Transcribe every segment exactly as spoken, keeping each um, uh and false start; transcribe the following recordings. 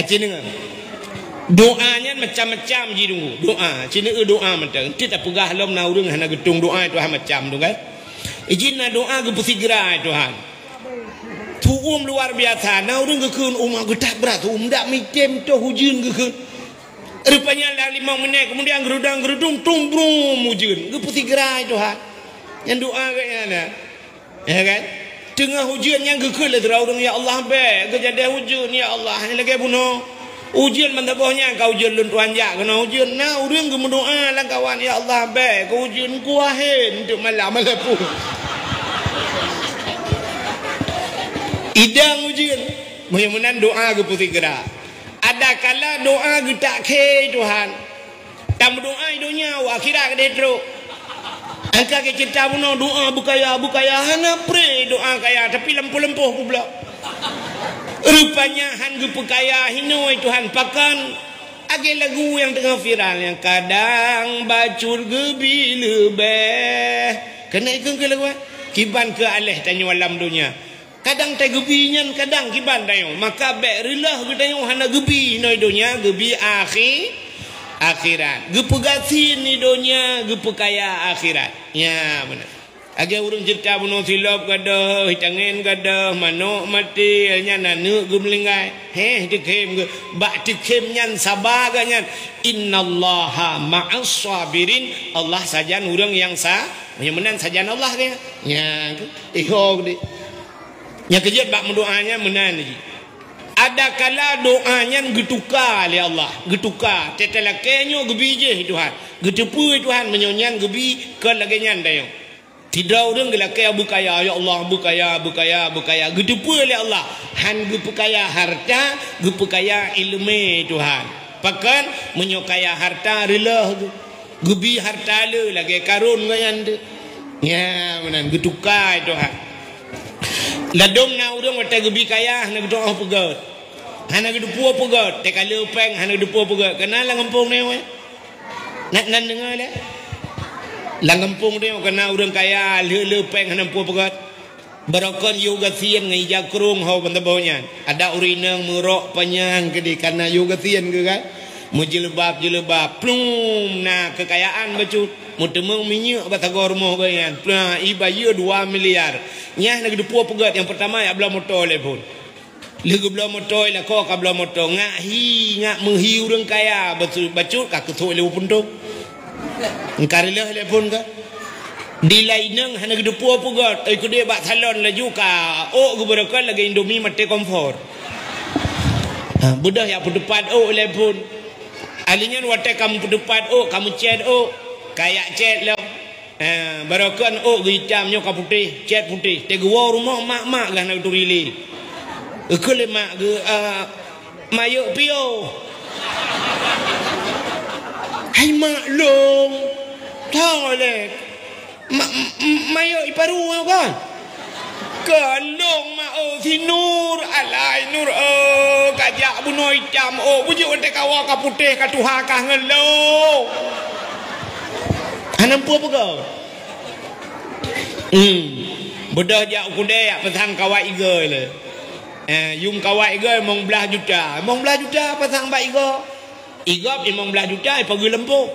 Aci deungoe. Doa nyan macam-macam ji deungoe. Doa, ci neueu doa mantong. Enti tapeugah lom na ureuëng hana geutueng doa, Tuhan macam tu kan. Ijin na doa geupeusigra, Tuhan. Tuum luar biasa. Na ureuëng geukheun uma geutak brat, tuum dak mitem toh ujeuen geukheun. Rupanya dah lima menit kemudian gerudang gerudung tum brum ujeuen. Geupeusigra, Tuhan. Nyan doa geuh nyan. Ya kan? Teungoh ujeuen nyang geukheun lé sidroe ureuëng, "Ya Allah, bèk geujadeh ujeuen, ya Allah." Nyan lagèe bunoe. Ujeuen ban saboh nyan ka ujeuen lôn tuan jak keunoe ujeuen. Na ureuëng geumeudoa lam kawan, "Ya Allah, bèk keu ujeuen kuahen untuk malam malam pun." Idang ujeuen. Meunyoe meunan doa geupeusigra. Ada kala doa geutak khé Tuhan. Tameudoa i donya, u akhirat keudeh trok. Angka keu ceurita bunoe doa beukaya, beukaya, hana pré doa kaya, tapi lampu-lampu peubloe. Rupanya han geupeukaya hinoe Tuhan pakon. Lagèe lagu nyang teungoh viral nyan, kadang bacut geubi leubeh. Keuneuk ikheun keu lagu, eh? Kiban keu aléh tanyoe lam donya. Kadang tageubi nyan, kadang kiban tanyoe. Maka bèk reuloh geutanyoe hana geubi inoe donya, geubi akhi-, akhirat. Geupeugasien i donya, geupeukaya akhirat. Nya, beuna. Lagèe ureuëng ceurita bunoe silop gadôh, itangen gadôh, manok maté, nyan aneuk geumeuninggai. Heh, teukhém geuh. Bak teukhém nyan saba geuh nyan. "Innallaha ma'as sabirin." Allah sajan ureuëng nyang sa-, nyang meunan sajan Allah geuh. Nya, iho geuh. Nyang keujeuet bak meudoa nyan meunan jih. Ada kala doa nyan geutuka lé Allah, geutuka. Teutalakèe nyoe geubi jih Tuhan, geuteupeue Tuhan meunyoe nyan geubi kon lagèe nyan tanyoe. Sidroe ureuëng geulakèe beukaya, "Ya Allah, beukaya, beukaya, beukaya." Geuteupeue lé Allah, han geupeukaya harta, geupeukaya iéleumé Tuhan. Pakon meunyoe kaya harta reuloh geuh. Geubi harta le lagèe Karun geuh nyan teuh. Nya, meunan geutuka Tuhan. Ladôm na ureuëng watèe geubi kaya hana geuteupeue peugöt. Hana geuteupeue peugöt, teuka le péng hana geuteupeue peugöt. Keunan lam gampông nyoe. Nyan, nyan deungö lé. Lam gampông nyoe keunan ureuëng kaya le, le péng hana geuteupeue peugöt. Barokon yôh gasien ngon ija krông ho ban saboh nyan. Ada ureuëng inong meurok panyang keudeh kana yôh gasien geuh kan. Meujeuleubat-jeuleubat, plum, na keukayaan bacut. Meuteumeung minyeuk bak sagoe rumoh geuh nyan. Plum, ibayeue dua miliar. Nyan hana geuteupeue peugöt, nyang peurtama jak bloe moto lé phon. Lheueh geubloe moto, lakoe ka bloe moto. Ngak hi, ngak meuhi ureuëng kaya, bacut, bacut ka keusok lé puntung. Engka reuloh lé phon ka. Di laineng hana geuteupeue peugöt, oi keudeh bak salon laju ka ôk geubeurokon lagèe Indomie maté kompor. Ha, beudôh jak peuteupat ôk lé phon. Ahli nyan watèe ka meupeuteupat ôk, ka meucèt ôk, ka jak cèt lom. Eh, barokon ôk geuitam nyoe ka putéh, cèt putéh. Teugewoe rumoh mak-mak geuh hana geuturi lé. Geukheun lé mak geuh, eh, Mayok piôh. Hai mak long. Tho lé. Ma-, m-, m-, mayok iparu nyoe kan? Keu long mak, oh, si Nur. Alai Nur, oh, kajak bunoe itam, oh, bujuk teukawa ka putéh ka tuha kah ngon long. Hana peue-peue. Hmm. Beudôh jak u keudè jak peusang kawat igoe lé. Eh, yum kawat igoe limong blaih juta. Limong blaih juta pasang bak igoe. Igob limong blaih juta ipageue lampôh.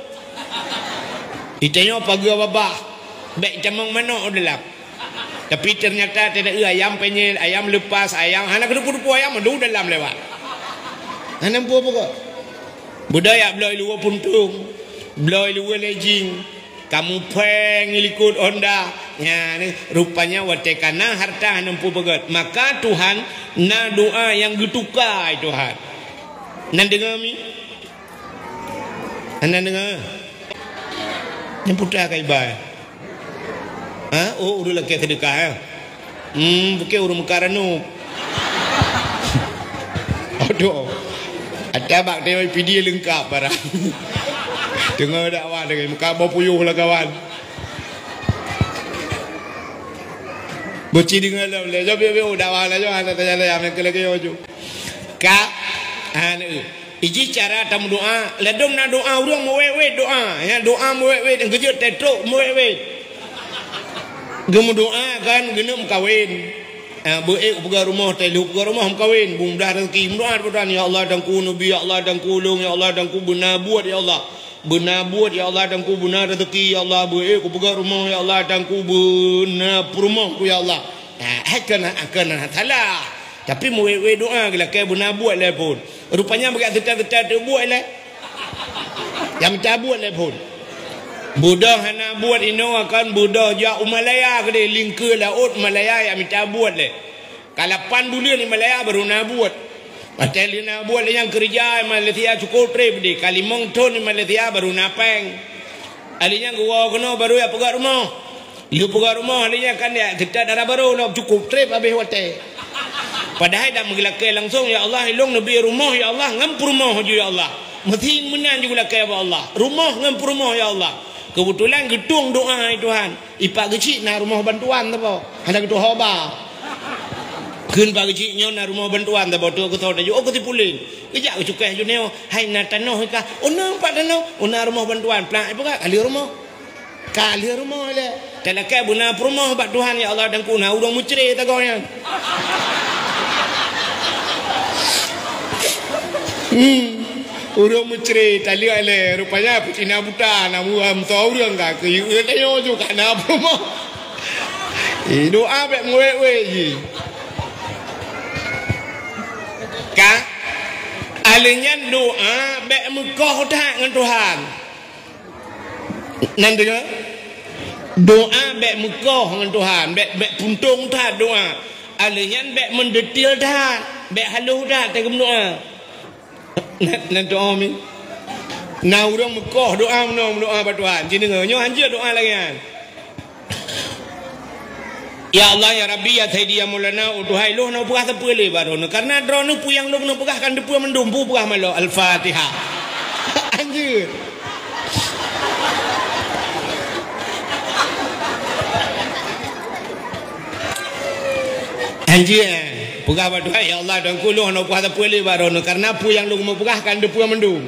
Itanyoe pageue babah. Bèk itamong manok u dalam. Tapi ternyata tidak, eh, ayam penyet, ayam lepas, ayam hana keudeupu-deupu ayam adu dalam lewat. Hana peue-peue. Beudôh jak bloe luweue puntông, bloe luweue lejing. Kamoe péng likot Honda. Nyan, rupanya watèe ka na harta hana peue-peue. Maka Tuhan na doa nyang geutuka, hai Tuhan. Nan deungö mi? Hana deungö? Nyang putra ka iba. Ha? Oh, ureueng lakèe seudeukah, eh? Hmm, bukon ureueng meukat ranub. Aduh. Ata bak teuma pidie leungkap barang. Teungoh dakwah lagèe meukat boh puyôh lah kawan. Beuci deungoe lom lé. Jom, jom, jom, dakwah lah, jom, hana tanya lé, amin keu lagèe nyoe, jom. Ka, ha, neu. Iji cara tameudoa, ladôm na doa ureueng meuwét-wét doa. Ya, doa meuwét-wét, nyang keujeuet teutrok meuwét-wét. Geumeudoa kan geuneuk meukawen. Ah, beu ék kupeugah rumoh, teuh lheuh peugah rumoh meukawen, beu mudah rezeki. Meudoa bak Tuhan, "Ya Allah, Teungku neubi, ya Allah, Teungku lôn, ya Allah, Teungku beuna buet, ya Allah. Beuna buet, ya Allah, Teungku beuna rezeki, ya Allah. Beu ék kupeugah rumoh, ya Allah, Teungku beuna peurumoh ku, ya Allah." Ah, hai keunan, keunan salah. Tapi meuwét-wét doa geulakée beuna buet lé phon. Rupanya bak seutôt-seutôt teuh buet lé. Nyang mita buet lé phon. Beudôh hana buet inoe, akan beudôh jak u Malaya keudeh, lingkeue laôt Malaya nyang mita buet lé. Ka lapan buleuen di Malaya baru na buet. Watée lheueh na buet lé nyang keureuja di Malaysia cukôp treb deh, ka limong thon di Malaysia baru na péng. Alèh nyan geuwoe keunoe baru jak peugöt rumoh. Lheueh peugöt rumoh, alèh nyan kan jak teutat dara barô lom, cukôp treb habéh watée. Padahai dak meugeulakée langsong, "Ya Allah, ilôn neubi rumoh, ya Allah, ngon peurumoh ju, ya Allah." Meusieng meunan ju geulakée bak Allah. Rumoh ngon peurumoh, ya Allah. Keubeutulan geutueng doa, "Hai Tuhan, ipak geuchik na rumoh bantuan saboh." Hana geutuho ba. Kheun pak geuchik nyoe na rumoh bantuan saboh, tu keu soe taju, oh, keu si Pulen. Geujak geucukéh ju nyoe, "Hai na tanoh i kah?" "Oh, na pat tanoh." "Oh, na rumoh bantuan." Plak, ipeugah, ka lheueh rumoh. Ka lheueh rumoh lé. Talakée beuna peurumoh bak Tuhan, "Ya Allah, Teungku na ureuëng meucre tagoe nyan." Hmm. Ureuëng meucre taleuek lé, rupanya peucina buta na meuam soe ureuëng ka keu yue tanyoe ju ka na peurumoh. Eh, doa bék meuwét-wét jih. Ka? Alèh nyan doa bék meukoh that ngon Tuhan. Nan deungoe? Doa bék meukoh ngon Tuhan, bék, bék puntông that doa. Alèh nyan bék meudetil that, bék halôh that teuh meudoa. Nan, nan doa mi. Na ureuëng meukoh doa meunoe meudoa bak Tuhan. Ci deungoe, nyoe hanjeuet doa lagée nyan. Ya Allah, ya Rabbi, ya Sayyidi, ya Maulana, oh Tuhan, lôn hana peugah sapeue lé bak droeneuh. Karena droeneuh peue nyang lôn peugah kan teupeue mandum, peue peugah malôh. Al-Fatihah. Anjir. Anjir. Peugah bak Tuhan, "Ya Allah, Teungku lôn hana peugah sapeue lé bak droeneuh. Karena peue nyang lôn peugah kan teupeue mandum."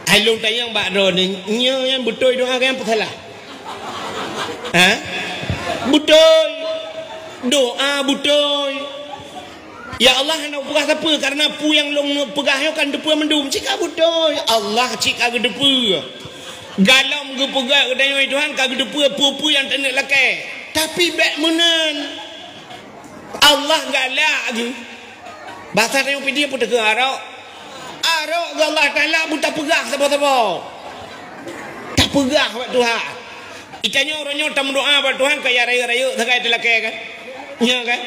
Hai lôn tanyong bak droeneuh, nyoe nyang beutôi doa kan peusalah? Ha? Beutôi. Doa beutôi. Ya Allah, hana peugah sapeue, karena peue nyang lôn peugah nyoe kan teupeue mandum. Cit ka beutôi. Allah cit ka geuteupeue. Galom geupeugah geutanyoe Tuhan ka geuteupeue peue-peue nyang taneuk lakée. Tapi bék meunan. Allah galak geuh. Basa tanyoe pidie peue teuka arok? Arok geuh Allah Taala beu tapeugah saboh-saboh. Tapeugah bak Tuhan. Itanyoe uroe nyoe tameudoa bak Tuhan ka ya rayeuk-rayeuk sagai teulakée kan? Nya kan?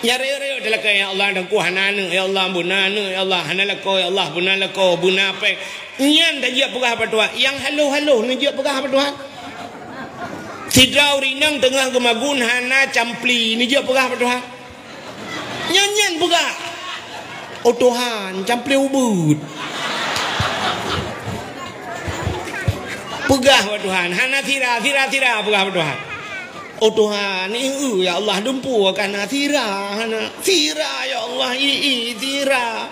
Ya rayeuk-rayeuk teulakée, "Ya Allah, Teungku hana aneuk, ya Allah, beuna aneuk, ya Allah, hana lakoe, ya Allah, beuna lakoe, beuna péng." Nyan tajeuet peugah bak Tuhan. Nyang halôh-halôh neujeuet peugah bak Tuhan. Sidroe ureuëng inong teungoh geumagun hana campli, neujeuet peugah bak Tuhan. Nyan, nyan peugah, "Oh Tuhan, campli ubeuet." Peugah bak Tuhan, hana sira, sira, sira peugah bak Tuhan. "Oh Tuhan, i, ya Allah, dumpeue ka na sira, hana sira, ya Allah, i, i, sira."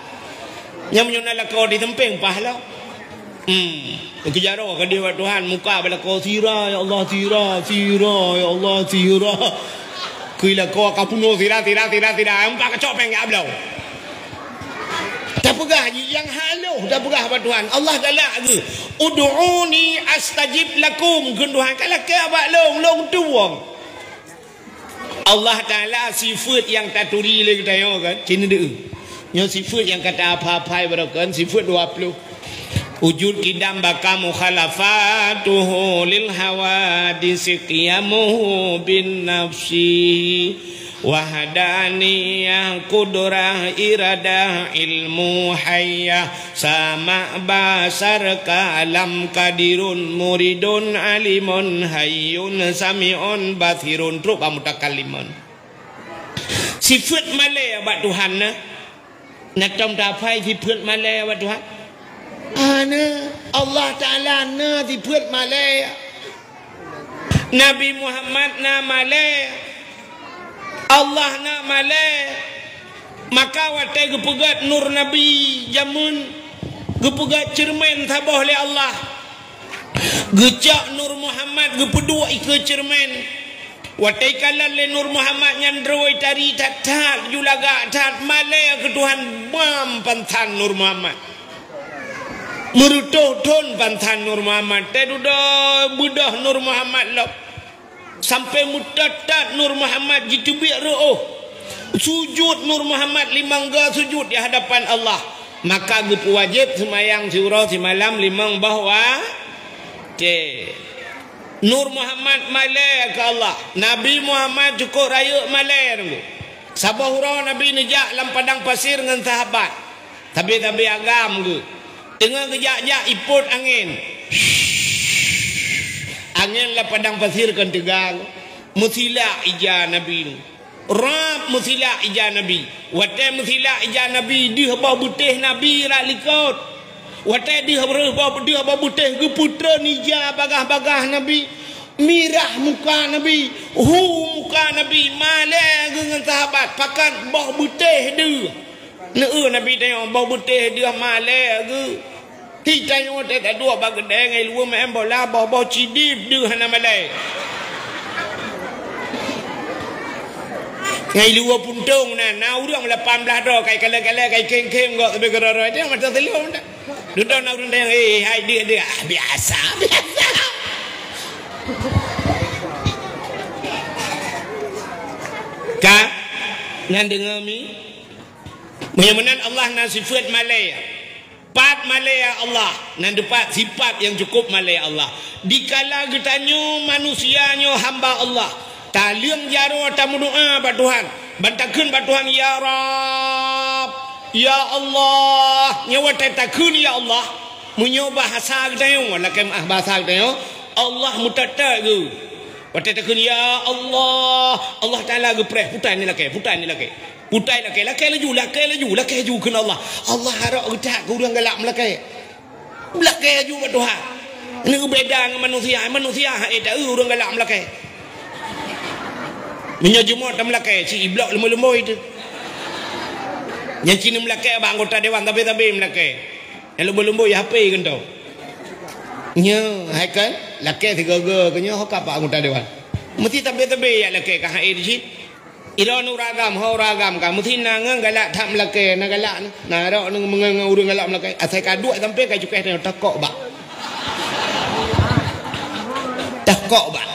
Nyang meunyoe na lakoe di seumpéng paih lom. Hmm. Keujaroe ka deuh bak Tuhan, muka bak lakoe, "Sira, ya Allah, sira, sira, ya Allah, sira." Keu lakoe ka punoh sira, sira, sira, sira. Empat kacok péng ya bloe. Tapeugah jih nyang halôh, tapeugah bak Tuhan. Allah galak geuh. "Ud'uni astajib lakum." Kheun Tuhan, "Kalakée bak lôn, lôn tueng." Allah Taala sifeuet nyang taturi lé geutanyoe kan, ci neudeue. Nyoe sifeuet nyang ka tahafai-hafai baroe kan, sifeuet dua ploh. Wujud, qidam, baqa, mukhalafatuhu lil hawadisi, qiyamuhu bin nafsi, wahdaniyah, qudrah, iradah, ilmu, hayyah, sama', basar, kalam, qadirun, muridun, alimun, hayyun, sami'un, basirun, trok bak mutakallimun. Sifeuet malée bak Tuhan na. Na tom tahafai sifeuet malée bak Tuhan? Hana. Allah Taala na sifeuet malée. Nabi Muhammad na malée. Allah na malée. Maka watée geupeugét nur Nabi jameun, geupeugét ceureumen saboh lé Allah. Geucok nur Muhammad geupeuduek ikeue ceureumen. Watée ikalon lé Nur Muhammad nyan droe tari that-that, ju lagak that, malée keu Tuhan, bam pansan Nur Muhammad. Meureutoh thon pansan Nur Muhammad, teududoe beudôh Nur Muhammad lom. Sampoe meutot-tot Nur Muhammad jiteubiet reuôh. Sujut Nur Muhammad limong go sujut di hadapan Allah. Maka geupeuwajéb seumayang siuroe simalam limong boh watée. Nur Muhammad malée keu Allah. Nabi Muhammad cukôp rayeuk malée teungku. Saboh uroe Nabi neujak lam padang pasir ngon sahabat. Sabe-sabe agam geuh. Teungoh geujak-jak ipot angén. Angén lam padang pasir kon teuga. Meusilak ija Nabi. Rab meusilak ija Nabi. Watée meusilak ija Nabi, deuh boh beutéh Nabi rot likot. Watée deuh, deuh boh, deuh boh beutéh geupeutreun ija bagah-bagah Nabi. Mirah muka Nabi, hu muka Nabi, malée geuh ngon sahabat, pakat boh beutéh deuh. Neu-eu Nabi tanyoe, boh beutéh deuh malée geuh. Hi tanyoe teuh taduek bak keudée ngon i luwa meu'en bola, boh-boh cidib deuh hana malée. Ngon i luwa puntông na, na ureuëng lapan blaih droe, kai kalée-kalée, kai khém-khém gok, sabe keudroe-droe, tanyoe mata seuleuem dak. Dudoe na ureuëng tanyong, "Eh, hai deuh-deuh." "Ah, biasa, biasa." Ka? Nyan deungoe mi? Meunyoe meunan Allah na sifeuet malée. Pat malée ya Allah? Nan teupat sifat nyang cukôp malée Allah. Dikala geutanyoe manusia nyoe hamba Allah, taleueng jaroe tameudoá bak Tuhan, ban takheun bak Tuhan, "Ya Rabb, ya Allah." Nyoe watée takheun, "Ya Allah," meunyoe bahasa geutanyoe, lakée meu'ah bahasa geutanyoe, Allah meutot-tot geuh. Watée takheun, "Ya Allah," Allah Taala geupreh, "Putai ni lakée, putai ni lakée." Putai lakée, lakée laju, lakée laju, lakée laju kheun Allah. Allah harok geutak keu ureuëng galak meulakée. Meulakée laju bak Tuhan. Nyoe beda ngon manusia, manusia hana taeu ureuëng galak meulakée. Meunyoe jeumoe tameulakée, cit iblok leumboi-leumboi teuh. Nyan cit neumeulakée bak anggota dewan, sabe-sabe meulakée. Nyang leumboi-leumboi HP keunong. Nyoe, hai kan? Lakée sigoe-goe keu nyoe ho ka bak anggota dewan. Meusti sabe-sabe nyang lakée ka hai di cit. Ilôn ureuëng agam, ho ureuëng agam ka meusti na ngon galak that meulakée, na galak na, na rok ngon, ngon ureuëng galak meulakée. Asai ka duek sampé ka cukéh tanyoe tokok bak. Tokok bak.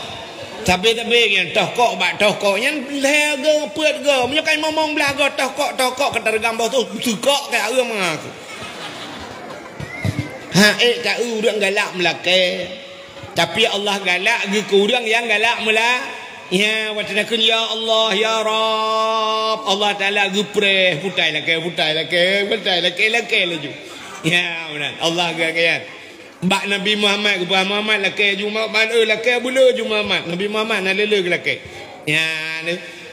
Sabe-sabe nyan tokok bak, tokok nyan lhée go, peuet go. Meunyoe ka limong blaih go tokok, tokok ka tareugam boh tu, seukok ka ureuëng mangaku. Ha, ék ka ureuëng galak meulakée. Tapi Allah galak geuh keu ureuëng nyang galak meula-, ya, watée takheun, "Ya Allah, ya Rabb," Allah Taala geupreh, putai lakée, putai lakée, putai lakée, lakée laju. Ya, meunan. Allah geuh, geuh. Bak Nabi Muhammad, geupeugah, "Muhammad lakée ju, Muhammad, eh, lakée beu le ju Muhammad." Nabi Muhammad na le-le geulakée. Ya,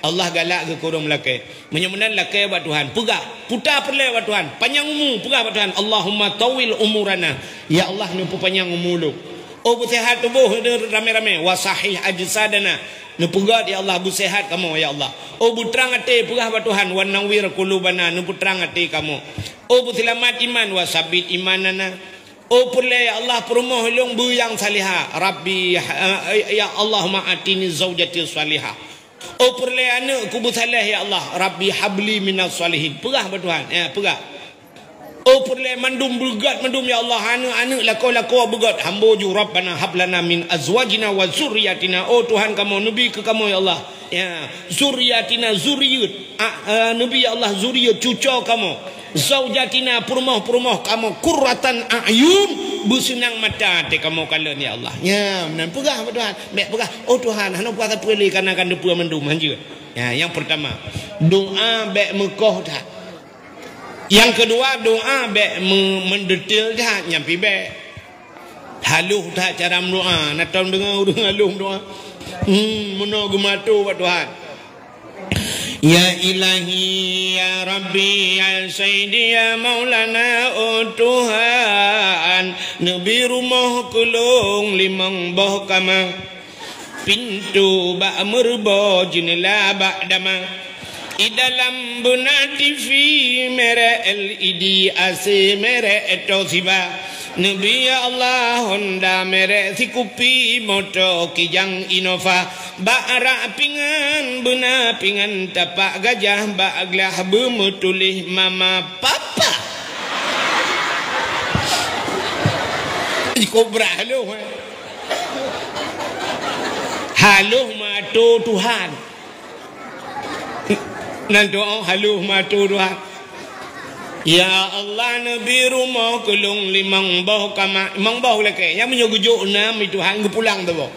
Allah galak geuh keu ureuëng meulakée. Meunyoe meunan lakée bak Tuhan, peugah, puta peureulée bak Tuhan, panyang umu, peugah bak Tuhan, "Allahumma tawwil umurana." Ya Allah, neupeupanyang umu lôn. Oh, beuseuhat tuboh ramé-ramé, "wa sahih ajsadana." Neupeugét, ya Allah, beuseuhat kamoe, ya Allah. Oh, beutrang até, peugah bak Tuhan, "wa nawwir qulubana," neupeutrang até kamoe. Oh, beuseulamat iman, "wa sabbit imanana." Oh, peureulée, ya Allah, peurumoh lôn beu nyang salihah. Rabbi, eh, ya Allahumma atini zaujati salihah. Oh, peureulée aneuëk keu beusaléh, ya Allah. Rabbi habli minas salihin. Peugah bak Tuhan. Ya, peugah. Oh, peureulée mandum beugét mandum, ya Allah. Aneuëk-aneuëk lakoe-lakoe beugét. Hambo ju, Rabbana hablana min azwajina wa zurriyatina. Oh, Tuhan kamoe, neubi keu kamoe, ya Allah. Ya, zurriyatina, zuriyeuet. A, eh, neubi, ya Allah, zuriyeuet, cucoe kamoe. Zaujatina, peurumoh-peurumoh kamoe, qurratan a'yun, beuseunang mata até kamoe kalon, ya Allah. Nyan, meunan peugah bak Tuhan. Bék peugah, "Oh Tuhan, hana peugah sapeue lé, kana kan teupeue mandum," hanjeuet. Nyan, nyang peurtama, doá bék meukoh that. Nyang keudua, doá bék meu-, meudetail that, nyan pih bék. Haloh that cara meudoá, na tom deungoe ureuëng haloh meudoá. Hmm, meunoe geumato bak Tuhan. Ya Ilahi, ya Rabbi, ya Sayyidi, ya Maulana, oh Tuhan, neubi rumoh keu lôn limong boh kama, pintoe bak meureubo, jeuneula bak dama. Di dalam beuna T V merek L E D, A C merek Toshiba, Nabi Allah Honda merek sikupi, moto Kijang Innova, bak rak pingan beuna pingan tapak gajah, bak glah beumeutuléh mama papa. Kobra haloh, eh. Haloh meuato Tuhan. Nan doa haloh meuato Tuhan. Ya Allah, neubi rumoh keu lôn limong boh kama, limong boh lakée. Nyang meunyoe geujok nam, Tuhan geupulang teuboh.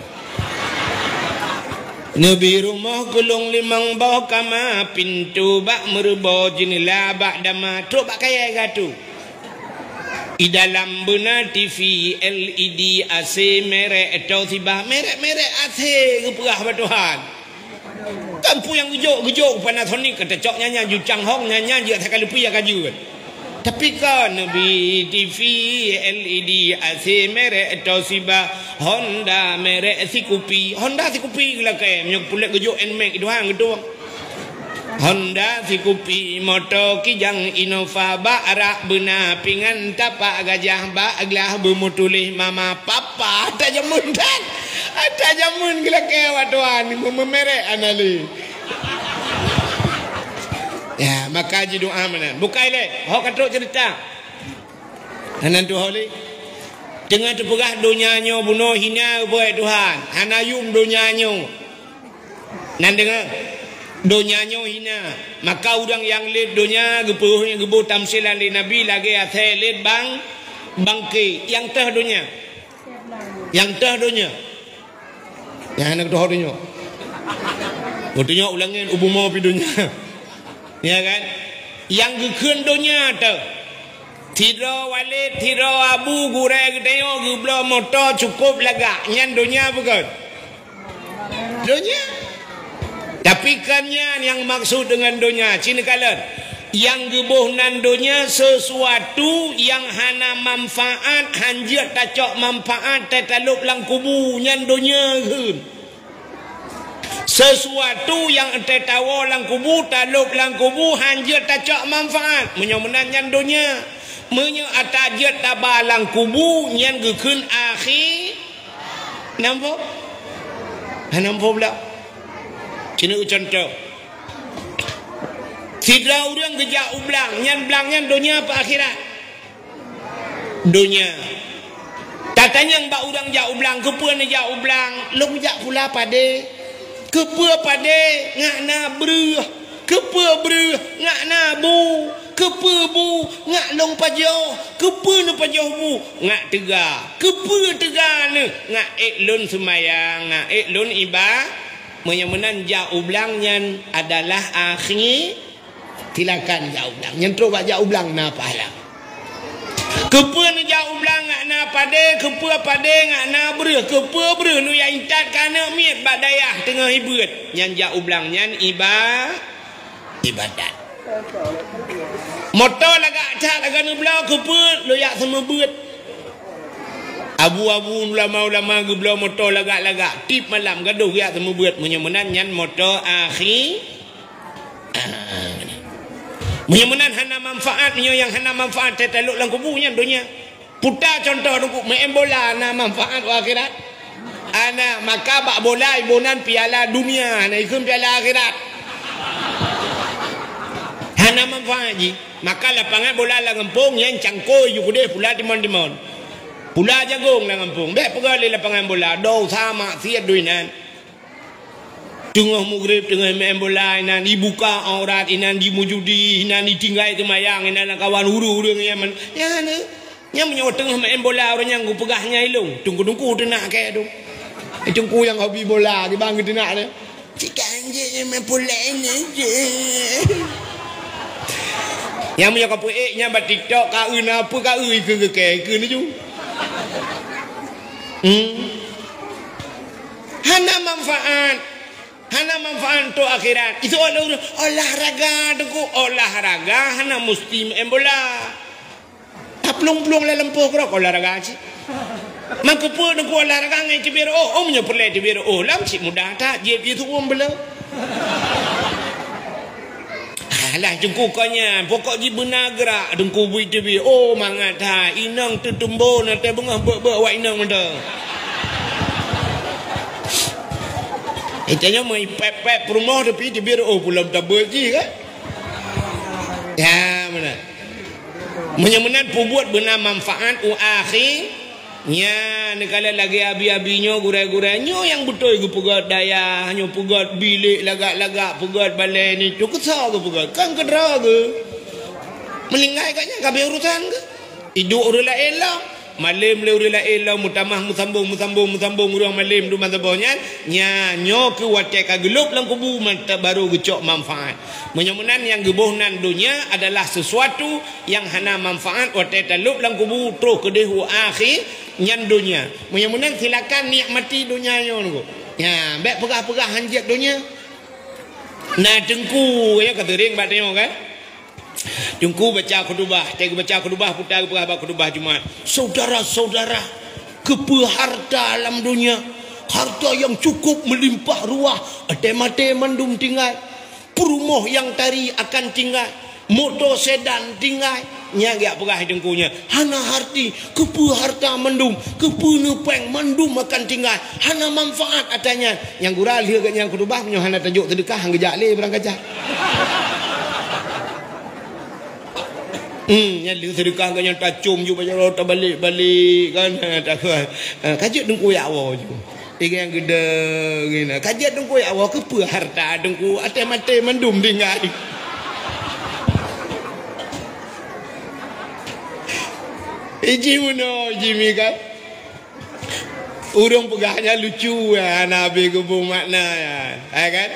Neubi rumoh keu lôn limong boh kama, pintoe bak meureubo, jeunela bak dama, trok bak kayée gatu. Di dalam beuna T V L E D, A C merek Toshiba, merek-merek A C geupeugah bak Tuhan. Kan peue nyang geujok, geujok Panasonic, ka tacok nyan-nyan, ju Changhong nyan-nyan, jeuet that ka leupie ka jeuet. Tapi kan neubi T V L E D, A C merek Toshiba, Honda merek sikupi. Honda sikupi geulakée, meunyoe puléh geujok Nmax, Tuhan geutueng. Honda sikupi, moto Kijang Innova, bak rak beuna pingan tapak gajah, bak glah beumeutuléh mama papa. Ata jameun that. Ata jameun geulakée awak Tuhan, meumeumerek hana lé. Ya, maka jidoa meunan. Bukai lé, ho ka trok ceurita. Hana tuho lé. Teungoh teupeugah donya nyoe bunoe hina, buet Tuhan. Hana yum donya nyoe. Nan deungoe, donya nyoe hina. Maka ureuëng nyang lét donya geupeuhôi geuboh tamsilan lé Nabi lagée asée lét bang, bangke nyang teuh donya. Nyang teuh donya. Nyang hana geutoh donya. Geutanyoe ulangan u bumoe pi donya. Ya kan? Nyang geukheun donya teuh. Sidroe walét, sidroe abu, gurée geutanyoe geubloe moto cukôp lagak. Nyan donya bukon? Donya. Tapi kan nyan nyang maksud deungon donya, ci neukalon. Nyang geuboh nan donya sesuatu nyang hana manfaat, hanjeuet tacok manfaat, teutalop lam kubu, nyan donya kheun. Sesuatu nyang teuh tawoe lam kubu, talop lam kubu, hanjeuet tacok manfaat. Meunyoe meunan nyan donya. Meunyoe ata jeuet taba lam kubu, nyan geukheun akhi-, Nampak? Hana nampak pula. Ci neucuntoh. Sidroe ureuëng geujak u blang, nyan blang nyan donya apa akhirat? Donya. Tatanyong bak ureuëng jak u blang, keupeue neujak u blang? Lôn jak pula padé. Keupeue padé? Ngat na breueh. Keupeue breueh? Ngat na bu. Keupeue bu? Ngat lôn pajoh. Keupeue neupajoh bu? Ngat teuga. Keupeue teuga neuh? Ngat ék lôn seumayang, ngat ék lôn iba-, meunyoe meunan jak u blang nyan adalah akhi-, silakan jak u blang. Nyan trok bak jak u blang na pahala. Keupeue neujak u blang ngat na padé, keupeue padé ngat na breueh, keupeue breueh neujak intat keu aneuk miet bak dayah teungoh ibeuet. Nyan jak u blang nyan iba-, ibadat. Moto lagak that lagak neubloe keupeue lôn jak seumeubeuet. Abu-abu ulama-ulama geubloe moto lagak-lagak, tiep malam gadôh jak seumeubeuet. Meunyoe meunan nyan moto akhi-, meunyoe meunan hana manfaat, meunyoe nyang hana manfaat teutalok lam kubu nyan donya. Puta cuntoh teungku, meu'en bola na manfaat u akhirat? Hana, maka bak bola iboh nan piala dunia, hana ikheun piala akhirat. Hana manfaat jih. Maka lapangan bola lam gampông nyan cangkôi ju keudeh pula timon-timon. Pula jagong lam gampông. Bék peugah lé lapangan bola, dosa maksiat doi nan. Teungoh mugreb, teungoh meu'en bola inan, ibuka aurat inan, jimeujudi inan, itinggai teumayang inan, lam kawan ureuëng-ureuëng nyang man-, nyang hana. Nyang meunyoe teungoh meu'en bola ureuëng nyang geupeugah nyan ilong, teungku-teungku teunak keu tu. Eh, teungku nyang hobi bola, di bang geuteunak tu. Cik anjing nyang main bola ini je. Nyang meunyoe ka peuék nyan bak TikTok, ka eu na peue ka eu ikeu geukée, ikeu ni ju. Hmm. Hana manfaat. Hana manfaat untuk akhirat. Itu olahraga tu ku, olahraga hana musti main bola. Taplueng-plueng lam lampôh keurok olahraga cit. Mangkeupeue tu ku olahraga ngai teubiet oh, oh meunyoe peureulée teubiet oh, lam cit mudah that, jieb jih tuwom bela. Alah, Teungku kon nyan, pokok jih beuna geurak, Teungku bui teubiet. Oh, mangat that. Inong teutumbo na teubeungoh beuk-beuk awak inong mantong. Eh, tanyoe meuipép-pép peurumoh tapi teubiet, oh, pulam tabeuet jih kan? Ya, meunan. Meunyoe meunan peubuet beuna manfaat u akhi, Nyan, neukalon lagèe abi-abi nyoe, gurèe-gurèe nyoe nyang beutôi geupeugöt dayah, nyoe peugöt bilék lagak-lagak, peugöt balèe nyoe, keusoe geupeugöt, kan keudroe geuh. Meuninggai gobnyan ka abéh urosan geuh. Iduek ureueng laén lom. Malém lé ureueng laén lom, meutamah meusambông, meusambông, meusambông, ureueng malém duek masa boh nyan. Nyan, nyoe keuh watèe ka geulôb lam kubu, mantap baru geucok manfaat. Meunyoe meunan nyang geuboh nan donya adalah sesuatu nyang hana manfaat watèe talôb lam kubu, troh keudéh u akhi nyan donya. Meunyoe meunan silakan nikmati donya nyoe nunggu. Nya, bèk peugah-peugah hanjeuet donya. Na teungku, ya ka seuring bak tanyoe kan? Teungku baca khutubah, teuh baca khutubah, puta geupeugah bak khutubah Jumat. Saudara-saudara, keupeue harta lam donya? Harta nyang cukup meulimpah ruah, até maté mandum tinggai. Peurumoh nyang tari akan tinggai, moto sedan tinggai. Nyan geujak peugah teungku nyan, hana arti, keupeue harta mandum, keupeue neupèng mandum akan tinggai, hana manfaat ata nyan. Nyang gura lheueh geuh nyang keudua, meunyoe hana tajok seudeukah, han geujak lé barang kaca. Hmm, nyan lheueh seudeukah geuh nyan tacom ju bak jaroe tabalek-balek kan, ha, takheun. Ha, ka jeuet teungku jak woe ju. Igan geudong, gina. Ka jeuet teungku jak woe, keupeue harta teungku, até maté mandum tinggai. Iji meunoe, iji mi kan. Ureueng peugah nyan lucu, ya, hana habéh geubeuet makna, ya. Ya kan?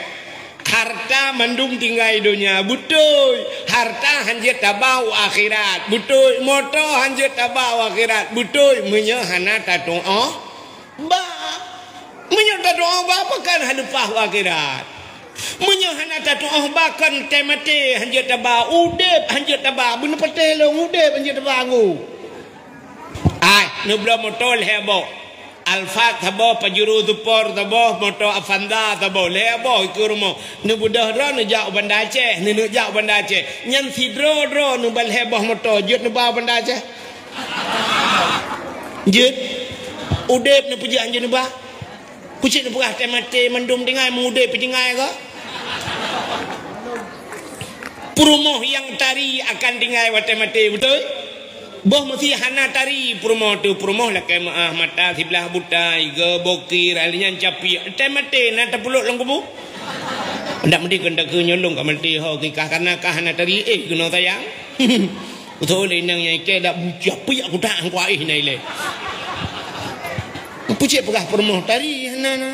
Harta mandum tinggai donya, beutôi. Harta hanjeuet taba u akhirat, beutôi. Moto hanjeuet taba u akhirat, beutôi. Meunyoe hana tatuoh ba. Meunyoe tatuoh ba, pakon hana leupah u akhirat. Meunyoe hana tatuoh ba, kon teumaté hanjeuet taba, udép hanjeuet taba, beuneupatéh lôn udép hanjeuet taba nggu. Ai, neubloe moto lhèe boh. Alphard saboh, Pajero Sport saboh, moto Avanza saboh, lhèe boh ikeue rumoh. Neubeudôh droe neujak u Banda Aceh, neuneuk jak u Banda Aceh. Nyan sidroe droe neuba lhèe boh moto, jeuet neuba u Banda Aceh. Jeuet. Udép neupeujeuet hanjeuet neuba. Kucék neupeugah teumaté mandum tinggai, meu udép pih tinggai keu. Peurumoh nyang tari akan tinggai watèe maté, beutôi? Boh meusi hana tari peurumoh teuh, peurumoh lakèe meu'ah, mata siblah buta, igoe bokir, ahli nyan capiek, teumaté na tapulot lam kubu. Ndak meudeh keu takheun nyoe lôn ka maté ho kikah, kareuna ka hana tari, eh, keunoe sayang. Beutôi lé inong nyang ikèe dak bucah piyak kutak angkau aih na ilèe. Kucék peugah peurumoh tari hana na.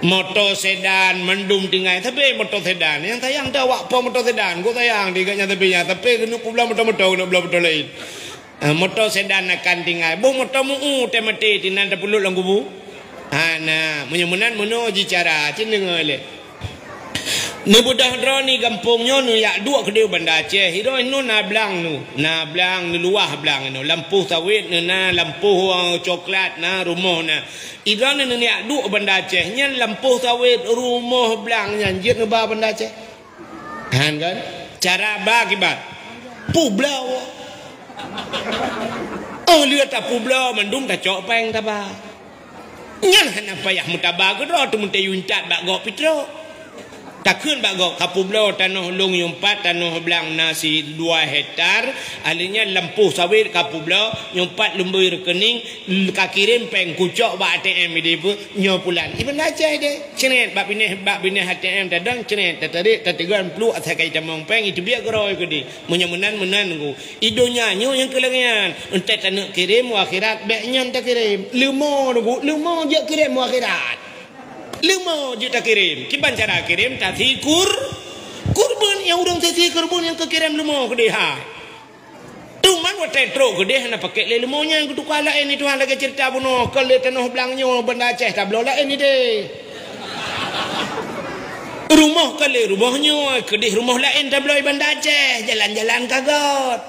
Moto sedan mandum tinggai, tapi moto sedan. Nyang sayang teuh awak po moto sedan. Gok sayang di gobnyan tapi nyan, tapi keuneuk peubloe moto-moto, keuneuk bloe moto laén. Ah, moto sedan akan tinggai. Boh moto meu-u teumaté, tinan tapulot lam kubu. Hana, meunyoe meunan meunoe ji cara, cit deungoe lé. Neubeudôh droe ni gampông nyoe neujak duek keudéh Banda Aceh. Idroe nyoe na blang nyoe. Na blang, neuluwah blang nyoe. Lampôh sawét nyoe na, lampôh, eh, coklat na, rumoh na. Idroe nyoe neujak duek Banda Aceh. Nyan lampôh sawét, rumoh, blang nyan jeuet neuba Banda Aceh. Han kan? Cara ba kiban. Peubloe. Oh, lheueh tapeubloe mandum tacok péng taba. Nyan hana payah meutaba keudroe, teumeuteuintat bak gob pih trok. Takheun bak gob, kapeubloe tanoh lôn nyoe pat, tanoh blang na sidua hektar, ahli nyan lampôh sawét kapeubloe, nyoe pat lumbôi rekening, kakirém péng kucok bak A T M idéh peue, nyoe pulan. Iban lacée deh, cret bak binéh, bak binéh A T M tadong, cret, tatarék, tateugon pluek asai ka itamong péng, iteubiet keudroe keudéh. Meunyoe meunan, meunan ku. I donya nyoe nyang keu lagée nyan. Enteuk taneuk kirém u akhirat, bék nyan takirém. Leumo nunggu, leumo jeuet kirém u akhirat. Leumo jeuet takirém. Kiban cara kirém, tasi kur-, kurban. Nyang ureuëng tasi kurban nyang keu kirém leumo keudéh hai. Teuma watée trok keudéh hana pakék lé leumo nyan, geutuka laén i Tuhan lagée ceurita bunoe, kon lé tanoh blang nyoe Banda Aceh tabloe laén idéh. Rumoh kon lé rumoh nyoe, keudéh rumoh laén tabloe i Banda Aceh, jalan-jalan ka göt.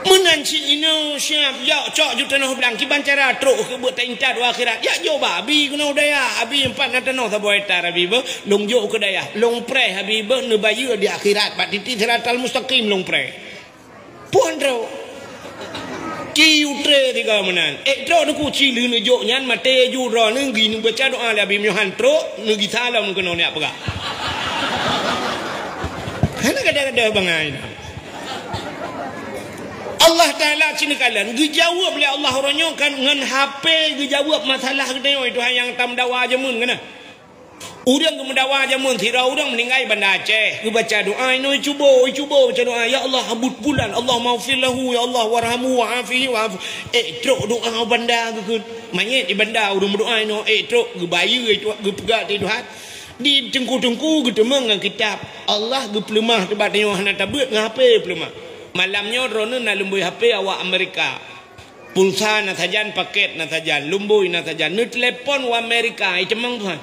Meunan Cit inoe siap, jak cok ju tanoh blang, kiban cara trok keu beuet taintat u akhirat. Jak jok bak abi keunoe dayah, abi empat na tanoh saboh hektar abi beuh, lôn jok keu dayah, lôn preh abi beuh neubayeue di akhirat, bak titi siratal mustaqim lôn preh. Puan trok. Ci utre tiga meunan. Eh, trok Teungku, ci lheueh neujok nyan, maté ju droeneuh, geuneubeuca doa lé Abi Yohan trok, neugisa lom keunoe neujak peugah. Hana gadoh-gadoh bangai. Allah Taala cit neukalon, geujaweueb lé Allah uroe nyoe kan ngon H P geujaweueb masalah geutanyoe, Tuhan nyang tameudawa jameun keunan. Ureuëng geumeudawa jameun sidroe ureuëng meuninggai Banda Aceh, geubaca doa inoe cubo, cubo baca doa, "Ya Allah, habut pulan, Allahummaghfir lahu, ya Allah, warhamhu wa'afihi wa'fu." Eh, trok doa Banda geukheun. Manyét di Banda ureuëng meudoa inoe, eh, trok geubayeue, eh, Tuhan, geupeugah di Tuhan. Di teungku-teungku geuteumeung ngon kitab. Allah geupeuleumah teubat tanyoe hana tabeuet ngon H P peuleumah. Malam nyoe droeneuh na lumbôi H P awak Amerika. Pulsa na sajan, paket na sajan, lumbôi na sajan. Neutelepon u Amerika, i teumang tuhan.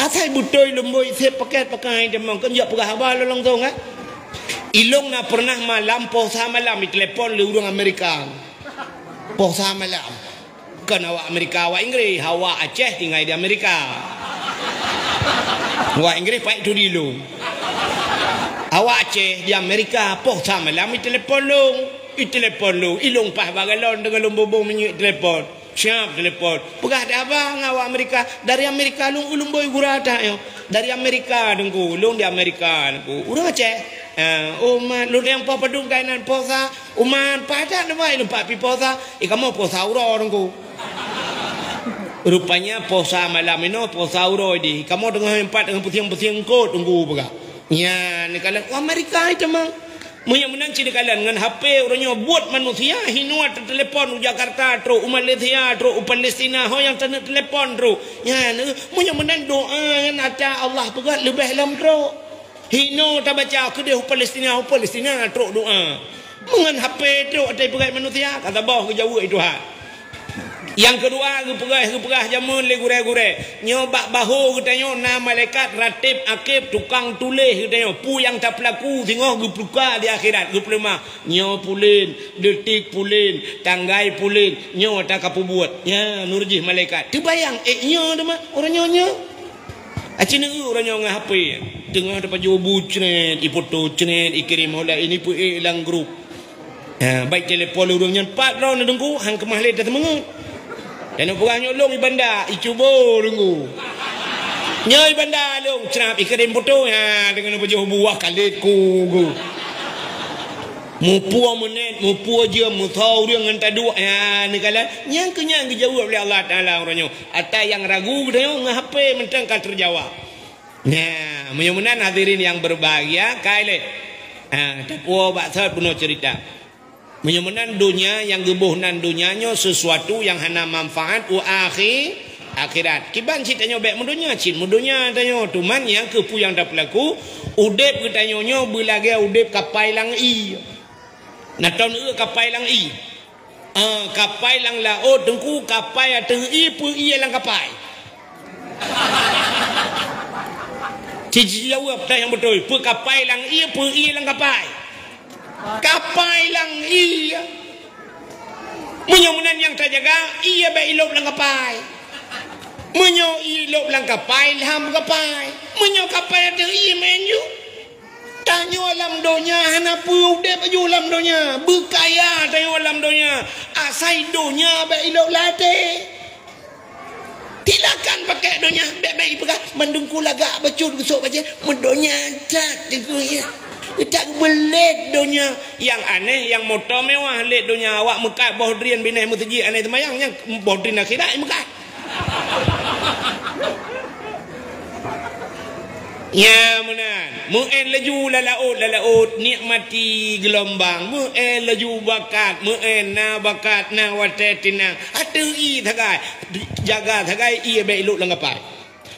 Asai beutôi lumbôi sép paket pakai i teumang, kan jak peugah haba lôn langsung, kan? Ilong na pernah malam, poh sa malam, itelepon lé ureuëng Amerika. Poh sa malam. Kon awak Amerika, awak Inggris, awak Aceh tinggai di Amerika. Awak Inggris paik tu di ilong. Awak Aceh di Amerika, poh sa malam itelepon lôn. Itelepon lôn, ilong pah bagalon deungon lôn bobong minyeuk telepon. Siap telepon. Peugah dah abang awak Amerika, dari Amerika lôn ulôn boi gura tak nyoe. Dari Amerika Teungku, lôn di Amerika Teungku. Ureuëng Aceh. Ha, oh man, lôn nyang poh padum kainan posa. Uman padat na bai lôn pat pi posa. Eh, kamoe posa uroe Teungku. Rupanya posa malam inoe, posa uroe di. Kamoe teungoh empat teungoh pusieng-pusieng kot Teungku peugah. Nya, neukalon, wah, Amerika itu mang. Meunyoe meunan cit neukalon ngon H P uroe nyoe buet manusia, hinoe teutelepon u Jakarta trok, u Malaysia trok, u Palestina, ho nyang taneuk telepon trok. Nyan, meunyoe meunan doa nyan ata Allah peugah leubeh lom trok. Hinoe tabaca keudeh u Palestina, u Palestina trok doa. Meungon H P trok ata peugah manusia, ka saboh geujaweueb Tuhan. Nyang keudua, geupeugah-geupeugah jameun lé gurée-gurée. Nyoe bak bahô geutanyoe na malaikat ratib akib tukang tuléh geutanyoe. Peue nyang tapeulaku singoh geupeuka di akhirat, geupeuleumah. Nyoe pulen, detik pulen, tanggai pulen, nyoe ata ka peubuet. Nya, nurjih malaikat. Teubayang, eh, nyoe teuma, uroe nyoe, nyoe. Aci neu uroe nyoe ngon H P. Teungoh tapajoh bu cret, ipoto cret, ikirém hola ini peuék lam grup. Ha, baik telepon lé ureuëng nyan pat droe na Teungku, han keumah lé tateumeungeut. Dan peugah nyoe lôn i Banda, icubo Teungku. Nyoe i Banda lôn, crab ikirém poto, ha, deungon pajoh buah kalet ku, ku. Muphua meunet, muphua jeuem, meusoe ureuëng ngon taduek, ha, neukalon. Nyang keu nyan geujaweueb lé Allah Taala uroe nyoe. Ata nyang ragu geutanyoe ngon H P mantong ka teujawab. Nah, meunyoe meunan hadirin yang berbahagia, kai lé. Ha, tapuo bak sot bunoe cerita. Meunyoe meunan donya nyang geuboh nan donya nyoe sesuatu nyang hana manfaat u akhi-, akhirat. Kiban cit tanyoe bék meudonya, cit meudonya tanyoe. Teuma nyang keupeue nyang tapeulaku, udeb geutanyoe nyoe beulagée udeb kapai lam ie. Na ton eu kapai lam ie. Ah, kapai lam laôt Teungku, kapai ateueh ie, peue ie lam kapai? Ciji jaweueb teuh nyang beutôi, peue kapai lam ie, peue ie lam kapai? Kapai lam ie. Meunyoe meunan nyang tajaga, ie bék ilôb lam kapai. Meunyoe ie ilôb lam kapai, lham kapai. Meunyoe kapai ateueh ie, meuén ju. Tanyoe lam donya hana peue udeb laju lam donya, beukaya tanyoe lam donya, asai donya bék ilôb lam até. Silakan pakai donya, bék-bék ipeugah mandum ku lagak bacut geusok bajée, meudonya that teungku ya. Geutak beulét donya. Nyang aneh, nyang moto mewah lét donya, awak meukat boh drien binéh meuseujid aneh seumayang, nyang boh drien akhirat meukat. Nya meunan, meu'én laju lam laôt, lam laôt, nikmati geulombang, meu'én laju bakat, meu'én na bakat, na watée tinang, ateueh ie sagai, jaga sagai ie bék ilôb lam kapai.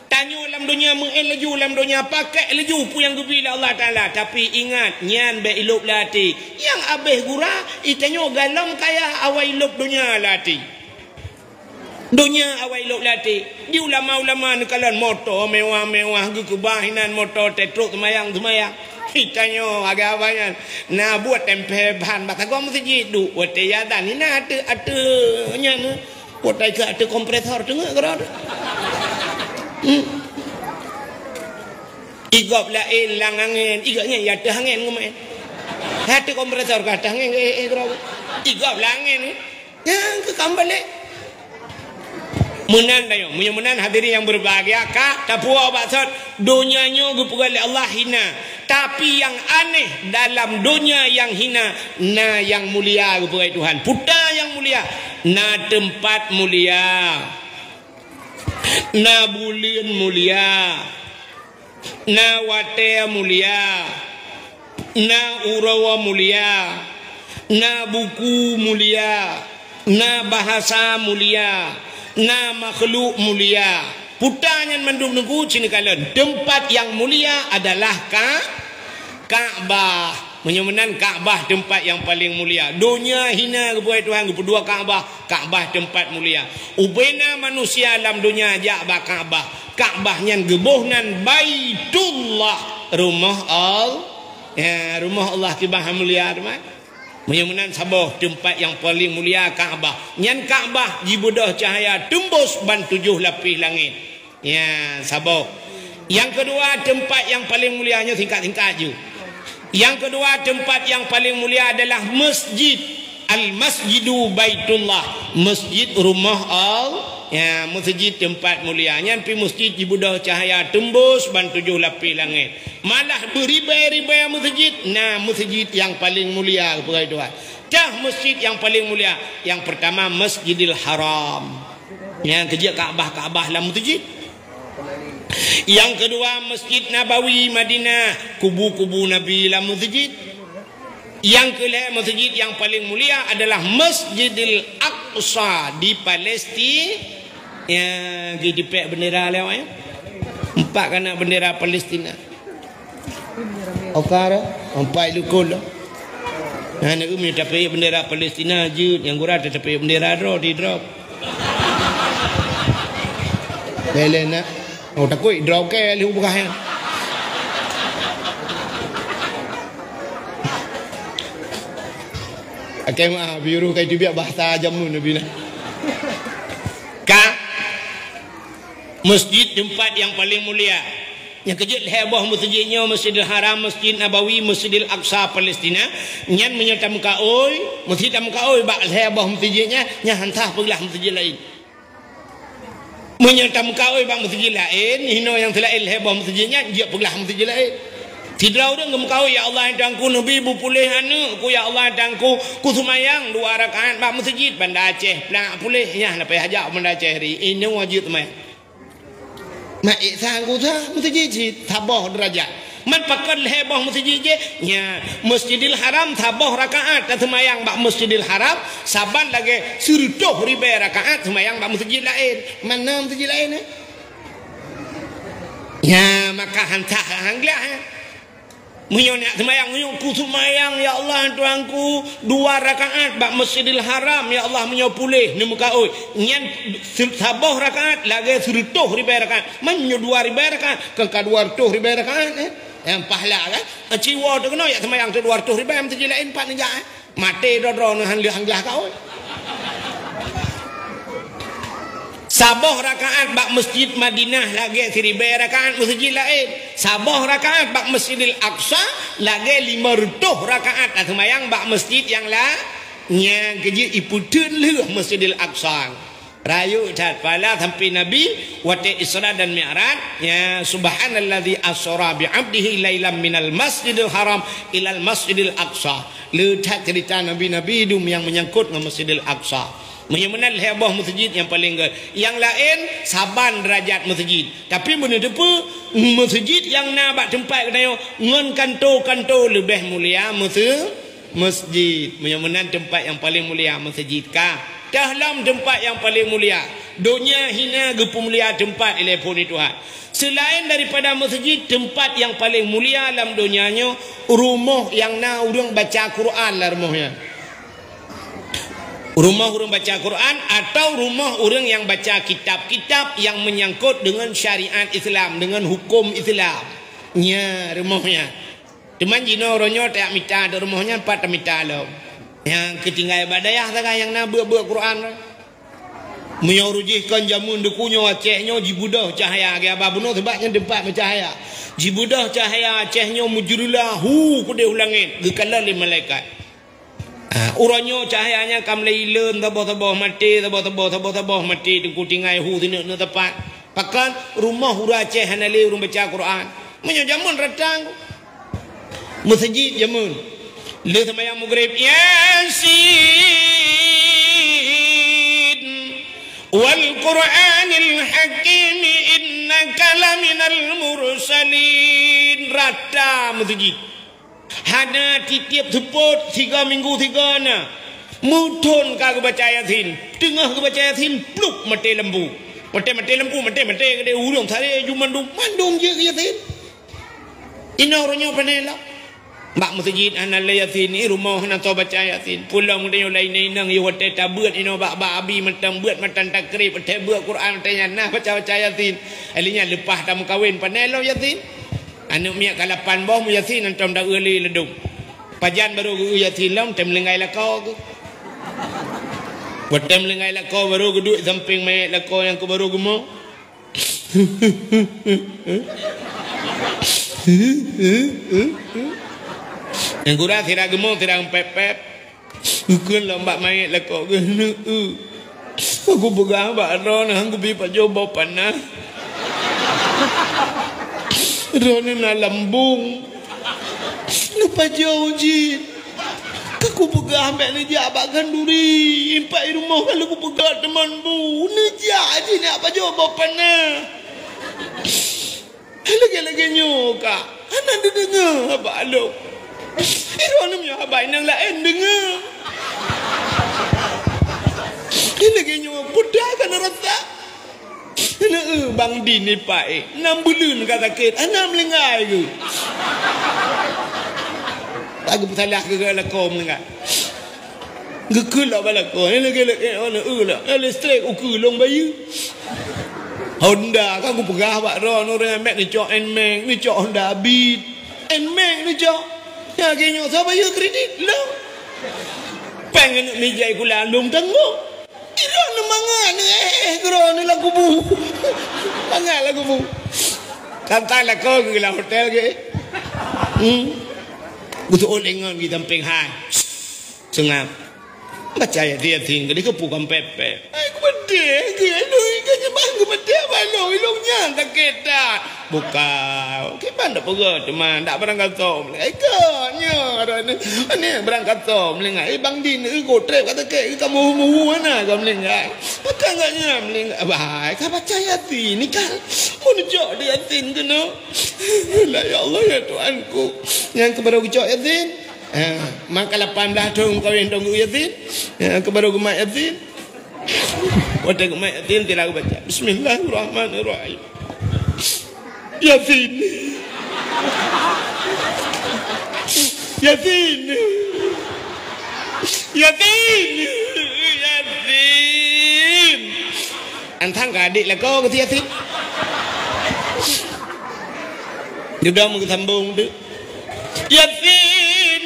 Tanyoe lam donya meu'én laju lam donya, pakék laju peue nyang geubri lé Allah Taala, tapi ingat, nyan bék ilôb lam até. Nyang abéh gura, i tanyoe galom kaya awai lôb donya lam até. Donya awai lôb lam até. Di ulama-ulama neukalon moto mewah-mewah geukeubah inan moto teuh trok seumayang-seumayang. Tanyoe agak abang nyan na buet tempel ban bak sagoe meuseujid duek watèe azan. Hina ateueh, ateueh nyan, watèe keu ateueh kompresor teungeut keudroe. Hmm. Igob laén lam angén, igob nyan ya ateueh angén ngon maén. Ateueh kompresor ka ateueh angén, eh, eh, keudroe. Igob lam angén, eh. Nyang keu kam balek. Meunan tanyoe, meunyoe meunan hadirin yang berbahagia, ka tapuwoe bak sot, donya nyoe geupeugah lé Allah hina. Tapi yang aneh, dalam donya yang hina, na yang mulia geupeugah Tuhan. Peue nyang mulia? Na teumpat mulia. Na buleuen mulia. Na watèe mulia, na uroe mulia, na buku mulia, na bahasa mulia, na makhluk mulia. Peue nyan mandum Teungku, ci neukalon. Teumpat nyang mulia adalah ka-, Ka'bah. Meunyoe meunan, Ka'bah teumpat nyang paleng mulia. Donya hina geupeugah Tuhan, geupeudua Ka'bah. Ka'bah teumpat mulia. Ubena manusia lam donya jak bak Ka'bah. Ka'bah nyan geuboh nan Baitullah, rumoh Al-, ya, rumoh Allah kiban mulia teuma. Meunyoe meunan saboh teumpat nyang paleng mulia Ka'bah. Nyan Ka'bah jibeudôh cahya teumbôs ban tujoh lapéh langét. Ya, saboh. Nyang keudua, teumpat nyang paleng mulia nyoe singkat-singkat ju. Nyang keudua, teumpat nyang paleng mulia adalah masjid. Al-Masjidu Baitullah, masjid rumoh Allah. Ya, masjid teumpat mulia. Nyan pi masjid jibeudôh cahya teumbôs ban tujoh lapéh langét. Malah beuribèe-ribèe masjid, na masjid nyang paleng mulia, peugah Tuhan. Cah masjid nyang paleng mulia, nyang peurtama Masjidil Haram. Nyang keujeuet Ka'bah-Ka'bah lam masjid. Nyang keudua, Masjid Nabawi Madinah, kubu-kubu Nabi lam masjid. Nyang keulhèe, masjid nyang paleng mulia adalah Masjidil Aqsa di Palestina. Ya, geutipék bendera lé awak, ya. Empat kana bendera Palestina. Oka dah, empat lukon dah. Nah, nak umi tapi bendera Palestina jeuet, nyang gura tapi bendera droe di drop. Bèk lé nak. Oh, takut drop ke lé ubah, ya. Akai meu'ah, biuru kai tibiak bahasa jameun Nabi nah. Ka masjid teumpat nyang paleng mulia. Nyang keujeuet lhèe boh masjid nyoe, Masjidil Haram, Masjid Nabawi, Masjidil Aqsa, Palestina. Nyan meunyoe tameukaôi, meusti tameukaôi bak lhèe boh masjid nyan, nyan han sah peuglah masjid laén. Meunyoe tameukaôi bak masjid laén, hinoe nyang seulaén lhèe boh masjid nyan, jeuet peuglah masjid laén. Sidroe ureueng geumeukaôi, "Ya Allah, Tuhanku, neubi beupuléh aneukku, ya Allah, Tuhanku, kuseumayang dua rakaat bak masjid Banda Aceh, plak puléh, nyan leupah hajat Banda Aceh ri, inoe wajéb seumayang." Mak Isa geusa masjid cit saboh deurajat. Man pakon lhèe boh masjid jih? Nya, Masjidil Haram saboh rakaat taseumayang bak Masjidil Haram, saban lagèe sireutôh ribèe rakaat seumayang bak masjid laén. Mana masjid laén, eh? Nya, maka han sah han glah, eh? Meunyoe neuk seumayang, meunyoe kuseumayang, "Ya Allah, Tuhanku, dua rakaat bak Masjidil Haram, ya Allah, meunyoe puléh neumeukaôi." Nyan se-, saboh rakaat lagèe sireutôh ribèe rakaat. Meunyoe dua ribèe rakaat, kon ka dua reutôh ribèe rakaat, eh? Nyang pahala kan? Aci woe teuh keunoe jak seumayang teuh dua reutôh ribèe, masjid laén pat neujak, eh? Maté droe-droe neuh han lheueh han glah kaôi. Saboh rakaat bak Masjid Madinah lagèe siribèe rakaat masjid laén. Saboh rakaat bak Masjidil Aqsa lagèe lima reutôh rakaat taseumayang bak masjid nyang la-, nyang keujeuet ipeuteun lheueh Masjidil Aqsa. Rayeuk that pahala sampoe Nabi watèe Isra dan Mi'raj, ya, "Subhanalladzi asra bi 'abdihi lailam minal masjidil haram ilal masjidil aqsa." Le that ceurita Nabi-Nabi dum nyang meunyangkot ngon Masjidil Aqsa. Meunyoe meunan lhèe boh masjid nyang paleng gèt. Nyang laén saban deurajat masjid. Tapi meunyoe teupeue, masjid nyang na bak teumpat geutanyoe ngon kanto-kanto leubeh mulia mase-, masjid. Meunyoe meunan teumpat nyang paleng mulia masjid ka. Teuh lom teumpat nyang paleng mulia. Donya hina geupeumulia teumpat ilèe phon Tuhan. Seulaén daripada masjid, teumpat nyang paleng mulia lam donya nyoe, rumoh nyang na ureueng baca Quran lam rumoh nyan. Rumoh ureueng baca Quran atau rumoh ureueng nyang baca kitab-kitab nyang meunyangkot deungon syariat Islam, deungon huköm Islam. Nya rumoh nyan. Cuman jinoe uroe nyoe tajak mita di rumoh nyan, pat tamita lom. Nyang keutinggai bak dayah sagai nyang na beuet-beuet Quran. Meunyoe ureueng jih kon jameun dikeue nyoe Aceh nyoe jibeudôh cahya, geuba bunoe sabab nyan teumpat meucahya. Jibeudôh cahya Aceh nyoe meujeureulah hu keudeh u langét, geukalon lé malaikat. Ah, uroe nyoe cahya nyan ka mulai ileuen, saboh-saboh maté, saboh-saboh, saboh-saboh maté, teungku tinggai hu sineuk-neuk teumpat. Pakon rumoh ureueng Aceh hana lé ureueng baca Quran. Meunyoe jameun ratang, meuseujid jameun. Lheueh seumayang Maghrib, Yasin, wal Qur'anil Hakim, innaka laminal mursalin. Rata meuseujid. Hana tiep-tiep seupôt, sigoe minggu sigoe na. Meuthon ka geubaca Yasin. Teungoh geubaca Yasin, plup, maté lampu. Maté, maté lampu, maté, maté keudeh ureueng saré ju mandum, mandum jeuet keu Yasin. Inoe uroe nyoe pane lom. Bak meuseujid hana lé Yasin, i rumoh hana soe baca Yasin. Pulang meunyoe lé inong-inong, i watèe tabeuet inoe bak, bak abi mantong beuet matan takrib, watèe beuet Quran watèe nyan nah baca-baca Yasin. Lheueh nyan leupah tameukawen pane lom Yasin. Aneuk miet ka lapan boh, meu Yasin hantom taeu lé ladôm. Pajan barô geu Yasin lom, tém linggai lakoe geuh. Watèe tém linggai lakoe barô geuduek sampéng manyét lakoe nyang keu barô geumoe. Nyang gura sira geumoe sira pép-pép. Geukheun lom bak manyét lakoe geuh, "Neuk, eu. Aku peugah bak droeneuh, aku bi pajoh boh panah. Droeneuh na lambông. Neupajoh jih. Ka kupeugah bèk neujak bak khanduri, impak i rumoh ka lheueh kupeugah teuma bu. Neujak jih neujak pajoh boh panah." Lagèe-lagèe nyoe ka hana neudeungoe haba lôn. Droeneuh meunyoe haba inong laén deungoe. Lagèe nyoe peugah ka neurasa. Hana, eu, Bang Din ipak, eh, nam buleuen ka sakét, hana meulinggai geuh. Tak geupeusalah keu lakoe meulinggai. Geukheun lom bak lakoe, eh, lagèe, lagèe, hana, eu, lah, eh, listrik ukeue lôn bayeue. Honda ka kupeugah bak droeneuh, ureueng mèt neucok Nmax, neucok Honda Beat. Nmax neucok. Nyang lagèe nyoe soe bayeue kredit? Lôn. Péng aneuk mijai kula lôn tanggong. Droeneuh mangat, eh, eh, droeneuh lam kubu. Mangat lam kubu. Tantang lakoe geuh lam hotel geuh. Hmm. Beutôi lé ngon geuh sampéng hai. Seungab. Baca Yasin, Yasin geuh dikeupukon pép-pép. Ai, kupeudeh geuh, lôn ka jeumah geupeudeh bak lôn, lôn nyan sakét that. Buka, kiban dak peugah teuma dak barang gasom lé. Ai ka nyoe, aneuk barang gasom lé ngai. Eh, Bang Din, eh, gotrek kata kek, eh, kamu muhu mana ka meulinggai. Maka enggak nyan meulinggai. Bah, ka baca Yasin ni kan. Mun jok di Yasin kena. La, ya Allah, ya Tuhanku. Nyang keu baru geucok Yasin. Eh, maka lapan belas thon kawin dong Yasin. Eh, keu baru geumat Yasin. Watèe geumat Yasin, sila geubaca, "Bismillahirrahmanirrahim." Yasin. Yasin. Yasin. Yasin. Antang ka adik lakoe keu si Yasin. Dudoe meugeusambong tu. Yasin.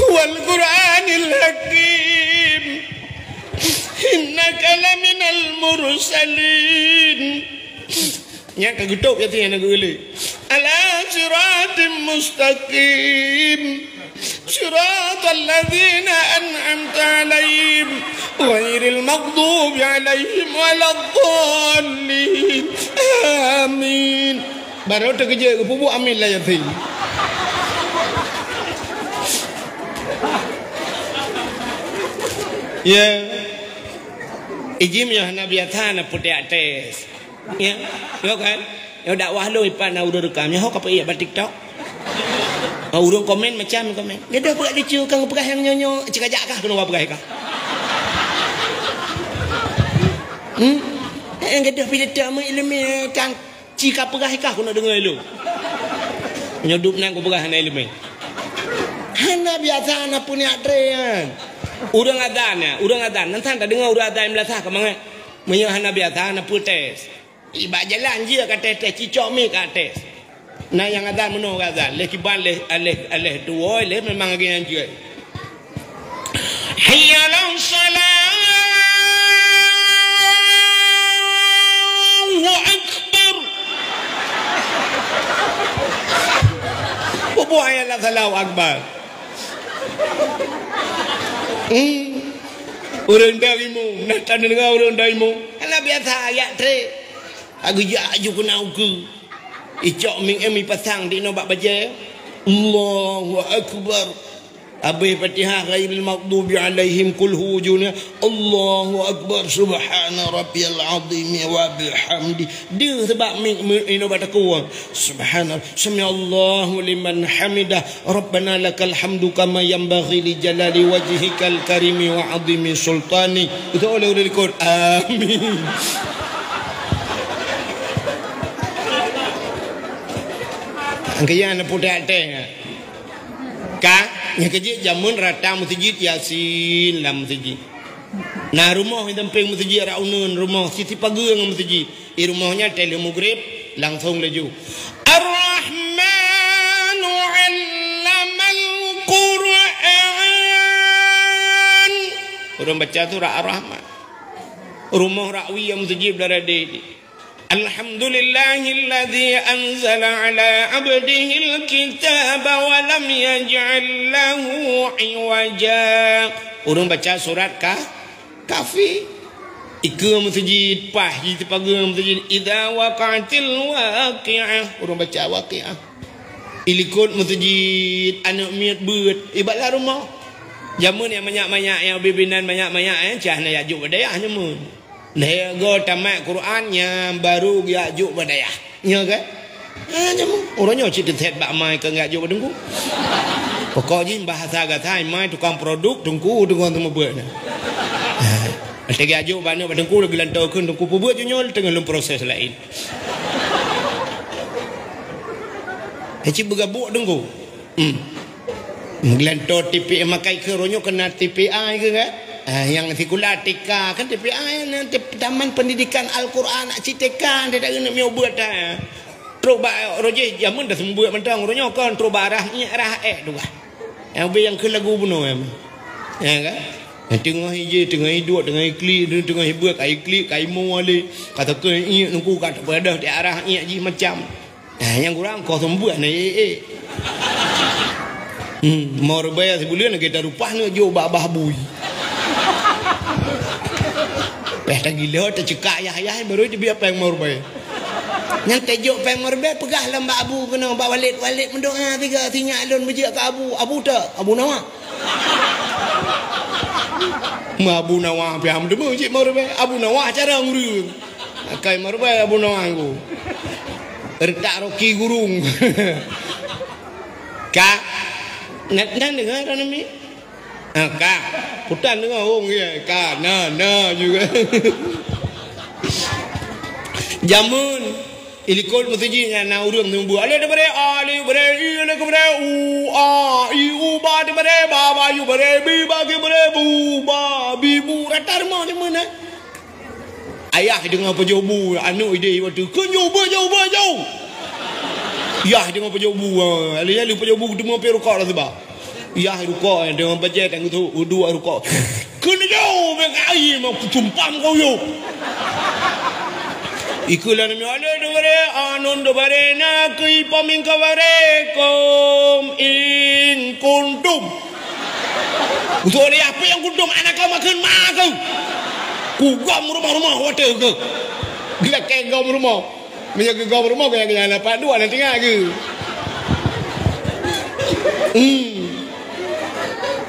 Wal Qur'anil Hakim. Innaka laminal mursalin. Nyan ka geutôb Yasin nyang geulé. Ala siratim mustaqim. Siratal ladzina an'amta 'alaihim ghairil maghdubi 'alaihim waladdallin. Amin. Barô teukeujot geupeubuet amin lam Yasin. Ya. Ijim nyoe hana biasa na peutek tes. Ya. Yo kan? Yo dakwah lôn ipat na ureueng rekam. Nyoe ho ka peuék bak TikTok. Ha, ureueng komen macam komen. Gadoh peugah lucu kang peugah nyang nyoe nyoe. Cik ajak kah keunoe peugah kah? Hmm? Eh, gadoh pidato meuileumèe kang. Ci ka peugah ikah keuneuk deungoe lôn. Nyoe dub nan kupeugah hana ileumèe. Hana biasa hana peuniat tré nyan. Ureueng azan nyan, ureueng azan. Nan san tadeungoe ureueng azan meulasah ka mangat. Meunyoe hana biasa hana peue tes. Ibak jalan jeuet ka tes-tes, cicok mic ka tes. Na nyang azan meunoe azan, lheuh kiban, lheuh, lheuh, lheuh tuwoe, lheuh memang lagèe nyan jeuet. Hayya 'alas shalah. Allahu Akbar. Peue buet hayya 'alas shalah, Allahu Akbar? Hmm. Ureueng daimu, na tadeungoe ureueng daimu. Hana biasa ayat trek. Ageujak aju keunan ukeue. Icok mik em ipasang di inoe bak bajèe. Allahu Akbar. Abéh Fatihah, ghairil maghdubi alaihim, qul hu juna. Allahu Akbar. Subhana rabbiyal azimi wa bihamdi. Deuh seubab mik, mik inoe bak takue. Subhana, sami'allahu liman hamidah. Rabbana lakal hamdu kama yanbaghi li jalali wajhikal karimi wa azimi sultani. Beutôi lé ureueng likot. Amin. Angkaya na putéh até. Ka, nyang keujeuet jameun rata meuseujid Yasin lam meuseujid. Na rumoh nyang sampéng meuseujid rak uneuen rumoh siti pageue ngon meuseujid. Di rumoh nyan teuh lheuh mugrib, langsong laju. Ar-Rahmanu 'allamal Qur'an. Ureueng baca surat Ar-Rahman. Rumoh rak wie meuseujid beulara di. Alhamdulillahilladzi anzala 'ala 'abdihil kitaba wa lam yaj'al lahu 'iwaja. Ureueng baca surat ka Kafi. Ikeue meuseujid, paih jih sipageue meuseujid. Idza waqa'atil waqi'ah. Ureueng baca Waqi'ah. Ilikot meuseujid, aneuk miet beuet. Ibalah rumoh. Jameun nyang manyak-manyak, nyang bibinan manyak-manyak, eh, cah na jak jok bak dayah jameun. Lhèe goe tamat Quran, nyan baru geujak jok bak dayah. Nyo kan? Ha, nyamu. Uroe nyoe cit teuthèt bak mai keu geujak jok bak teungku. Pokok jih bahasa gata mai tukang produk teungku, tukang teumeubuet na. Ha. Watèe geujak jok bak aneuk bak teungku, lagi lantoe kheun teungku, peubuet jih nyoe teungoh lôn proses laén. Hei cit beugabuk teungku. Hmm. Meugeulantô T P A makai keu uroe nyoe keunan T P A keu kan? Ah, nyang sikula T K kan T P A na T-, Taman Pendidikan Al-Quran cit T K, dia tak keuneuk miyueb buet dah. Trok bak roh jih jameun dah seumeubeuet mantong uroe nyoe kon trok bak arah nyak arah ék tu bah. Nyang ubé nyang keu lagu bunoe em. Ya kan? Teungoh ije, teungoh iduek, teungoh iklik, teungoh ibuet, kai klik, kai mo ale. Kata ke iek nuku kat pada di arah iek jih macam. Nah, nyang kurang kosong buah na, eh, eh. Hmm, meureubèe sibuleuen lagèe tarupah neujok bak bah bui. Peh tagilo, tacekak yah-yah, baru jibiet péng meureubèe. Nyang tajok péng meureubèe, peugah lam bak abu keunoe, bak walét, walét meudoa tiga, sinyak lôn beujeuet keu abu. Abu tak? Abu Nawa. Meu Abu Nawa pih ham teumeu cit meureubèe. Abu Nawa cara ureueng. Akai meureubèe Abu Nawa ngku. Retak roki gurung. Ka. Nan, nan deungoe droeneuh mi? Ha, ka. Putan deungoe hong ye. Ka. Na, na juga. Jameun. Ilikot meuseujid nyan na ureueng seumeubeuet. Alif teubeuet, alif teubeuet, i, alif teubeuet, u, a, i, u, ba teubeuet, ba, ba, yu teubeuet, bi, ba, ki teubeuet, bu, ba, bi, bu. Rata rumoh jameun, eh. Ayah deungoe pajoh bu, aneuk ideh watèe, "Kheun jauh, beuh, jauh, beuh, jauh!" Yah deungoe pajoh bu, ha. Lalu, lalu pajoh bu, teuma pih rukok lam seuba. Yah rukok, deungoe bajèe tanggeutu, uduk rukok. "Kheun jauh, bèk ai, mau kutumpam kau yôh." Ikeu lôn mi alé deubare, anon deubare, na keu ipaming kabare, kom in kuntum. Untuk dia apa yang kuntum, anak kau makan mak kau. Kugom rumah-rumah hotel ke. Gila kayak gom rumah. Meunyoe geugom rumoh, gaya-gaya lapan dua na tinggai geu. Hmm.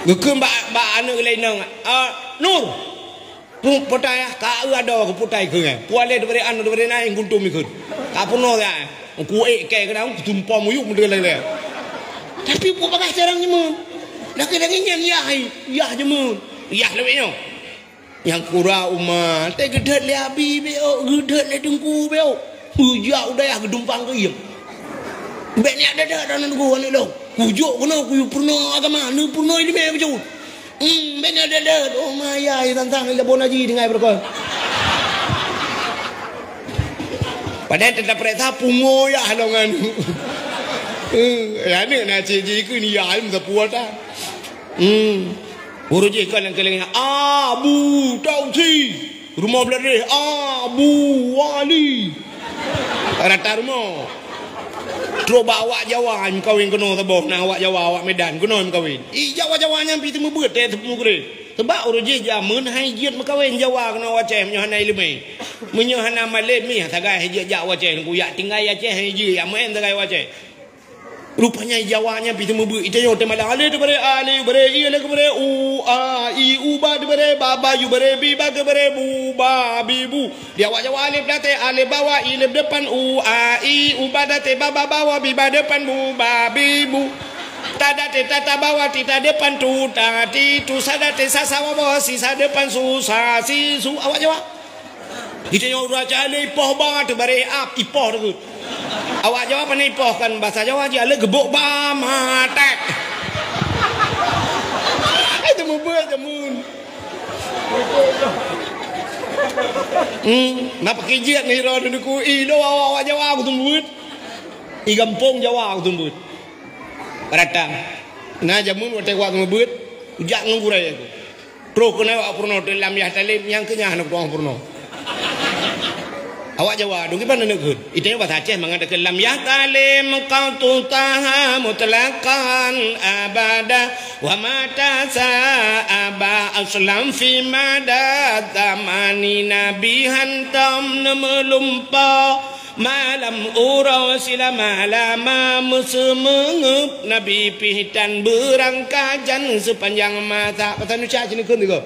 Geukheun bak, bak aneuk laén nyoe, "Ah, Nur! Pu-, putai ah, ka eu adoe keu putai keu ngai. Pualé dibri anu dibri naing guntum ikheun. Ka peunoh ya. Ku ék kai keu daun, ku tumpom muyuek meudeulée-deulée." Tapi peue bagah carang nyeumeu. Lagée-lagée nyan yah, yah nyeumeu. Yah lewat nyoe. Nyang kura uma, teuh geudhôt lé abi béok, geudhôt lé teungku béok. Beujak u dayah geudumpang keu iem. Bék niyak dada dan teungku aneuk lôn. Kujok keunoe kuyue peurunoe agama, neupeurunoe ileumèe bacut. Hmm, bék niyak dada, oh maya, tantang ilabon haji tinggai beureukoh. Padahai teuta peuriksa pungo yah lôn ngon. Eh, aneuk na cit jih keu ni ya, ai meusapeue ta. Hmm. Ureueng jih ka lam keuleng, Abu Tausi. Rumoh Bladeh, Abu Wali. Rata rumoh. Trok bak awak Jawa meukawen keunoe saboh, na awak Jawa, awak Medan keunoe meukawen. Ih, Jawa-Jawa nyan pih teumeubeuet teuh teupeue gurée. Sabab ureueng jih jameun han jeuet meukawen Jawa keunoe u Aceh meunyoe hana ileumèe. Meunyoe hana malém mih sagai han jeuet jak u Aceh, Teungku, jak tinggai Aceh han jeuet, jak meu'en sagai u Aceh. Rupanya Jawa nyan pih teumeubeuet, i tanyoe teumalang, alé teubaré, a lé baré, i lé keubaré, u, a, i, u ba teubaré, ba, ba, yu baré, bi ba keubaré, bu, ba, bi, bu. Di awak Jawa alif di ateueh, alif bawah, i lé depan, u, a, i, u ba di ateueh, ba, ba bawah, bi ba depan, bu, ba, bi, bu. Ta di ateueh, ta, ta bawah, ti ta depan, tu, ta, ti, tu sa di ateueh, sa, sa bawah, si sa depan, su, sa, si, su. Awak Jawa. Geutanyoe ureueng Aceh lé ipoh ba teubaré ap, ipoh teuh. Awak Jawa pane ipoh kan basa Jawa jih, alé geubok ba matek. Ai teumeubeuet jameun. Hmm, na pakri jeuet ngon uroe Teungku, i lo awak-awak Jawa ku teumeubeuet. I gampông Jawa ku teumeubeuet. Rata. Na jameun watèe awak teumeubeuet, kujak ngon gurèe ku. Troh keunoe awak peurunoe teuh lam yah talem nyang keu nyan hana peurunoe. Awak Jawa dong kiban aneuk kheun. I tanyoe basa Aceh mangat takheun lam yah talem qatu taha mutlaqan abada wa mata sa'aba aslam fi mada zamani nabi hantom neumeulumpo. Malam uroe silama-lama meuseumeungeup Nabi pih tan beurangkajan seupanjang masa. Pasal nuca cit neukheun tiga.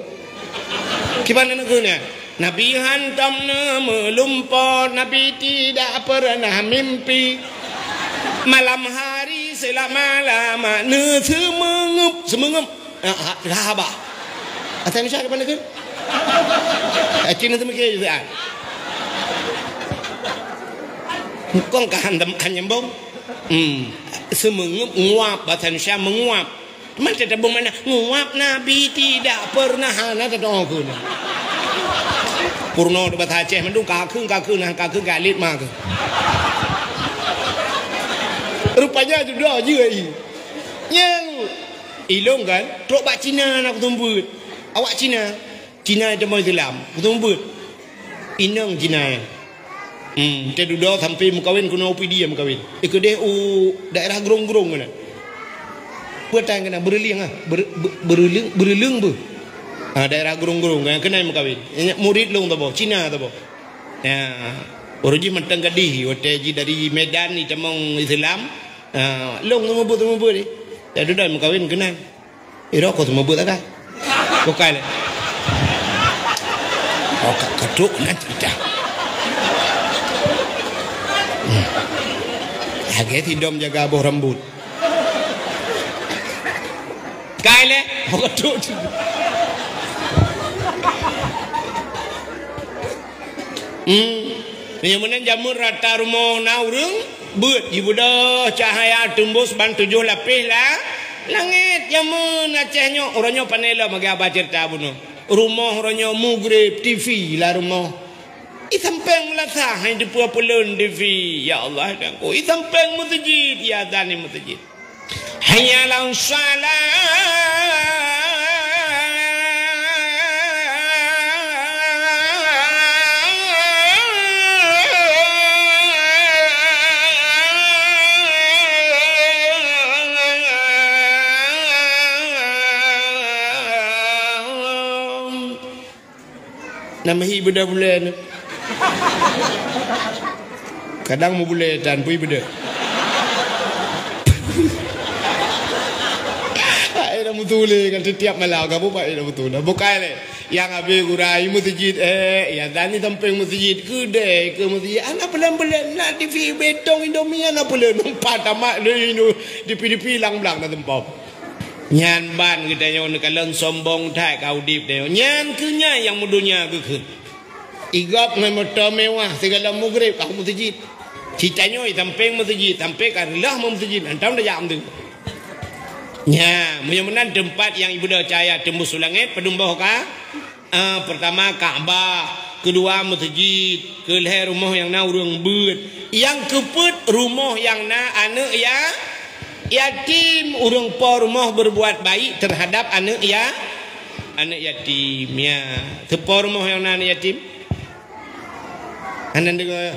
Kiban neukheun nyan. Nabi hantom neumeulumpo, Nabi tidak pernah mimpi. Malam hari selama-lama neuseumeungeup, seumeungeup. Ah, ha, ha, bah. Asai Indonesia depan negeri. Eh, Cina tu mikir juga. Kong ka han, han nyambung. Hmm. Seumeungeup, nguap, bahasa Indonesia menguap. Teuma teutabong mana? Nguap Nabi tidak pernah, hana teutabong keu na. Peurunoe di bahasa Aceh mandum ka kheun, ka kheun, ka kheun, ka lit ma keu. Rupanya judoe jih ai. Nyang Ilong kan, trok bak Cina na kuteumeubeuet. Awak Cina, Cina nyang tamong Islam, kuteumeubeuet. Inong Cina nyan. Hmm, teududoe sampoe meukawen keunoe u Pidie meukawen. Eh, keudeh u daerah Grong-Grong keunan. Peue tan keunan, Beureulieng ah, Ber-, Be-, Beureulieng, Beureulieng beuh. Ha, daerah Grong-Grong keunan, keunan meukawen. Nyan murit lôn saboh, Cina saboh. Ya, ureueng jih mantong gadih, watèe jih dari Medan jitamong Islam. Ah, lôn seumeubeuet-seumeubeuet ni. Dak dudoe meukawen keunan. Iro ko seumeubeuet agak. Bukai lé. Oh, ka, ka trok keunan cerita. Hmm. Lagèe sidom jaga boh rambut. Kai lé. Oh, ka trok cerita. Hmm. Meunyoe meunan jameun rata rumoh na ureueng, beuet jibeudôh cahya teumbôh ban tujoh lapéh la-, langét. Jameun Aceh nyoe, uroe nyoe pane lom lagèe haba ceurita bunoe. Rumoh uroe nyoe mugreb, T V lam rumoh. I sampéng meulasah, hai teupeue peuleuen T V. Ya Allah, dan ko. I sampéng meuseujid, ya dan i meuseujid. Hayya 'alas shalah. Nama hi beuda bulan. Kadang mubulée tan pui beuda. Hai dah mutule kan setiap malam kamu pai dah mutule. Bukai lé. Yang habis gurai masjid, eh, ya tani samping masjid, kedai ke masjid. Anak pelan-pelan nak T V betong Indomie anak pelan. Empat tamat le Indo, T V, T V lang blang dah tempom. Nyan ban geutanyoe neukalon sombong that ka udeb tanyoe. Nyan keuh nyan nyang meudonya geukheun. Igop ngon moto mewah sigala mugreb ka meuseujid. Ci tanyoe sampéng meuseujid, sampéng ka reuloh meuseujid, hantom tajak meuseujid. Nya, meunyoe meunan teumpat nyang ibeudôh cahya teumbus u langét, padum boh ka? Ah, pertama Ka'bah, Keudua meuseujid, keulhèe rumoh nyang na ureueng beuet. Nyang keupeuet rumoh nyang na aneuk ya-, yatim, ureueng po rumoh berbuat baik terhadap aneuk ya-, aneuk yatim. Ya, teupo rumoh nyang na aneuk yatim? Hana deungoe?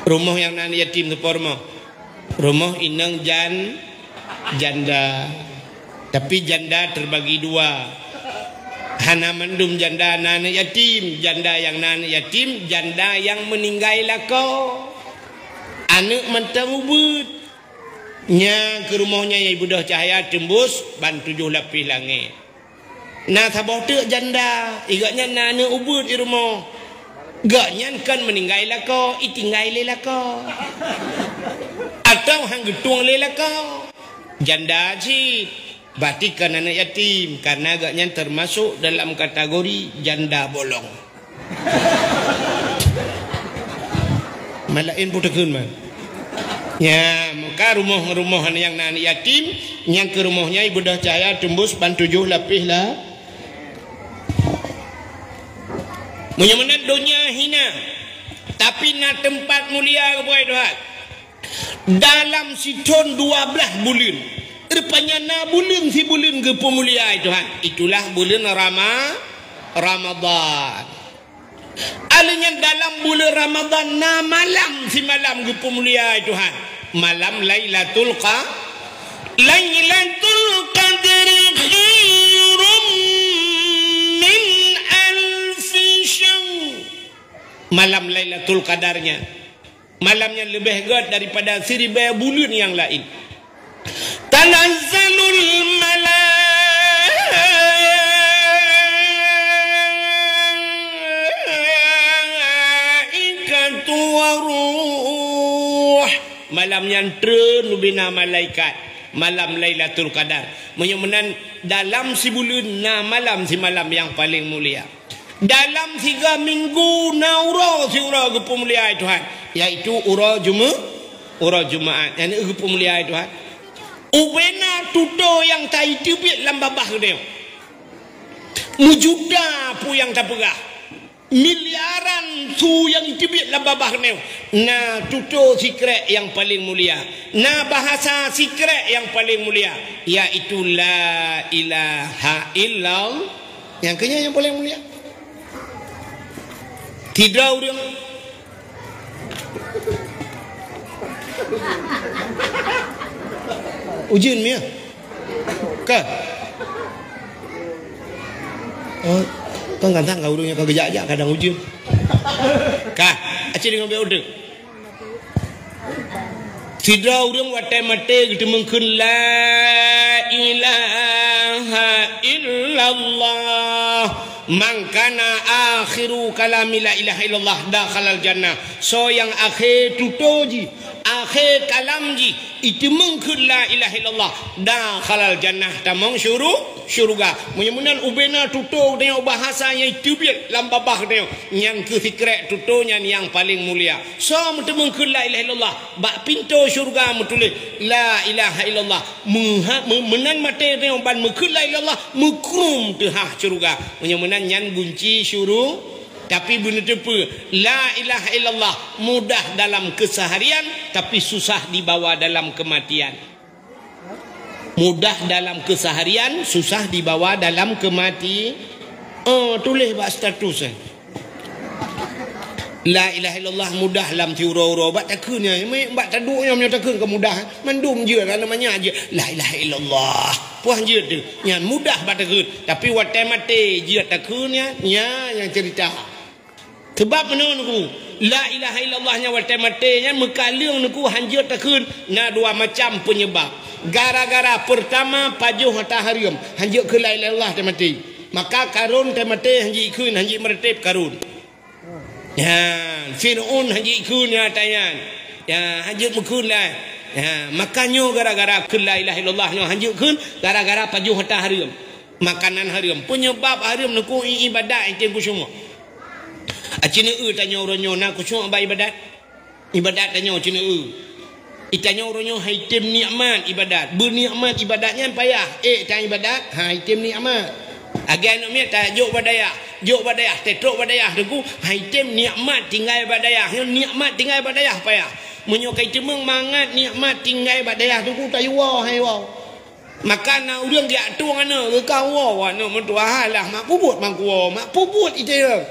Rumoh nyang na aneuk yatim teupo rumoh. Rumoh inong jan-, janda. Tapi janda terbagi dua. Hana mandum janda na aneuk yatim. Janda nyang na aneuk yatim, janda nyang meuninggai lakoe. Aneuk mantong ubeuet. Nyang keu rumoh nyan nyang ibeudôh cahya teumbus ban tujoh lapéh langét. Na saboh teuk janda, i gobnyan na aneuk ubeuet i rumoh. Gobnyan kon meuninggai lakoe, itinggai lé lakoe. Atawa han geutueng lé lakoe. Janda cit. Berarti kon aneuk yatim, karena gobnyan termasuk dalam kategori janda bolong. Malaén puteukeun man. Ya, maka rumoh-rumoh nyang na aneuk yatim, nyang keu rumoh nyan ibeudôh cahya teumbus ban tujoh lapéh la. Meunyoe meunan donya hina, tapi na teumpat mulia, geuboh Tuhan. Dalam sithon dua blaih buleuen. Rupanya na buleuen sibuleuen geupeumulia, Tuhan. Itulah buleuen Rama-, Ramadan. Alheuh nyan dalam buleuen Ramadan na malam simalam geupeumulia, Tuhan. Malam Lailatul Qa-, Lailatul Qadri khairum min alfi syahr. Malam Lailatul Qadar nyan. Malam nyan leubeh gét daripada siribèe buleuen nyang laén. Tanazzalul malaikatu waruh. Malam nyan treun ubena malaikat. Malam Lailatul Qadar. Meunyoe meunan dalam sibuleuen na malam simalam nyang paleng mulia. Dalam siga minggu na uroe siuroe geupeumulia, Tuhan, yaitu uroe Jume-, uroe Jumaat. Nyan geupeumulia, Tuhan. Ubena tutoe nyang taiteubiet lam babah geutanyoe. Meujuta peue nyang tapeugah. Miliaran su nyang iteubiet lam babah geutanyoe. Na tutoe sikrek nyang paleng mulia. Na bahasa sikrek nyang paleng mulia, yaitu la ilaha illallah. Nyang keunyan nyang paleng mulia. Sidroe ureueng ujeuen miah. Ka. Oh, kan kadang ka ureueng nyang ka geujak-jak kadang ujeuen. Ka. Aci deungon bèk udeueng. Sidroe ureueng watèe maté geuteumeung kheun la ilaha illallah. Man kana akhiru kalami la ilaha illallah dakhalal jannah. Soe nyang akhé tutoe jih, akhé kalam jih, iteumeung kheun la ilaha illallah, dakhalal jannah, tamong syuru-, syuruga. Meunyoe meunan ubena tutoe geutanyoe bahasa nyang iteubiet lam babah geutanyoe, nyan keuh sikrek tutoe nyan nyang paleng mulia. Soe meuteumeung kheun la ilaha illallah, bak pintoe syuruga meutuléh la ilaha illallah. Meuha-, meu-, meunan maté geutanyoe ban meukheun la ilaha illallah, meukrum teuhah syuruga. Meunyoe meunan nyan gunci syuru-, Tapi beuneuteupeu, la ilaha illallah mudah dalam keseharian, tapi susah dibawa dalam kematian. Mudah dalam keseharian, susah dibawa dalam kemati-, oh, tuléh bak status, eh. La ilaha illallah mudah lam siuroe-uroe. Bak takheun nyan, bak taduek nyan, meunyoe takheun ka mudah, eh. Mandum jeuet, namanya jeuet. La ilaha illallah. Puah jeuet tu. Nyan mudah bak takheun. Tapi watèe maté jeuet takheun nyan, nyan nyang cerita. Sebab meunoe Teungku, la ilaha illallah nyan watèe maté nyan meukaleueng Teungku hanjeuet takheun na dua macam penyebab. Gara-gara pertama pajoh hareuem, hanjeuet kheun la ilaha illallah watèe maté. Maka Karun watèe maté hanjeuet kheun, hanjeuet meureutéb Karun. Ya, Fir'aun hanjeuet kheun nyan watèe nyan. Ya, hanjeuet meukheun lah. Ya, maka nyoe gara-gara kheun la ilaha illallah nyoe hanjeuet kheun gara-gara pajoh hareuem. Makanan hareuem. Penyebab hareuem Teungku i-, ibadat item khusyuk. Aci neueu tanyoe uroe nyoe na khusyuk bak ibadat. Ibadat tanyoe ci neueu. Itanyoe uroe nyoe hai tem nikmat ibadat. Beunikmat ibadat nyan payah. Eh, tan ibadat, hai tem nikmat. Agai aneuk miet tajok bak dayah. Jok bak dayah, teutrok bak dayah Teungku, hai tem nikmat tinggai bak dayah. Nyoe nikmat tinggai bak dayah payah. Meunyoe kai teumeung mangat nikmat tinggai bak dayah Teungku, tayue woe hai woe. Maka na ureuëng geujak tueng aneuk, geuka woe aneuk meutuah lah mak peubuet mangkuwoe, mak peubuet iteueng.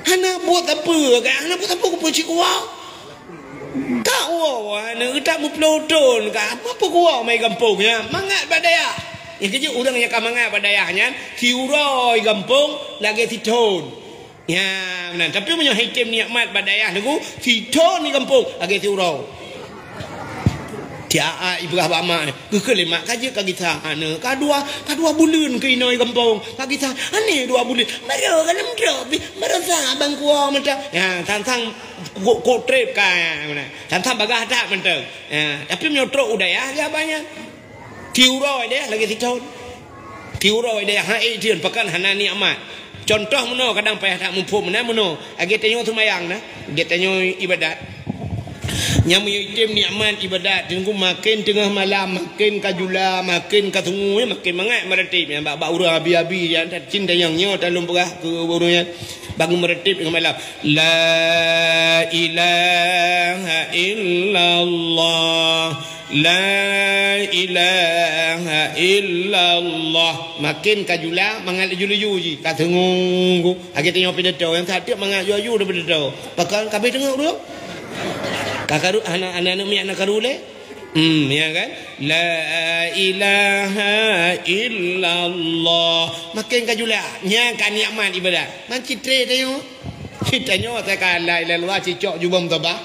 Hana buet sapeue kan, hana buet sapeue kupeue cit kuwoe. Ka woe aneuk geutak meuploe thon ka, apa kuwoe mai gampông nyan, mangat bak dayah. Nyang keujeuet ureuëng nyang ka mangat bak dayah nyan, siuroe gampông lagée sithon. Ya, meunan. Tapi meunyoe hai tem nikmat bak dayah Teungku, sithon di gampông lagée siuroe. Tiap ipeugah bak mak, geukheun lé mak ka jeuet ka gisa aneuk, ka dua, ka dua buleuen keu inoe gampông, ka gisa aneuk dua buleuen. Baru ka lom drop, baru sa bangkuang mata. Ya, sang-sang kok, kok treb ka, ya, meunan. Sang-sang bagah that mantong. Ya, tapi meunyoe trok u dayah, ya banyak. Tiuroe deh lagée sithon. Tiuroe deh hai tem pakon hana nikmat. Contoh meunoe kadang payah that muphom meunan meunoe. Lagée tanyoe seumayang na, lagée tanyoe ibadat. Nyang meunyoe item nikmat ibadat, Teungku, maken teungoh malam, maken ka jula, maken ka sungue, maken mangat meuratéb. Nyang bak-bak ureuëng abi-abi nyan, cit nyang nyoe talôn peugah keu ureuëng nyan. Bangun meuratéb teungoh malam. La ilaha illallah. La ilaha illallah. Maken ka jula, mangat laju-laju jih. Ka sungue. Lagée tanyoe pidato, nyang sateuk mangat laju-laju daripada pidato. Pakon ka abéh teungoh ureuëng? Ka karu, aneuk-aneuk miet na karu lé? Hmm, ya kan? La ilaha illallah. Maken ka jula. Nyan ka nikmat ibadat. Man citré tanyoe. Tanyoe asai ka la ilaha illallah, cicok jubah meutabah.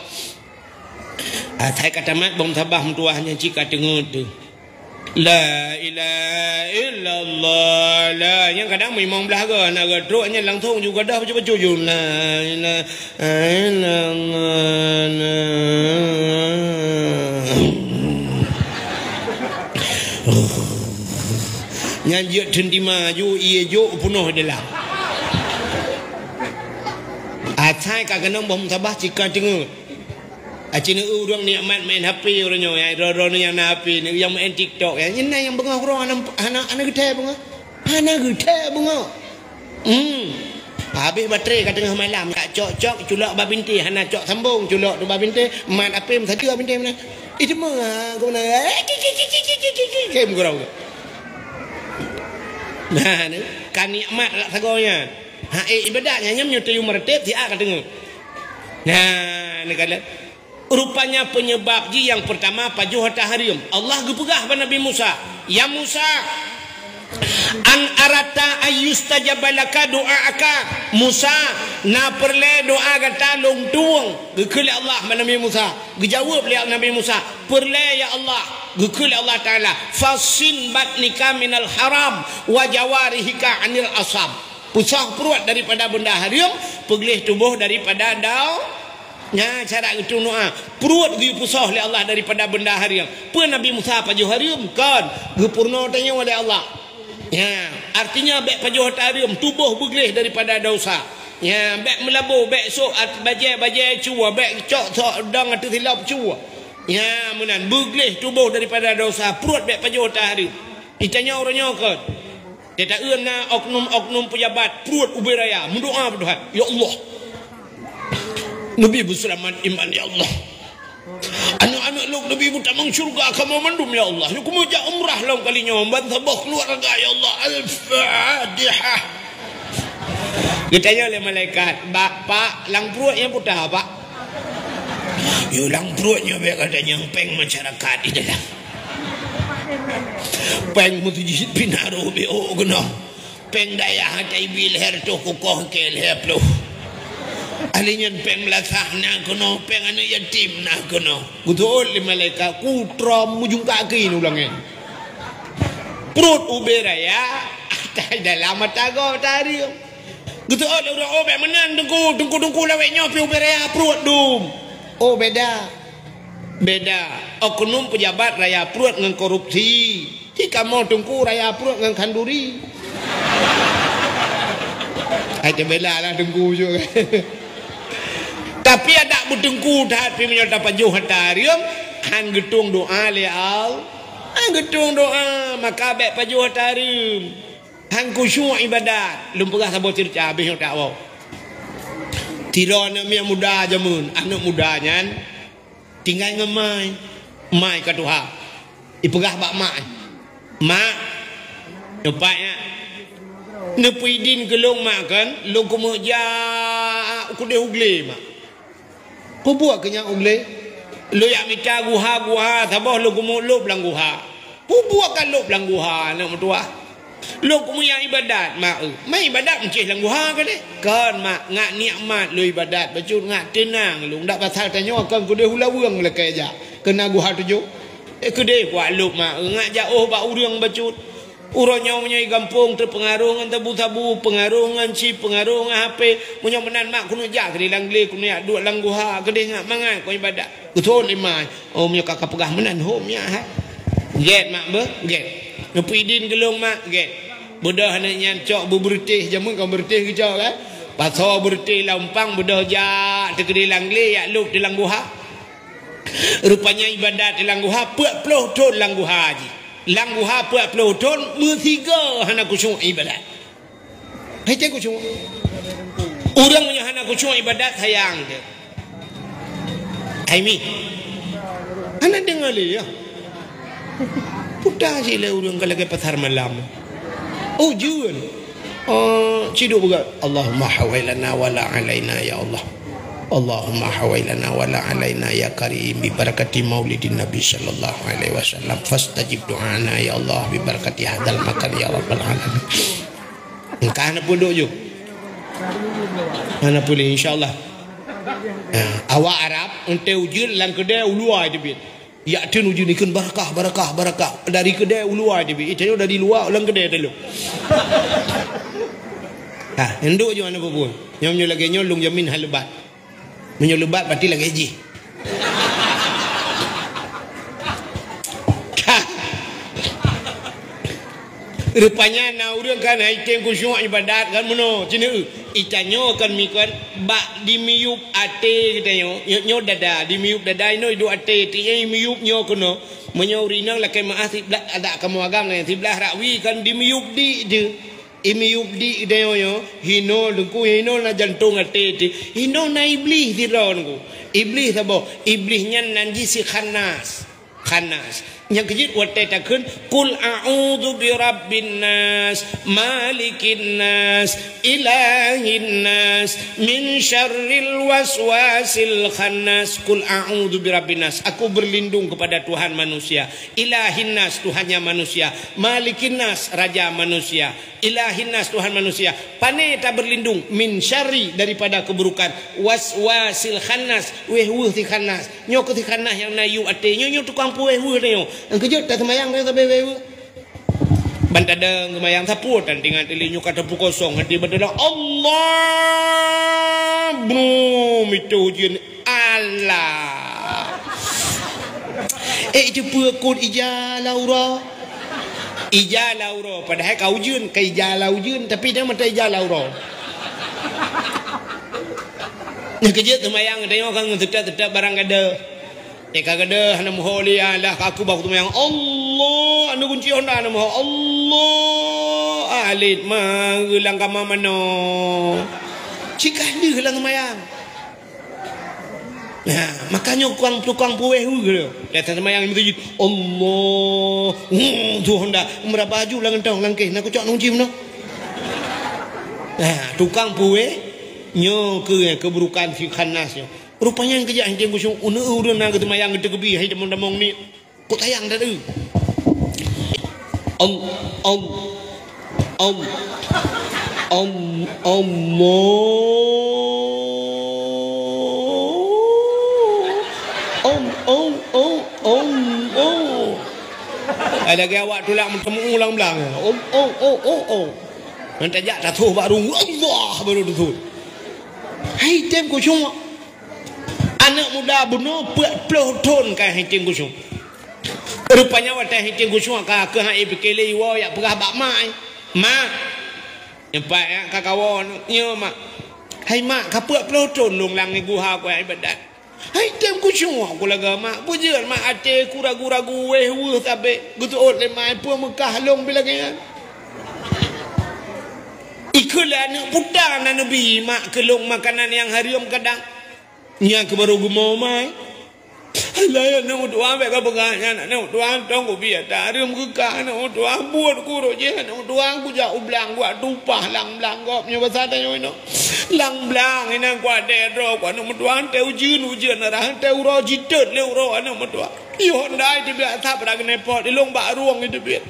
Asai ka tamat bom sabah meutuah nyan cit ka teungeut teuh. La ilaha illallah. La, nyang kadang meunyoe limong blaih go, na geutrok nyan langsong ju gadoh bacut-bacut ju. La ilaha illallah. La. Nyan jeuet teuntima ju, ié jok peunoh dalam. Asai ka keunong bom sabah cit ka teungeut. Aci neu ureuëng nikmat main H P uroe nyoe, ya, droe-droe nyang na H P, nyang main TikTok, ya. Nyan na nyang beungoh uroe hana, hana, hana geuthée beungoh. Hana geuthée beungoh. Hmm. Habéh baterai ka teungoh malam, ka cok-cok, culok bak bintéh, hana cok sambong, culok tu bak bintéh, mat H P meusadeue bak bintéh meunan. Ih, cuma, ha, aku meunan, eh, ki, ki, ki, kem keudroe. Nah, ni, ka nikmat rak sagoe nyan. Ha, eh, ibadat nyan, nyan meunyoe tayue meuratéb, siat ka teungoh. Nah, neukalon. Rupanya penyebab jih nyang peurtama pajoh hareuem. Allah geupeugah bak Nabi Musa, "Ya Musa, an aradta an yustajaba laka du'aaka." Musa, na peureulée doá gata lôn tueng, geukheun lé Allah bak Nabi Musa. Geujaweueb lé Nabi Musa, "Peureulée ya Allah," geukheun lé Allah Taala, "fasin batnika minal haram wa jawarihika anil asam." Peusoh pruet daripada beunda hareuem, peugleh tuboh daripada dau. Nyan cara geutueng doá. Pruet geupeusoh lé Allah daripada beunda hareuem. Peue Nabi Musa pajoh hareuem? Kon, geupeurunoe tanyoe lé Allah. Ya, artinya bék pajoh hareuem, tuboh beugleh daripada dosa. Ya, bék meulabô, bék sôk at-, bajée-bajée cue, bék cok sok dong ateueh silop cue. Ya, meunan, beugleh tuboh daripada dosa, pruet bék pajoh hareuem. Itanyoe uroe nyoe kon. Teuta-eu na oknum-oknum peujabat pruet ubé raya, meudoá bak Tuhan, "Ya Allah, neubi beuseulamat iman, ya Allah. Aneuk-aneuk lôn neubi meutamong syeuruga kamoe mandum, ya Allah. Nyoe keumeujak umrah lom kali nyoe, ban saboh keuluwarga, ya Allah. Al-Fatihah." Geutanyong lé malaikat, "Bak, Pak, lam pruet nyang peue teuh, Pak?" "Yo, lam pruet nyoe bék gata nyang péng masyarakat di dalam. Péng meuseujid pih na rôh bék ôk keunoe. Péng dayah ata ibi lhèe reutôh kukoh keu lhèe ploh. Ahli nyan péng meulasah na keunoe, péng aneuk yatim na keunoe." Geuteuôt lé malaikat, "Ku trom meujungkak keu ulôn nyan. Pruet ubé raya, ata dalam ata gob ata hareuem." Geuteuôt lé ureueng, "Oh, bék meunan, Teungku. Teungku-teungku lawét nyoe pih ubé raya pruet dum." "Oh, beda. Beda. Oknum peujabat raya pruet ngon korupsi. Ci kamoe Teungku raya pruet ngon khanduri." Hai teubela lah Teungku jok. Tapi adak beuteungku that pih meunyoe tapajoh ata hareuem, han geutueng doa lé Allah. Han geutueng doa, maka bék pajoh ata hareuem. Han khusyuk ibadat. Lôn peugah saboh ceurita, habéh nyoe tawoe. Sidroe aneuk miet muda jameun, aneuk muda nyan tinggai ngon mai. Mai ka tuha. Ipeugah bak mak, "Mak, nyoe pat nyak, neupeuidin keu lôn mak kon, lôn keumeujak keudeh u glé mak." "Peue buet keu nyak u glé?" "Lôn jak mita guha-guha saboh lôn keumeulôb lam guha." "Peue buet ka lôb lam guha, aneuk meutuwah?" "Lôn keumeujak ibadat mak." "Eu, ma ibadat meucéh lam guha keudeh?" "Kon mak, ngat nikmat lôn ibadat bacut, ngat teunang lôn. Dak pasal tanyoe kon keudeh u laweueng lakée jak, keu na guha tujoh." "Eh, keudeh kuat lôb mak, eu, ngat jak ôh bak ureuëng bacut." Uroe nyoe meunyoe i gampông teupeungaruh ngon sabu-sabu, peungaruh ngon chip, peungaruh ngon H P. Meunyoe meunan mak keuneuk jak keudeh lam glé, keuneuk jak duek lam guha, keudeh ngat mangat kon ibadat. Geuseuôt lé mai. Oh, meunyoe ka kapeugah meunan, hom nyak hai. Gét mak beuh, gét. Neupeuidin keu lôn mak, gét. Beudôh aneuk nyan cok beubeureutéh, jameun kon beureutéh geucok kan. Pasoe beureutéh lam umpang, beudôh jak teukeudeh lam glé, jak lôb di lam guha. Rupanya ibadat di lam guha, peuet ploh thon lam guha jih. Lam guha peuet ploh thon, meusigoe hana khusyuk ibadat. Hai teuh khusyuk. Ureuëng meunyoe hana khusyuk ibadat, sayang teuh. Hai mi. Hana deungoe lé, ya. Puta cit lé ureuëng ka lagée pasar malam. Ujeuen. Oh, ciduk beugah, "Allahumma hawailana wala alaina ya Allah. Allahumma hawailana wala alaina ya Karim, bi barakati maulidin Nabi sallallahu alaihi wasallam. Fastajib du'ana ya Allah, bi barakati hadzal makan ya rabbal alamin." Engkah hana peuduek ju. Hana pulih, insyaallah. Ha, awak Arab, untée ujeuen lam keudée u luwa teubiet. Yak teun ujeuen ikheun, "Barakah, barakah, barakah." Dari keudée u luwa teubiet. Ih, tanyoe dari luwa, lam keudée teuh lom. Ha, endok ju hana peue-peue. Nyoe meunyoe lagée nyoe, lôn jamin han leubat. Meunyoe leubat, berarti lagée jih. Rupanya na ureuëng kan hai tem khusyuk ibadat kan meunoe, cina, "Eu, itanyoe kan mi kan bak dimiyueb até geutanyoe, nyoe, nyoe dada, dimiyueb dada inoe iduek até, ti nyoe imiyueb nyoe keunoe." Meunyoe ureuëng inong lakée meuáh siblah, adak kamoe agam nyan, siblah rakwi kan dimiyueb di teuh. Imiyueb di geutanyoe nyoe, hinoe teungku, hinoe na jantong até teuh, hinoe na iblih sidroe teungku. Iblih saboh, iblih nyan nan jih si khannas. Khannas. Nyang keujeuet watée takheun, "Qul a'udzu birabbin nas, malikin nas, ilahin nas, min syarril waswasil khannas." "Qul a'udzu birabbin nas." Aku berlindung kepada Tuhan manusia. Ilahin nas, Tuhannya manusia. Malikin nas, raja manusia. Ilahin nas, Tuhan manusia. Pane taberlindung, min syarri, daripada keburukan, waswasil khannas, wéh-weuh si khannas. Nyoe keuh si khannas nyang na yub até. Nyoe, nyoe tukang puwéh weuh nyoe. Nyang keujeuet taseumayang nyoe sabe wéh-weuh. Ban tadong seumayang sapeue tan teuingat lé nyoe ka teupeu kosong hati ban tadong, Allah, brum, itu ujeuen. Alah. Eh, itu peue kon ija laura? Ija laura, padahai ka ujeuen, ka ija la ujeuen, tapi dia mata ija laura. Nyang keujeuet seumayang tanyoe kan ngon seutôt-seutôt barang gadoh. Eh, ka gadoh hana meuho lé, alah, ka aku bak seumayang. Allah, anu kunci honda hana meuho. Allah, alit ma geulang kama manoe. Cit ka lheueh lam seumayang. Nah, makanya tukang, tukang puwéh weuh lé. Datang seumayang di masjid. Allah. Hmm, tu honda. Meuraba aju lam geuntong, lam kéh. Na kucok nunci meunoe. Nah, tukang puwéh. Nyoe keuh keburukan si khannas nyoe. Rupanya nyang keujak hai tem khusyuk. Uneuk ureueng na geuseumayang geuteukeubie hai damong-damong ni. Kok sayang dah tu. Al, al, al, al, Allah. Al, al, al, al, al. Ai lagèe awak tulak meuteumèe ulang blang. Al, al, al, al, al. Nyan tajak tatuh bak rueng, Allah baru tatuh. Hai tem khusyuk. Aneuk muda bunoe peuet ploh thon ka hai tem khusyuk. Rupanya watèe hai tem khusyuk ka keuh hai pike lé iwoe jak peugah bak mak, "Mak, nyoe pat jak ka kawoe nyoe, Mak. Hai Mak, ka peuet ploh thon lôn lam guha ku ibadat. Hai tem khusyuk ku lagèe Mak, peue jeuet Mak até ku ragu-ragu wéh weuh sabé geuteuôt lé mak peue meukah lôn pih lagèe nyan." Keu lé aneuk puta na neubi mak keu lôn makanan nyang hareuem kadang. Nyan keuh barô geumo mai. Alah, aneuk meutuah, bék kapeugah nyan, aneuk meutuah, tong kubi ata hareuem keu kah, aneuk meutuah, buet kurok jih, aneuk meutuah, kujak u blang, kuat tupah lam blang gob nyoe basa tanyoe inoe. Lam blang inan kuat deh droe, ku aneuk meutuah, teuh ujeuen, ujeuen arah, teuh uroe jitot lé uroe aneuk meutuah. Yoh ndai teubiet asap rak keuneupot, ilong bak rueng teubiet.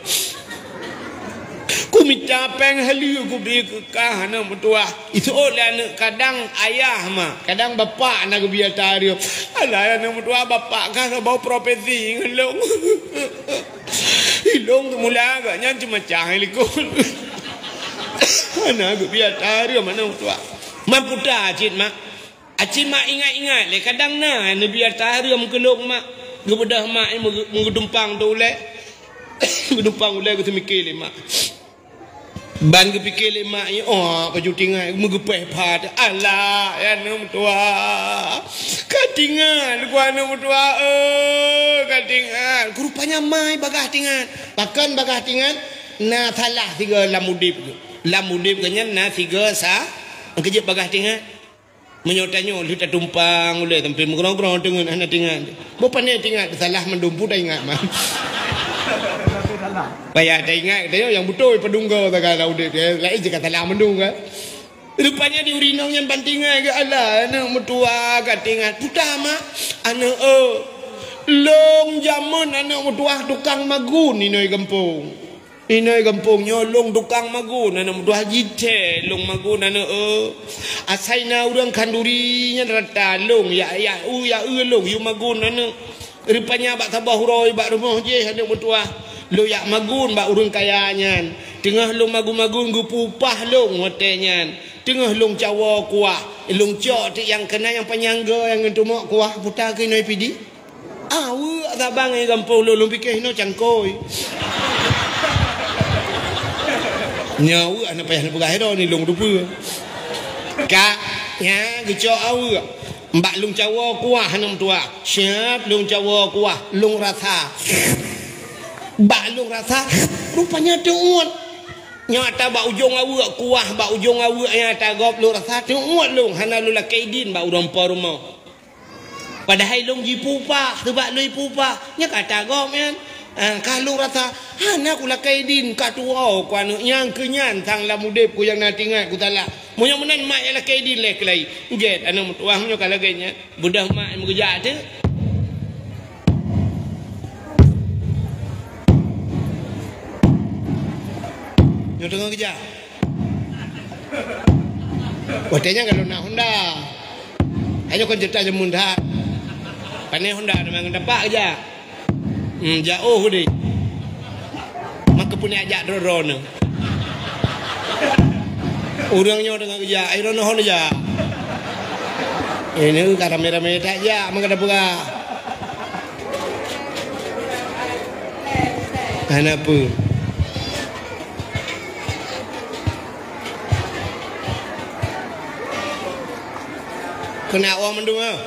Kumita péng haleue kubi keu kah aneuk meutuah. Iseuôt lé aneuk kadang ayah ma, kadang bapak na geubi ata hareuem. Alah aneuk meutuah, bapak kah saboh profesi ngon lôn. Ilong teumula agak nyan ceumacah likot. Hana geubi ata hareuem aneuk meutuah. Man puta cit mak. Aci mak ingat-ingat lé, kadang na neubi ata hareuem keu lôn mak. Geubeudôh mak nyan meuge-, meugeudumpang teuh ulée. Geudumpang ulée geuseumiké lé mak. Ban geupike lé mak nyan, oh, baju tingat meugeupéh pha teuh. Alah, ya aneuk meutuah. Ka tingat, ku aneuk meutuah, eh, ka tingat. Ku rupanya mai bagaih tingat. Pakon bagaih tingat? Na salah sigoe lam udeb geuh. Lam udeb geuh nyan na sigoe sa-, keujeuet bagaih tingat. Meunyoe tanyoe lheueh tatumpang ulée sampoe meugroe-groe teungeut hana tingat. Boh pane tingat, salah mandum peue taingat mah. Payah taingat tanyoe nyang beutôi padum goe sagala udeb, eh, laén cit ka salah mandum kan. Rupanya di ureueng inong nyan ban tingat geuh, alah, aneuk meutuah ka tingat. Puta mak, aneuk, eh, lôn jameun aneuk meutuah tukang magun inoe gampông. Inoe gampông nyoe lôn tukang magun aneuk meutuah, jithée lôn magun aneuk, eh. Asai na ureueng khanduri nyan rata lôn, ya, ya, u, ya, eu lôn yue magun aneuk. Rupanya bak saboh uroe bak rumoh jih aneuk meutuah, lôn jak magun bak ureueng kaya nyan. Teungoh lôn magun-magun geupeu upah lôn watée nyan. Teungoh lôn cawoe kuah, lôn cok teuk nyang keunan nyang panyang goe nyang ngon teumok kuah, puta keunoe pidi. Aweuek saban ngon gampông lôn, lôn pike hinoe cangkôi. Nyoe aweuek hana payah neupeugah droe ni lôn teupeue. Ka, nya geucok aweuek. Bak lôn cawoe kuah aneuk meutuah. Siap lôn cawoe kuah, lôn rasa. Bak lôn rasa, rupanya teuôt. Nyoe ata bak ujong aweuek kuah, bak ujong aweuek nyang ata gob lôn rasa teuôt lôn, hana lôn lakée idin bak ureueng po rumoh. Padahai lôn jipeupah, seubab lôn jipeupah, nyan ka ata gob nyan. Ah, ka lôn rasa, hana kulakée idin, ka tuwoe ku aneuk nyan, keu nyan sang lam udeb ku nyang na tingat ku salah. Meunyoe meunan mak nyang lakée idin lé keulai. Gét aneuk meutuah meunyoe ka lagée nyan. Beudôh mak nyang meugeujak teuk. Nyoe teungoh geujak. Watée nyan ka lôn na honda. Ayo kon ceurita jameun that. Pane honda teuma ngon tapak geujak. Hmm, jak oh udeh. Maka pun jak droe-droe nyoe. Ureueng nyoe teungoh geujak, ai droe nyoe jak. Ini ka ramé-ramé that jak, maka tapeugah. Hana peue. Keuneuk awak mandum, ah.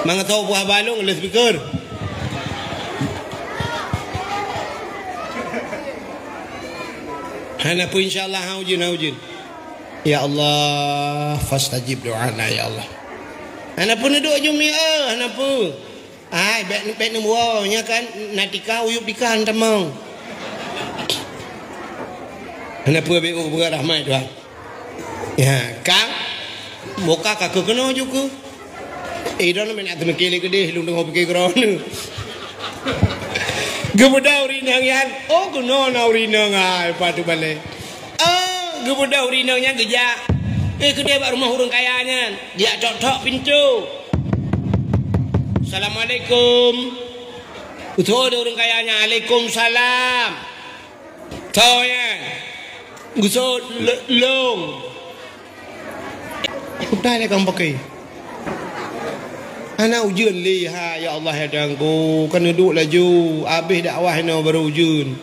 Mangat tahu buah balong oleh speaker. Hana peue, insya Allah, ha ujeuen, ha ujeuen. Ya Allah, fastajib doana, ya Allah. Hana peue neuduek jumi, eh, hana peue. Ai, bék, bék neuwoe, nyan kan na tika, uyueb tika tamong. Hana peue, bék ubeurah rahmat Tuhan. Ya, kang, boka ka keuh keunoe ju keuh. Eh, droeneuh meunan teumeukilék keudeh, lôn teungoh pike keudroe. Geubeudôh ureueng inong nyan, oh, keunoe na ureueng inong, ai, pat teubalek. Oh, geubeudôh ureueng inong nyan geujak. Eh, keudeh bak rumoh ureueng kaya nyan, jak tok-tok pintoe. "Assalamualaikum." Geuseuôt lé ureueng kaya nyan, "Alaikumsalam." Toh nyan. Geuseuôt le-, lôn. Utai lé kang pakai. Hana ujeuen lé, ha, ya Allah, ya Tuhanku. Kan neuduek laju. Abéh dakwah inoe barô ujeuen.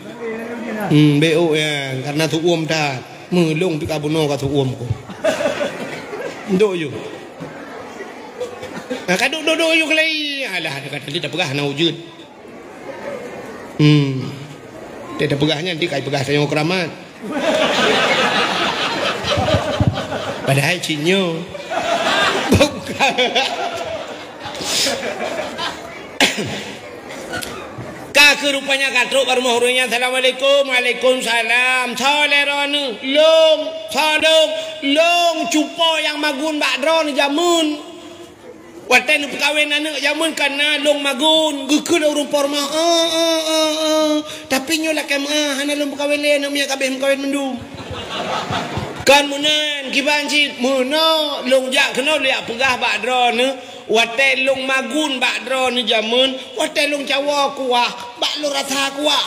Hmm, bék nyan. Karena teuuem that. Meulông pih ka bunoe ka teuuem ku. Ndok ju. Nah, ka duek-duek ju keulai. Alah, ada kata dia dah peugah hana ujeuen. Hmm. Dia dah peugah nyan, dia kai peugah tayong keuramat. Padahai cit nyoe. Bukan. Ka keuh rupanya ka trok bak rumoh ureueng nyan, "Assalamualaikum." "Waalaikumsalam." "Soe lé droeneuh?" "Lôn." "Soe lôn?" "Lôn cupo nyang magun bak droeneuh jameun." Watèe neupeukawen aneuk jameun ka na lôn magun, geukheun lé ureueng po rumoh, "Eh, eh, eh, eh. Tapi nyoe lakèe meu'ah, hana lôn peukawen lé, aneuk miet ka abéh meukawen mandum." Kon meunan, kiban cit, meunoe lôn jak keunoe lôn jak peugah bak droeneuh, watèe lôn magun bak droeneuh jameun, watèe lôn cawoe kuah, bak lôn rasa kuah.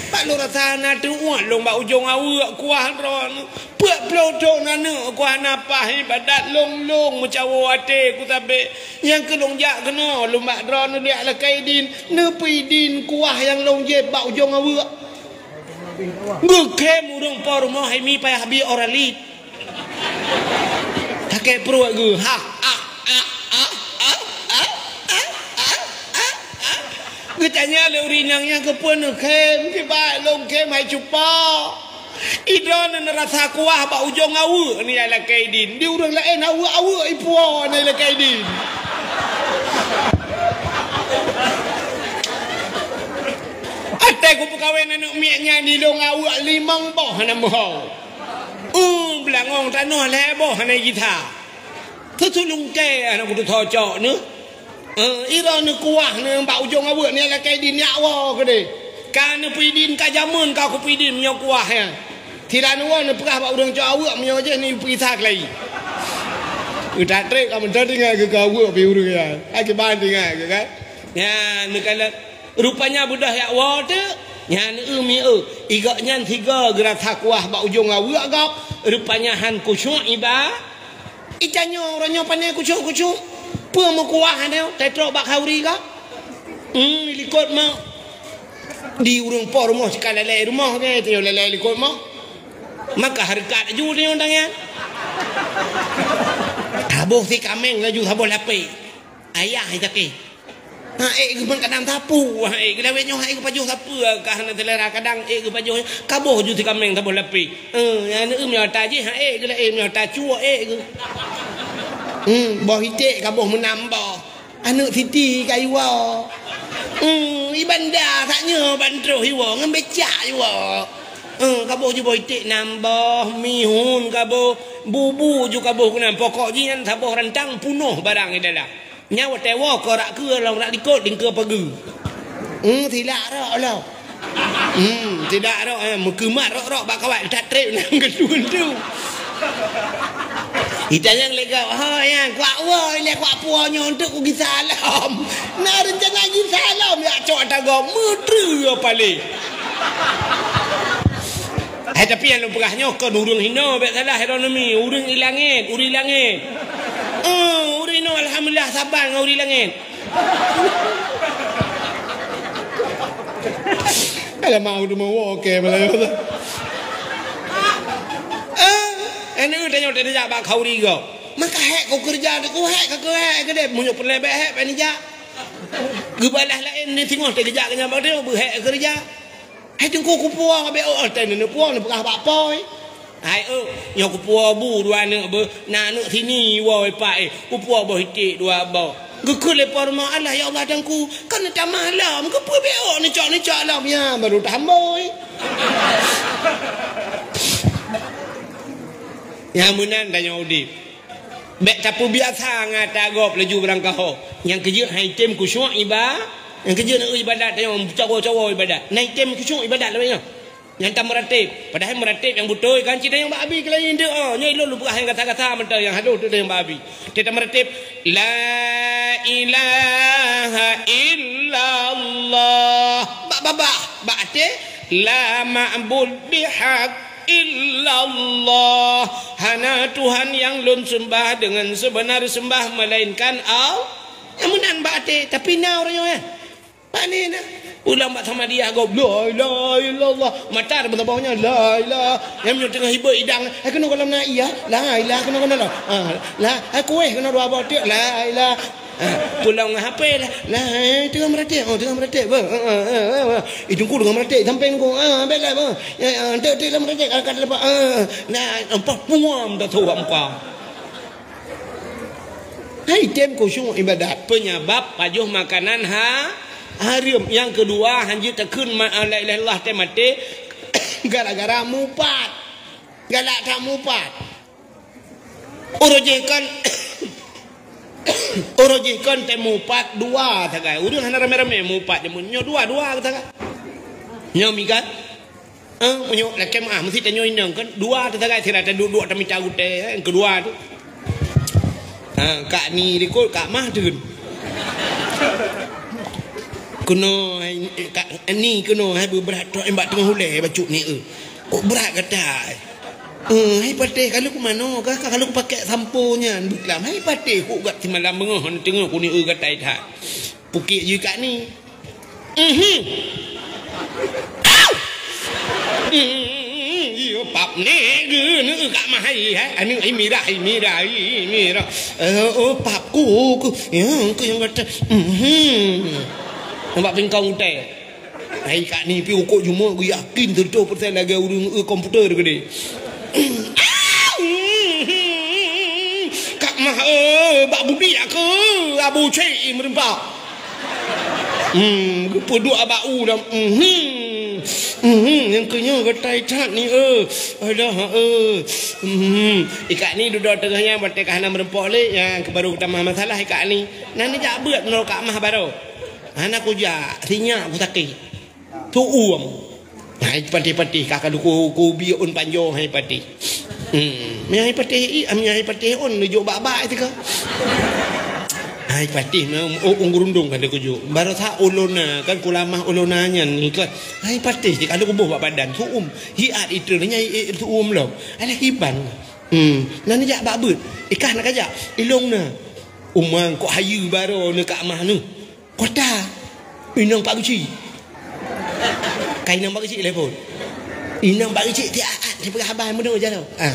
Bak lôn rasa na teuuet lôn bak ujong aweuek kuah droeneuh. Peuet ploh thon aneuk ku hana paih ibadat, lôn-lôn meucawoe até ku sabé. Nyang keu lôn jak keunoe lôn bak droeneuh jak lakèe idin, neupeuidin kuah nyang lôn jieb bak ujong aweuek. Geukhém ureueng po rumoh hai mi payah bi Oralit. Sakét pruet geuh. Ha, ha, ha. Geutanya lé ureueng inong nyan keupeue neukhém, kiban lôn khém hai cupo. Idroeneuh neurasa kuah bak ujong aweuek nyan lakèe idin. Di ureueng laén aweuek-aweuek ipuwoe nyan lakèe idin. Até ku peukawen aneuk miet nyan di lôn aweuek limong boh hana meuho. Uh, beulangong tanoh lhèe boh hana jitha. Teutu lungkée hana kutu cocok neuh. Eh, ira neukuah neuh bak ujong aweuek nyan lakèe idin nyak woe keudeh. Ka neupeuidin ka jameun ka kupeuidin meunyoe kuah nyan. Sira neuwoe neupeugah bak ureueng cok aweuek meunyoe jih neupeugisa keulayi. Utak trép ka meunan tinggai keu aweuek pi ureueng nyan. Akiban tinggai keu kan. Nyan neukalon rupanya beudôh jak woe teuk. Nyan eu mi eu. Igok nyan sigoe geurasa kuah bak ujong aweuek gob. Rupanya han khusyuk iba. Itanyoe uroe nyoe pane khusyuk-khusyuk. Peue meukuah nyoe, tetrok bak khauri ka? Hmm, likot mak. Di ureueng po rumoh sikalalai rumoh ke, tanyoe lalai likot moh. Maka hareukat laju tanyoe tangan. Saboh si kaméng laju saboh lapéh. Ayah sakét. Ha ék geuh ban kadang sapu, ha ék geuh lawét nyoe, ha ék geuh pajoh sapeue ka hana seulera, kadang ék geuh pajoh kaboh ju si kaméng saboh lapéh. Eh, aneuk meunyoe ata jih, ha ék geuh laén meunyoe ata cuek ék geuh. Hmm, boh iték kaboh meunam boh. Aneuk siti ka iwoe. Hmm, i banda sak nyoe ban troh iwoe ngon becak iwoe. Eh, kaboh ju boh iték nam boh, mihun kaboh, bubu ju kaboh keunan. Pokok jih nyan saboh rantang punoh barang i dalam. Nyan watée woe keu rak keue lom rak likot lingkeue pageue. Hmm, silak rok lom. Hmm, silak rok, eh, meukeumat rok-rok bak kawat that trép nyan geutuen tu. Itanyong lé gob, "Ho nyan, kuak woe ilée kuak puwoe nyoe untuk kugisa lom." Na reuncana gisa lom jak cok ata gob, meutreue paleng. Hai, tapi nyang lôn peugah nyoe kon ureuëng hinoe, bék salah ironomi. Ureuëng i langét, ureuëng i langét. Eh, ureuëng hinoe alhamdulillah saban ngon ureuëng i langét. Alah, mau tu mau oke malah. Eh, anu tanyong tadi jak bak khauri go. Maka hek kau kerja tu, ku hek ka keu hek ke deh. Meunyoe peureulée bék hek, bék nijak. Geubalah laén ni singoh teugeujak keu nyan bak dia, beuhek keureuja. Hai teungku kupuwoe, bék oh, teuh neupuwoe neupeugah bak po. Hai oh, nyoe kupuwoe bu dua aneuk beuh, na aneuk sini woe pak eh, kupuwoe boh iték dua boh. Geukheun lé po rumoh, "Allah ya Allah teungku, kan neutamah lom, keupeue bék oh neucok-neucok lom?" Ya, baru tahamboi. Nyang meunan tanyoe udeb. Bék tapeubiasa ngon ata gob laju barangkaho. Nyang keujeuet han item khusyuk iba-, nyang keujeuet na ibadat tanyoe, cawoe-cawoe ibadat. Na item khusyuk ibadat lagée nyoe. Nyang tameuratéb. Padahai meuratéb nyang beutôi kan cit tanyoe bak abi keulayi deuek, oh. Nyoe ilôn lôn peugah nyang gata-gata mantong nyang halôh deuek tanyoe bak abi. Teuh tameuratéb, "La ilaha illallah." Bak babah, bak até, "La ma'bud bihaq illallah." Hana Tuhan nyang lôn seumbah deungon seubeuna seumbah melainkan Allah. Nyang meunan bak até, tapi na ureuëng nyoe, eh. Pane na? Ulang bak samadiyah gob, "La ilaha illallah." Mata dah beutabong nyan, "La ilaha." Nyang meunyoe teungoh hibeuet idang, "Hai keunoe gohlom na iya, la ilaha keunoe gohlom." Ah, la, hai kueh keunoe dua boh tiek, "La ilaha." Ah, pulang ngon hape lah. Nah, eh, teungoh meuratéb, oh, teungoh meuratéb, bah. Ah, ah, ah, ah, ah. Itu ku teungoh meuratéb, sampéng ku. Ah, bék lah, bah. Ya, ya, tek, tek lah meuratéb, angkat lepas. Ah, nah, empat puam dah tu, empat. Hai tem khusyuk ibadat. Penyebab pajoh makanan ha-, haram. Nyang keudua, hanjeuet takheun ma-, la ilaha illallah teuh maté gara-gara mupat. Galak that mupat. Uroe jih kon, uroe jih kon teuh mupat dua sagai. Ureueng hana ramé-ramé mupat jameun nyoe dua-dua sagai. Nyoe mikat. Eh, meunyoe lakée meuah meusti tanyoe inong kan dua teuh sagai sira taduek-duek tamita gutée, eh, nyang keudua tu. Ha, Kak Ni likot, Kak Mah teun. Keunoe hai, Kak Ni keunoe hai beubrat trok bak teungoh ulée bacut ni, eh. Kok brat gata, eh? Eh, hai patéh, ka lheueh kumanoe kah, ka lheueh kupakék sampo nyan beuklam. Hai patéh, kok gat simalam beungoh teungoh kuni, eh, gata that. Pukik jih Kak Ni. Mhm. Au! Mhm. Iyo, pap ni geuneuk Kak Mah hai, hai. Aneuk hai mirah, hai mirah, hai mirah. Eh, oh, pap ku, ku. Ya, ku nyang kata. Mhm. Nampak pingkong utai. Hai Kak Ni pi ukok jumo geuyakin seratus persen lagée ureueng, eh, komputer geude. Kak Mah, eh, bak budi aku, Abu Cik meureumpok. Hmm, geupeuduek bak u lam. Mhm. Mhm, nyang keu nyoe geutai that ni, eh. Alah, eh. Mhm. Ikak ni dudoe teungoh nyan watée ka hana meureumpok lé, nyang keu baru geutamah masalah ikak ni. Nah, neujak beuet nyoe Kak Mah baroe. Hana kujak, sinyak kusakét. Tu'uem. Hai patéh-patéh, ka ka duku kubi ôn panjoe hai patéh. Hmm, mi hai patéh i, mi hai patéh ôn neujok bak-bak itu ka. Hai patéh, ma, oh, ôn geurundong ka dikujok. Barosa ulona, kan kulamah ulona nyan ni kan. Hai patéh, di ka kuboh bak badan, tu'uem. Hiat itu nyai, eh, tu'uem lom. Alah hiban. Hmm, na neujak bak beuet. Ikah nak kajak, ilong na. Umang kok hayu baroe ni Kak Mah ni. Kota. Inong Pak Geuchik. Ka inong Pak Geuchik telepon. Inong Pak Geuchik tiap saat dipeugah haba meunoe jaroe. Ha.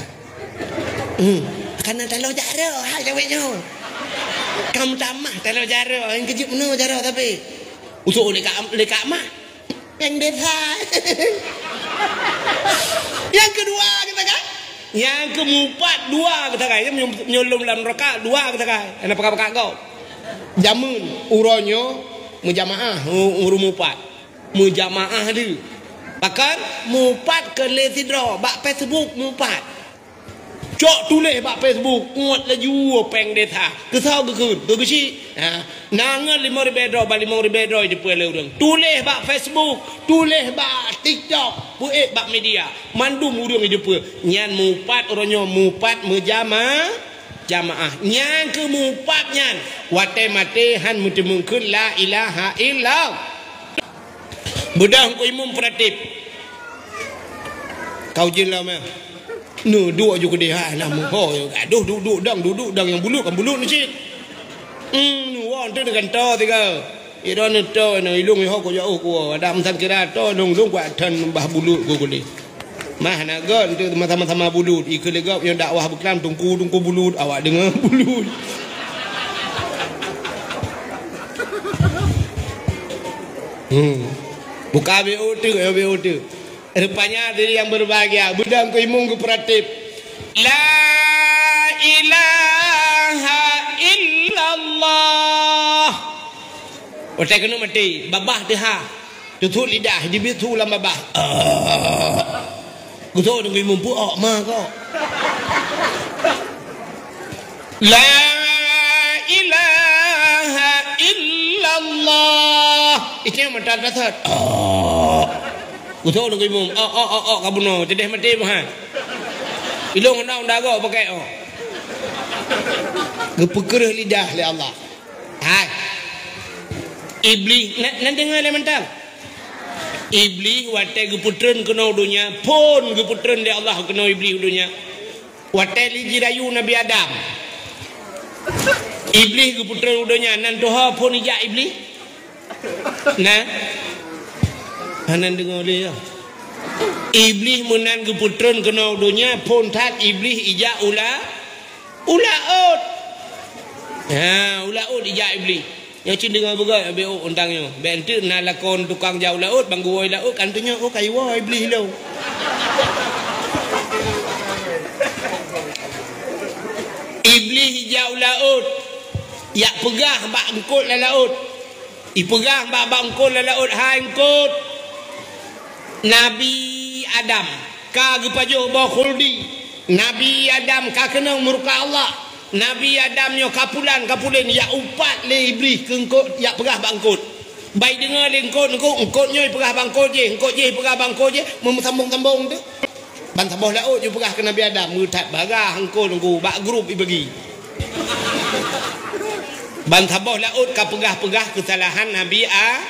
Hmm. Kana taloe jaroe hai lawét nyoe. Ka meutamah taloe jaroe, nyang keujeuet meunoe jaroe tapi. Usok lé Kak, lé Kak Mah. Péng desa. Nyang keudua geusagai. Nyang keumupat dua geusagai. Nyoe, nyoe lom lam neuraka dua geusagai. Hana pakat-pakat gob. Jameun uroe nyoe meujamaah u-, ureueng mupat. Meujamaah deuh. Bahkan mupat keu lé sidroe bak Facebook mupat. Cok tuléh bak Facebook, uet laju péng desa. Keusoe geukheun, keu geuchik. Ha, na ngon limong ribée droe, bak limong ribée droe jipeu lé ureueng. Tuléh bak Facebook, tuléh bak TikTok, peuék bak media. Mandum ureueng jipeu. Nyan mupat uroe nyoe, mupat meujama-, jamaah. Nyang keumupat nyan, watée maté han meuteumeung kheun la ilaha illallah. Beudôh Teungku Imum peuratib. Kau jin lom, eh. Nu duek ju keudeh, ha, na meuho. Aduh, duduk dang, duduk dang nyang bulut, kan bulut ni cit. Hmm, nu woe tu dengan to tiga. Ira ni to, na ilong ho ko jauh ko. Ada meusan kira to, long long kuat tan bah bulut ko kulit. Mah na gon tu sama-sama bulut. Ikeu legok nyang dakwah beuklam tungku-tungku bulut, awak deungoe bulut. Hmm. Buka B O tu, ya, B O tu. Rupanya diri yang berbahagia, beudôh Teungku Imum geupeuratib. La ilaha illallah. Watée keuneuk maté, babah teuha. Tutup lidah, jibiet su lam babah. Ah. Geusoe Teungku Imum peuok ma kok. La ilaha illallah. Itu yang mata dasar. Oh. Geusoe Teungku Imum. Oh, oh, oh, oh, ka bunoe. Teudah maté meuhan. Ilong undang-undang agak pakai, oh. Geupeukeureuk lidah lé Allah. Hai. Iblih, na, na deungoe lé mantong. Iblih watée geupeutreun keunoe donya, phon geupeutreun lé Allah keunoe Iblih donya. Watée lé jirayu Nabi Adam. Iblih geupeutreun u donya, nan tuha phon ijak Iblih? Na? Hana deungoe lé, ya. Iblih meunan geupeutreun keunoe donya, phon that Iblih ijak u la-, u laôt. Ha, u laôt ijak Iblih. Nyoe cit deungoe beugöt, beuôt untang nyoe. Bék enteuk na lakon tukang jak u laôt, bang geuwoe laôt, kan tunyok, oh, ka iwoe Iblih lom. Iblih ijak u laôt. Jak peugah bak eungkôt lam laôt. Ipeugah bak, bak eungkôt lam laôt, "Hai eungkôt, Nabi Adam ka geupajoh boh khuldi. Nabi Adam ka keunong murka Allah. Nabi Adam nyoe ka pulan, ka pulen, jak upat lé Iblih keu eungkôt, jak peugah bak eungkôt." Ban ideungoe lé eungkôt, eungkôt, eungkôt nyoe ipeugah bak eungkôt jéh, eungkôt jéh ipeugah bak eungkôt jéh, meusambông-sambông teuk. Ban saboh laôt jipeugah keu Nabi Adam, meuthat bagah eungkôt ngon bak grup ibagi. Ban saboh laôt ka peugah-peugah keusalahan Nabi A-,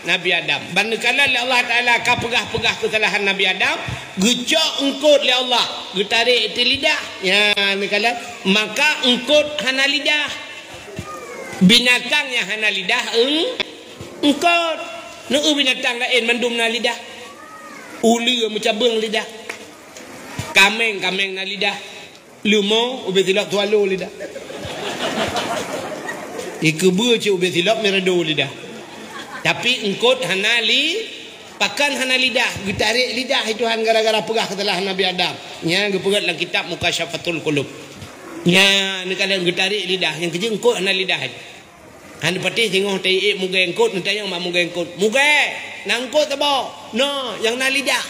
Nabi Adam. Ban neukalon lé Allah Taala ka peugah-peugah keusalahan Nabi Adam, geucok eungkôt lé Allah, geutarek teuh lidah. Nyan neukalon, maka eungkôt hana lidah. Binatang nyang hana lidah eung-, eungkôt. Neu binatang laén mandum na lidah. Uleue meucabeueng lidah. Kaméng, kaméng na lidah. Leumo ubé silop swallow lidah. Ikeubeue cit ubé silop mirado lidah. Tapi eungkôt hana li-, pakon hana lidah, geutarek lidah lé Tuhan gara-gara peugah keusalahan Nabi Adam. Nyan geupeugét lam kitab Mukasyafatul Qulub. Nyan neukalon geutarek lidah, nyang keujeuet eungkôt hana lidah. Hana patéh singoh taiék mugée eungkôt, neutanyong bak mugée eungkôt, "Mugée, na eungkôt saboh?" "Na, nyang na lidah."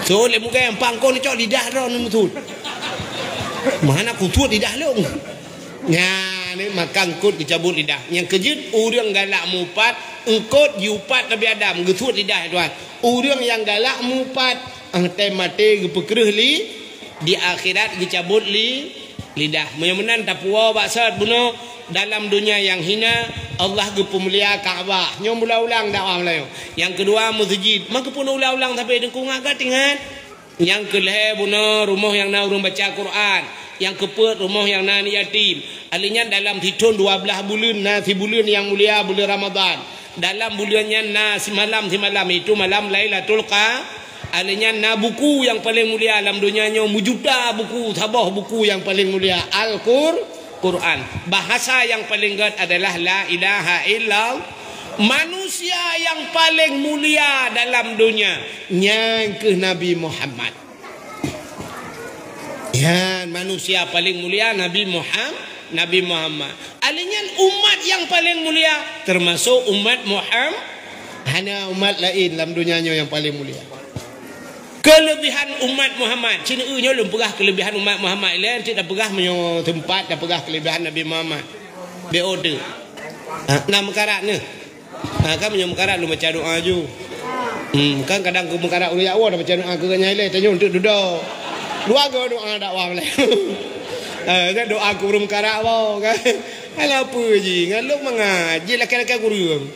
So lé mugée, "Empat eungkôt neucok lidah droe neuneusut." "Meuhana kusut lidah lôn." Nyan, maka eungkôt geucabot lidah. Nyang keujeuet, ureuëng galak mupat, eungkôt jiupat Nabi Adam, geusut lidah Tuhan. Ureuëng nyang galak mupat, ah, tém maté geupeukreueh li-, di akhirat geucabot li-, lidah. Meunyoe meunan tapuwoe bak sot bunoe, dalam donya nyang hina, Allah geupeumulia Ka'bah. Nyoe meuulang-ulang dakwah Meulayu. Nyang keudua, meuseujid. Maka pun ulang-ulang sabe deungon gata ingat. Nyang keulhée bunoe, rumoh nyang na ureuëng baca Quran. Nyang keupeuet, rumoh nyang na aneuk yatim. Alèh nyan dalam sithon dua blaih buleuen na sibuleuen nyang mulia, buleuen Ramadhan. Dalam buleuen nyan na simalam-simalam, itu malam Lailatul Qa-, alèh nyan na buku nyang paleng mulia lam donya nyoe, meujuta buku, saboh buku nyang paleng mulia, Al-Qur-, Quran. Bahasa nyang paleng gét adalah la ilaha illallah. Manusia nyang paleng mulia dalam donya, nyan kheueh Nabi Muhammad. Nyan manusia paleng mulia Nabi Muham-, Nabi Muhammad. Alèh nyan umat nyang paleng mulia, teumasok umat Muham-, hana umat laén lam donya nyoe nyang paleng mulia. Keuleubihan umat Muhammad, cit nyoe lôn peugah keuleubihan umat Muhammad, lé cit tapeugah meunyoe teumpat tapeugah keuleubihan Nabi Muhammad. B O T. Ha, na meukarat nyoe. Ha, kan meunyoe meukarat lôn baca doa ju. Hmm, kan kadang keu meukarat ureuëng jak woe baca doa keu gobnyan ilée tanyoe untuk dudoe. Dua go doa dakwah malée. Ha, kan doa keu ureuëng meukarat woe kan. Alah peue jih, ngon lôn mangat, jih lakée-lakée kureueng.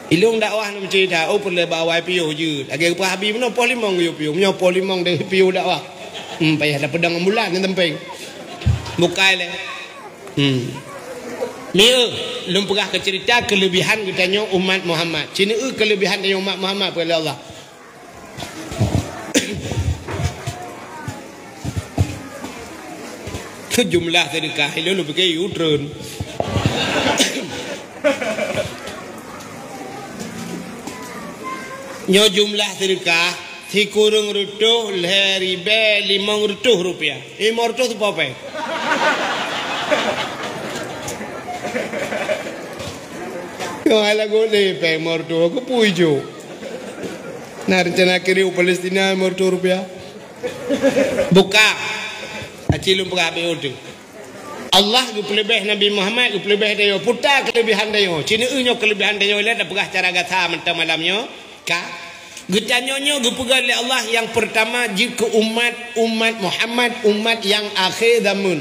Ilôn dakwah na meucerita, oh peureulée bak awai piôh jeuet. Lagée geupeugah Abi meunoe poh limong geuyue piôh, meunyoe poh limong deh piôh dakwah. Hmm, payah tapeudong ambulan ngon tampéng. Bukai lé. Hmm. Mieu, lôn peugah keu ceurita keuleubihan geutanyoe umat Muhammad. Cit nyoe keuleubihan tanyoe umat Muhammad peue lé Allah. Jumlah seudeukah ilôn lôn pike yue treun. Nyoe jumlah seudeukah sikureueng reutôh lhée ribée limong reutôh rupiah. Limong reutôh teupeu péng. Keu hai lagoe lé péng limong reutôh, keupeue ijok? Na reuncana kirim u Palestina limong reutôh rupiah? Buka. Aci lôn peugah abéh udeueng. Allah geupeuleubeh Nabi Muhammad, geupeuleubeh tanyoe. Peue ta keuleubihan tanyoe? Cit nyoe keuleubihan tanyoe lé tapeugah cara gata mantong malam nyoe. Ka. Geutanyoe nyoe geupeugah lé Allah nyang peurtama jeuet keu umat, umat Muhammad, umat nyang akhé zameun.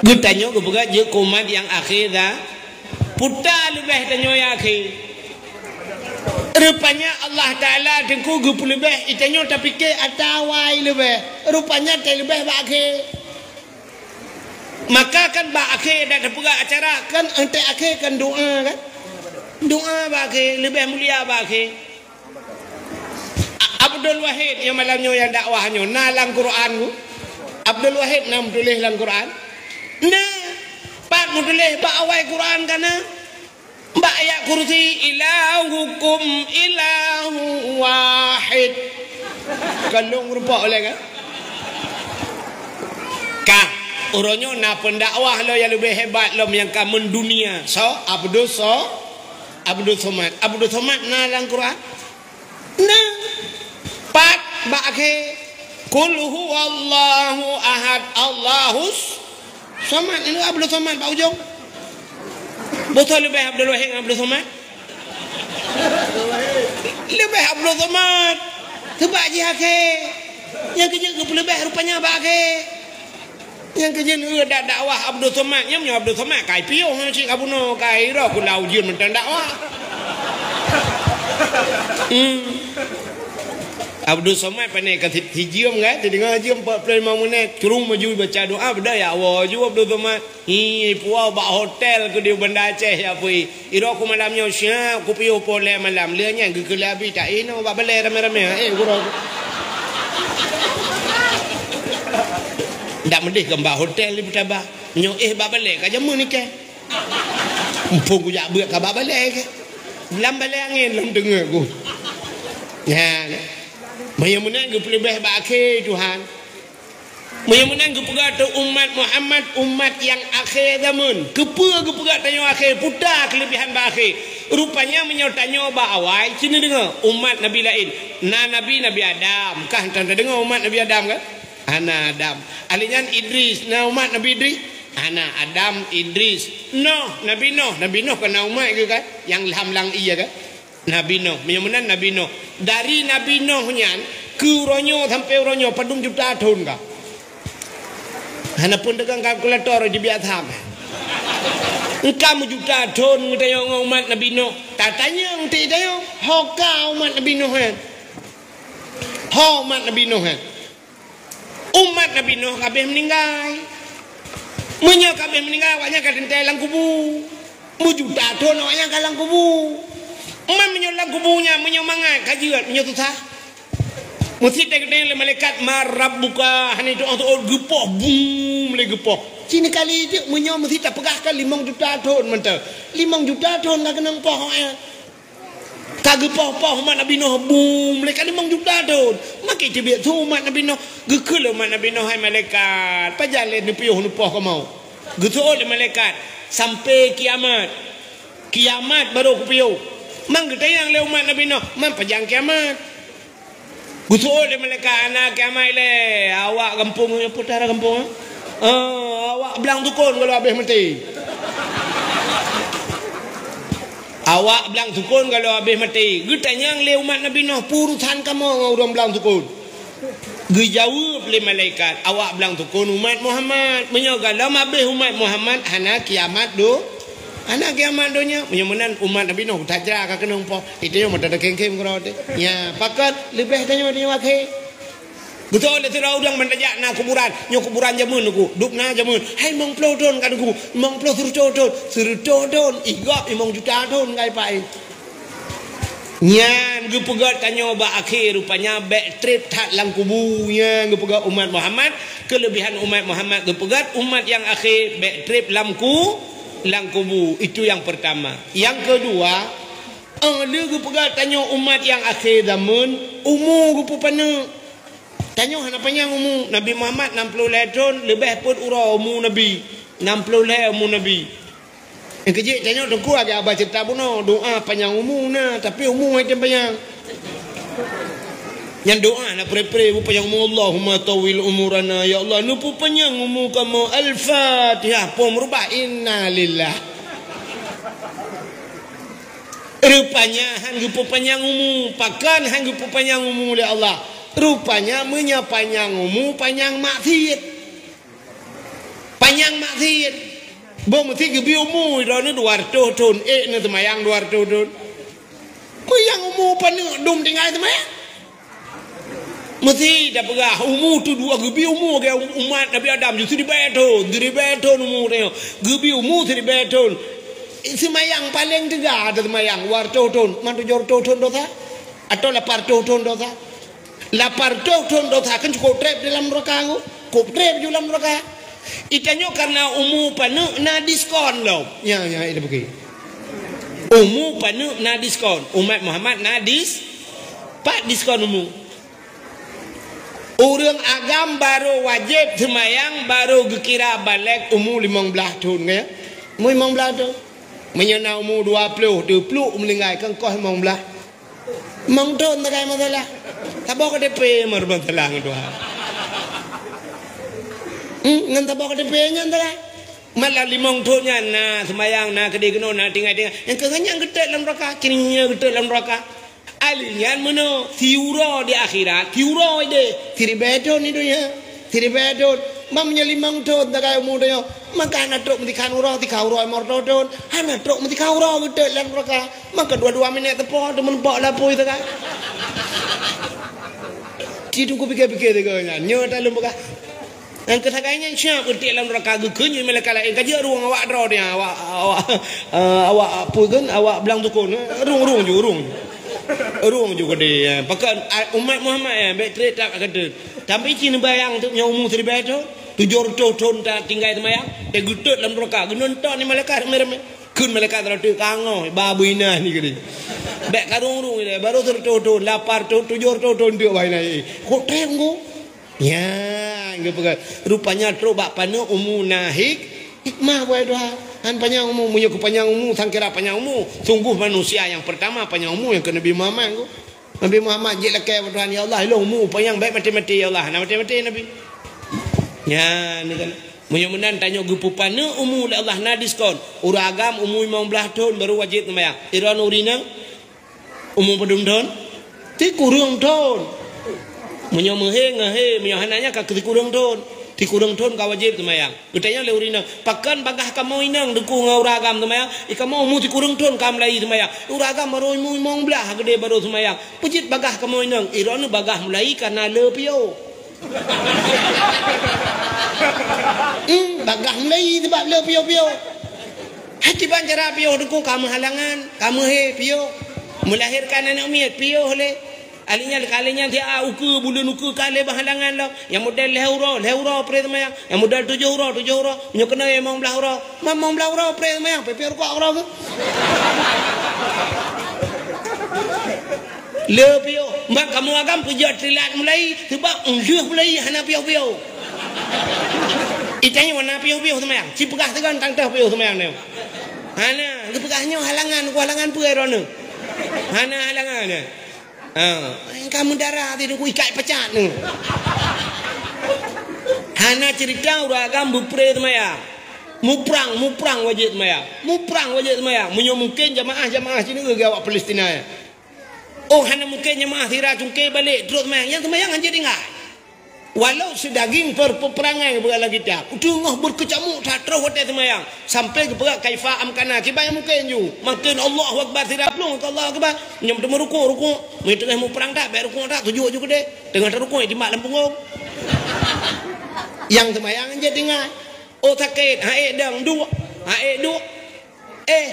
Geutanyoe geupeugah jeuet keu umat nyang akhé za-, peue ta leubeh tanyoe nyang akhé. Rupanya Allah Taala teungku geupeuleubeh, geutanyoe tapike ata awai leubeh. Rupanya teuleubeh bak akhé. Maka kan bak akhé dak teupeugah acara kan, entek akhé kan doa kan? Doa bak akhé leubeh mulia bak akhé. A-, Abdul Wahid nyang malam nyoe nyang dakwah nyoe na lam Quran ku? Abdul Wahid na meutuléh lam Quran? Na. Pat meutuléh bak awai Quran ka na? Bak ayat kursi, "Ilahukum ilahu wahid." Ka lôn rumpok lé kan? Ka, uroe nyoe na pendakwah lom nyang leubeh hebat lom nyang ka mendunia. So, Abdus So-, Abdus Somad. Abdus Somad na lam Quran? Na. Pat bak akhé, "Qul huwallahu ahad, Allahus Somad." Ini Abdus Somad bak ujong. Boh soe leubeh Abdul Wahid ngon Abdus Somad? Leubeh Abdul Somad. Seubab jih akhé. Nyang keujeuet geupeuleubeh rupanya bak akhé. Nyang keujeuet dak dakwah Abdul Somad. Nyang nyoe Abdul Somad kai piôh cit ka bunoe, kai roh kula ujeuen mantong dakwah. Hmm. Abdul Somad pane ka si-, sijeuem kan, sideungoe jeuem empat puluh lima menit, curung maju baca doa, beda ya Allah ju Abdul Somad. Hi, puwoe bak hotel keu di Banda Aceh ya pui. Iro ku malam nyoe siap ku piôh poh lhèe malam. Lheueh nyan geukheun lé Abi tak inoe bak balèe ramè-ramè. Eh, gurô. Ndak meudeh keu bak hotel di Putaba. Nyoe eh bak balèe ka jameun ikèe. Muphom ku jak beuet ka bak balèe ke. Lam balèe angén lam teungoh ku. Nyan. Meunyoe meunan geupeuleubeh bak akhé Tuhan. Meunyoe meunan geupeugah teuh umat Muhammad, umat nyang akhé zaman. Keupeue geupeugah tanyoe akhé? Peue ta keuleubehan bak akhé? Rupanya meunyoe tanyoe bak awai, ci neudeungoe umat nabi laén. Na nabi, Nabi Adam. Kah tan tadeungoe umat Nabi Adam kan? Hana Adam. Alèh nyan Idris. Na umat Nabi Idris? Hana Adam, Idris. Noh, Nabi Noh. Nabi Noh kan na umat geuh kan? Nyang lam lang ie kan? Nabi Nuh. Meunyoe meunan Nabi Nuh. Dari Nabi Nuh nyan keu uroe nyoe sampoe uroe nyoe padum juta thon ka? Hana pun teugang kalkulator jibiasa meh. Engka meujuta thon geutanyoe ngon umat Nabi Nuh. Tatanyong ti tanyoe, ho ka umat Nabi Nuh nyan? Ho umat Nabi Nuh nyan? Umat Nabi Nuh ka abéh meuninggai. Meunyoe ka abéh meuninggai, awaknyan ka teuntèe lam kubu. Meujuta thon awaknyan ka lam kubu. Man meunyoe lam kubu nyan, meunyoe mangat ka jeuet, meunyoe susah. Meusi teukeudeng lé malaikat, "Man rabbuka?" Hana jiteuôt-teuôt, geupoh, bum, lé geupoh. Ci neukali teuk, meunyoe meusi tapeugah ka limong juta thon mantong. Limong juta thon ka keunong poh awaknyan. Ka geupoh-poh umat Nabi Nuh, bum, lé ka limong juta thon. Makai teubiet su umat Nabi Nuh. Geukheun lé umat Nabi Nuh, "Hai malaikat, pajan lé neupiôh neupoh kamoe?" Geuseuôt lé malaikat, "Sampoe kiamat. Kiamat barô kupiôh." Man geutanyong lé umat Nabi Nuh, "Man pajan kiamat?" Geuseuôt lé malaikat, "Hana kiamat lé, awak gampông nyoe." Peue tara gampông, eh? Ah, awak blang sukon goh lom abéh maté. Awak blang sukon goh lom abéh maté. Geutanyong lé umat Nabi Nuh, "Peue urusan kamoe ngon ureueng blang sukon?" Geujaweueb lé malaikat, "Awak blang sukon umat Muhammad. Meunyoe goh lom abéh umat Muhammad, hana kiamat do-, hana kiamat donya." Meunyoe meunan umat Nabi Nuh, tajra ka keunong poh. Itu nyang mata takhém-khém keudroe teuh. Nya, pakon leubeh tanyoe, tanyoe akhé. Beutôi lé sidroe ureueng ban tajak na kuburan. Nyoe kuburan jameun Teungku. Dub na jameun. Hai limong ploh thon ka Teungku. Limong ploh, sireutoh thon. Sireutoh thon. Ih gob limong juta thon ka ipak i. Nyan geupeugah tanyoe bak akhé, rupanya bèk trép that lam kubu. Nyan geupeugah umat Muhammad. Keuleubehan umat Muhammad geupeugah umat nyang akhé bèk trép lam ku-, lam kubu. Itu yang pertama. Yang kedua, Ah, lé geupeugah tanyoe umat nyang akhé zaman, umu geupeupaneuk. Tanyoe hana panyang umu. Nabi Muhammad nam ploh lhèe thon, leubeh peuet uroe umu Nabi. Nam ploh lhèe umu Nabi. Nyang keujeuet tanyoe Teungku lagèe haba ceurita bunoe, doa panyang umu na, tapi umu han tem panyang. Nyan doa na pre-pre, beupanyang umu, "Allahumma tawwil umurana, ya Allah, neupeupanyang umu kamoe." Al-Fatihah, poh meurubah, innalillah. Rupanya han geupeupanyang umu. Pakon han geupeupanyang umu lé Allah? Rupanya meunyoe panyang umu, panyang maksiet. Panyang maksiet. Boh meusi geubi umu, droeneuh dua reutôh thon, ék neuh seumayang dua reutôh thon. Meunyoe umu paneuk dum tinggai seumayang. Meusi tapeugah, umu tu dua geubi umu lagèe umat Nabi Adam, ju siribèe thon, siribèe thon umu tanyoe. Geubi umu siribèe thon. Seumayang paleng teuga ata seumayang, dua reutôh thon, man tujoh reutôh thon dosa? Atawa lapan reutôh thon dosa? Lapan reutôh thon dosa kan cukôp trép di lam neuraka nyoe. Cukôp trép ju lam neuraka. Itanyoe karena umu paneuk na diskon lom. Nya, nya, ita bukui. Umu paneuk na diskon. Umat Muhammad na dis-, pat diskon umu. Ureuëng agam barô wajéb seumayang barô geukira balek umu limong blaih thon, ka? Umu limong blaih thon. Meunyoe na umu dua ploh, teupluek meuninggai, kan koh limong blaih. Limong thon takai masalah. Saboh K T P mar masalah ngon Tuhan. Hmm, ngon saboh K T P nyan takai. Malah limong thon nyan na seumayang, na keudeh keunoe, na tinggai-tinggai. Nyang keu nyan geutot lam neuraka, kini nyan geutot lam neuraka. Ahli nyan meunoe, siuroe di akhirat, siuroe deh, siribèe thon di donya, siribèe thon. Ban meunyoe limong thon takai umu donya, maka hana trok meutika uroe, tika uroe limong reutôh thon, hana trok meutika uroe geutot lam neuraka. Maka dua-dua minèt teupo, teumeuneupok lapui takai. Ci Teungku pike-pike tiga nyan, nyoe taleuem peugah. Nyang keusagai nyan siap geutot lam neuraka geukheun nyoe malaikat laén. Ka jeuet rueng awak droe dia, awak, awak, eh, awak peue kheun, awak blang tukon. Rueng, rueng ju, rueng ju. Rueng ju keudeh, eh. Pakon, ah, umat Muhammad, eh, bèk trép that ka teut. Tapi ci neubayang teuk nyoe umu siribèe thon, tujoh reutôh thon tatinggai seumayang, eh, geutot lam neuraka, geunonton ni malaikat ramé-ramé. Kheun malaikat rot teuk ka ngoh, ba beuinah ni keudeh. Bèk ka rueng-rueng ilèe, barô sireutôh thon, lapan reutôh, tujoh reutôh thon teuk ba inah. Kok trép ngku? Nyan geupeugah, rupanya trok bak paneuk umu na hik-, hikmah, buet Tuhan. Han panyang umu, meunyoe keu panyang umu, sang kira panyang umu. Sungguh manusia nyang peurtama panyang umu nyang keu Nabi Muhammad tu. Nabi Muhammad jeuet lakèe bak Tuhan, "Ya Allah, ilôn umu panyang bèk maté-maté, ya Allah." Hana maté-maté Nabi. Nyan kan. Meunyoe meunan tanyoe geupeupaneuk umu lé Allah na diskon. Ureueng agam umu limong blaih thon barô wajéb seumayang. Droeneuh ureueng inong Umu padum thon? Sikureueng thon. Meunyoe meuhé, ngeuhé, meunyoe hana nyan ka sikureueng thon. Sikureueng thon ka wajéb seumayang. Geutanyong lé ureueng inong, "Pakon bagaih kamoe inong Teungku ngon ureueng agam seumayang? I kamoe umu sikureueng thon ka mulai seumayang. Ureueng agam barô umu limong blaih geude barô seumayang. Peue jeuet bagaih kamoe inong?" "I droeneuh bagaih mulai kareuna le piôh." Hmm, bagaih mulai sabab le piôh-piôh. Hai kiban cara piôh Teungku, ka meuhalangan, ka meuhé piôh. Meulahérkan aneuk miet piôh lé. Ahli nyan, ka ahli nyan siat ukeue, buleuen ukeue ka lé beuhalangan lom. Nyang model lhèe uroe, lhèe uroe pré seumayang. Nyang model tujoh uroe, tujoh uroe. Meunyoe keunoe limong blaih uroe, limong blaih uroe pré seumayang, pih-pih rukok uroe keuh. Le piôh, ban kamoe agam peujeuet teulat mulai, sabab lheueh mulai hana piôh-piôh. I tanyoe na piôh-piôh seumayang, sipeugah sigoe tang teuh piôh seumayang nyoe. Hana, geupeugah nyoe halangan, ku halangan peue droeneuh? Hana halangan nyan. Ha, ka meudara ti Teungku ikat pacat nyoe. Hana cerita ureueng agam beupré seumayang. Muprang, muprang wajéb seumayang. Muprang wajéb seumayang. Meunyoe mungken jamaah-jamaah sineuk geuh awak Palestina nyan. Oh, hana mungken jamaah sira cungké balek, trok seumayang. Nyang seumayang hanjeuet tinggai. Walau seudaging per-, peperangai geupeugah lam kitab, teungoh beukeucamuk that troh watèe seumayang, sampai geupeugah kaifa amkana, kiban nyang mungken ju. Mungken Allahu Akbar sira plueng keu Allahu Akbar. Nyoe teuma rukuk, rukuk. Meunyoe teungoh muprang that, bèk rukuk that, sujud ju keudeh. Teungoh tarukuk, timbak lam punggong. Nyang seumayang hanjeuet tinggai. Oh sakét, haék dong, duek, haék duek. Eh,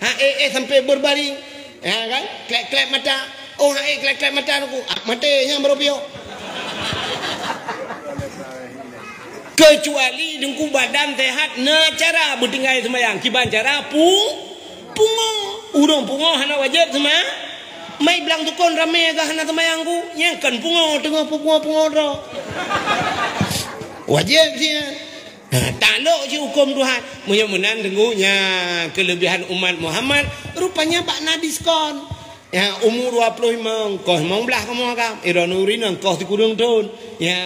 haék, eh, sampai berbaring. Ya kan? Klep-klep mata. Oh, haék klep-klep mata Teungku. Ah, maté nyan baru piôh. Kecuali Teungku badan sehat, na cara beutinggai seumayang. Kiban cara pu-, pungo. Ureueng pungo hana wajéb seuma-, mai blang tukon ramé gah hana seumayang ku. Nyan kan pungo teungoh pungo-pungo droe. Wajéb siat. Ha, taklok cit huköm Tuhan. Meunyoe meunan Teungku, nyan keuleubihan umat Muhammad, rupanya bak na diskon. Ya, umu dua ploh limong, koh limong blaih kamoe agam. Droeneuh ureueng inong, koh sikureueng thon. Ya,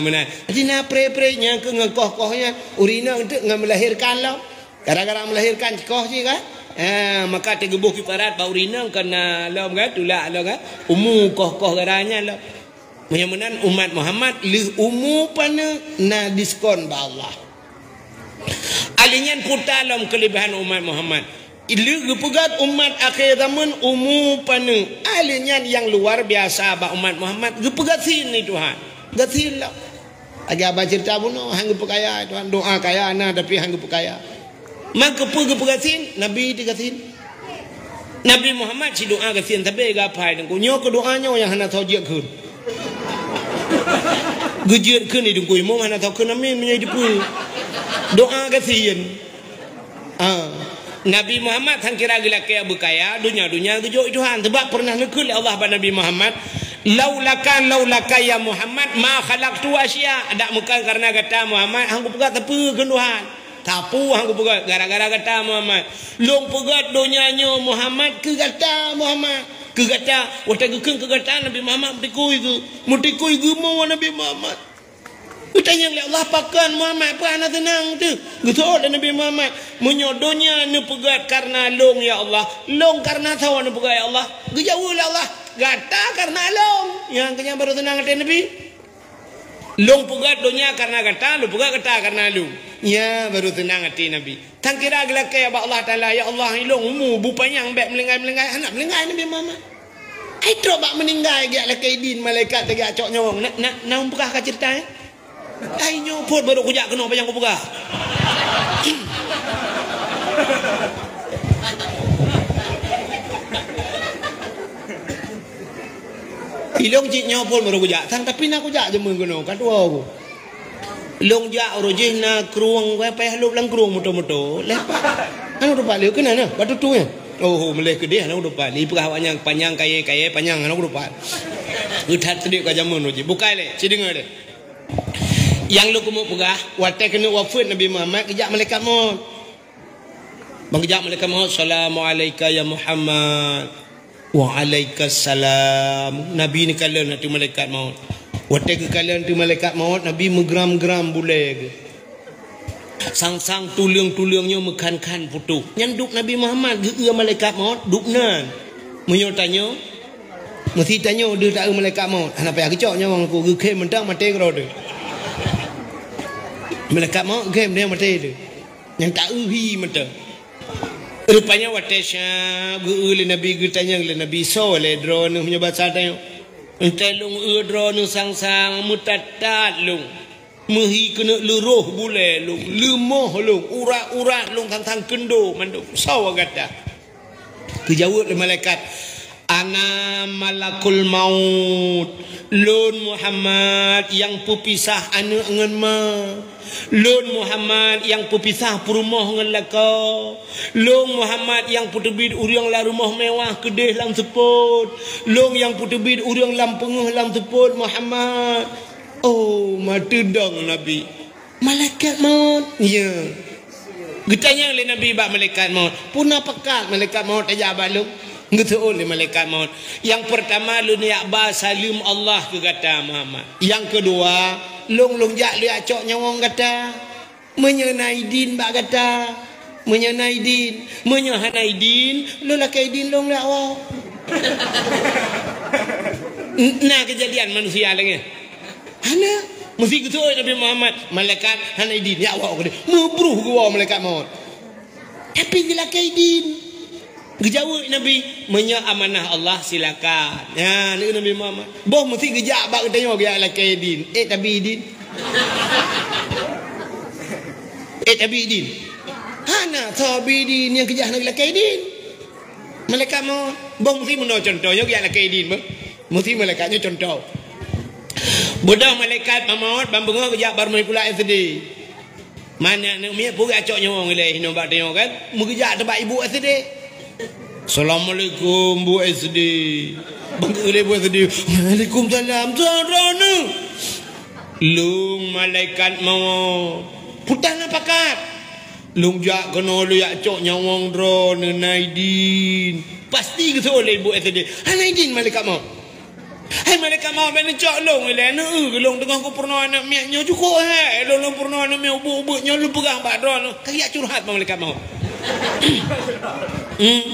meunan. Jadi na pré-pré nyang keu ngon koh-koh nyan, ureueng inong teuk ngon meulahérkan lom. Gara-gara meulahérkan koh cit kan? Ha, maka teugeuboh kiparat bak ureueng inong keu na lom kan, tulak lom kan. Umu koh-koh gara nyan lom. Meunyoe meunan umat Muhammad lheueh umu paneuk na diskon bak Allah. Ahli nyan puta lom keuleubihan umat Muhammad. Lheueh geupeugöt umat akhé zaman umu paneuk. Ahli nyan nyang luar biasa bak umat Muhammad, geupeugöt sin lé Tuhan. Geusin lom. Lagèe abang cerita bunoe, han geupeukaya Tuhan, doa kaya na tapi han geupeukaya. Maka peue geupeugöt sin? Nabi teuh geusin. Nabi Muhammad sidoa geusin sabe geuhafai Teungku. Nyoe keu doa nyoe nyang hana soe jeuet kheun. Geujeuet kheun di Teungku Imum hana soe kheun amin meunyoe dipeue. Doa geusin. Ah. Nabi Muhammad sang kira geulakèe beukaya, donya-donya geujok Tuhan. Sebab pernah neukheun lé Allah bak Nabi Muhammad, "Laulaka, laulaka ya Muhammad, ma khalaqtu asya." Dak meukan karena gata Muhammad, han kupeugah sapeue keu Tuhan. Sapeue han kupeugah, gara-gara gata Muhammad. Lôn peugah donya nyoe Muhammad keu gata Muhammad. Keu gata, watée geukheun keu gata Nabi Muhammad meutikui geu. Meutikui geumo Nabi Muhammad. Geutanyong lé Allah, "Pakon Muhammad, peue hana seunang teuh?" Geuseuôt lé Nabi Muhammad, "Meunyoe donya neupeugét kareuna lôn ya Allah, lôn kareuna soe neupeugét ya Allah?" Geujaweueb lé Allah, "Gata kareuna lôn." Nyang keunyan barô seunang até Nabi. "Lôn peugét donya kareuna gata, lôn peugét gata kareuna lôn." Nyan barô seunang até Nabi. Tan kira geulakée bak Allah Taala, "Ya Allah, ilôn umu bu panyang bék meulinggai-meulinggai." Hana meulinggai Nabi Muhammad. Ai trok bak meuninggai geujak lakée idin malaikat teujak cok nyawöng. Na, na, na peugah ka ceurita, eh? Ai nyoe phon barô kujak keunoe panyang kupeugah. Ilôn cit nyoe phon barô kujak. Sang tapi na kujak jameun keunoe, ka tuwoe ku. Lôn jak uroe jih na krueng, wai payah lôb lam krueng moto-moto. Leh pat. Hana tupat lé, keunan na, bak tutui nyan. Oh, meuleh keudeh hana tupat. Ipeugah awaknyan panyang kayée-kayée panyang hana tupat. Geuthat seudeh ka jameun uroe jih. Bukai lé, ci deungoe lé. Nyang lôn keumeung peugah, watée keuneuk wafeuet Nabi Muhammad, geujak malaikat maut. Ban geujak malaikat maut, "Salamu alaika ya Muhammad." "Waalaikumsalam." Nabi neukalon ateueh malaikat maut. Watée geukalon ateueh malaikat maut, Nabi meugram-gram bulée geuh. Sang-sang tuleueng-tuleueng nyoe meukhan-khan putôh. Nyan duek Nabi Muhammad geu-eu malaikat maut, duek nan. Meunyoe tanyoe, meusi tanyoe deuh ta-eu malaikat maut. Hana payah geucok nyawöng ku, geukhém mantong maté keudroe teuh. Malaikat maut geukhém dia maté teuh. Nyang ta-eu hi mantong. Rupanya watée syab geu-eu lé Nabi, geutanyong lé Nabi, "Soe lé droeneuh?" Meunyoe basa tanyoe, "Enteuk lôn eu droeneuh sang-sang, meutat-tat lôn. Meuhi keuneuk leuroh bulée lôn, leumoh lôn, urat-urat lôn sang-sang keundo mandum. Soe gata?" Geujaweueb lé malaikat, "Ana malakul maut." "Lôn Muhammad nyang peupisah aneuëk ngon ma. Lôn Muhammad nyang peupisah peurumoh ngon lakoe. Lôn Muhammad nyang peuteubiet ureuëng lam rumoh mewah keudeh lam seupôt. Lôn nyang peuteubiet ureuëng lam peungeuh lam seupôt Muhammad." Oh, meuteudong Nabi. "Malaikat maut?" "Ya." Geutanyong lé Nabi bak malaikat maut, "Peue na pakat malaikat maut tajak bak lôn?" Geuseuôt lé malaikat maut, "Nyang peurtama lôn jak ba saleuem Allah keu gata Muhammad. Nyang keudua, lôn lôn jak lôn jak cok nyawöng gata. Meunyoe na idin bak gata, meunyoe na idin, meunyoe hana idin, lôn lakée idin lôn lé Allah." N-, na keujadian manusia lagée Hana. Meusi geuseuôt Nabi Muhammad, malaikat hana idin, "Jak woe keudeh." Meubruh geuwoe malaikat maut. Tapi geulakée idin. Geujaweueb Nabi, "Meunyoe amanah Allah, silakan." Nyan, Nabi Muhammad. Boh meusi geujak bak geutanyoe geujak lakée idin. Eh, tabi idin. Eh, tabi idin. Hana, tabi idin nyang keujak hana geulakée idin. Malaikat maut, boh meusi meunoe contoh, nyoe geujak lakée idin, boh. Meusi malaikat nyoe contoh. Beudôh malaikat maut, ban beungoh geujak bak rumoh sikula S D. Mana aneuk miet peue geucok nyawöng ilée hinoe bak tanyoe kan? Meugeujak teubak ibu S D. "Assalamualaikum, Bu S D." Ban geulée Bu S D. "Waalaikumsalam, soe droeneuh?" "Lôn malaikat maut." "Peue tan na pakat?" "Lôn jak keunoe lôn jak cok nyawöng droeneuh na idin." Pasti geuseuôt lé ibu S D. "Hana idin malaikat maut." "Hai malaikat maut, bèk neucok lôn ilée, neueu lôn teungoh kupeurunoe aneuk miet nyoe, cukôp hék lôn, lôn peurunoe aneuk miet ubeut-ubeut nyoe, lôn peugah bak droeneuh." Ka geujak curhat bak malaikat maut. Hmm.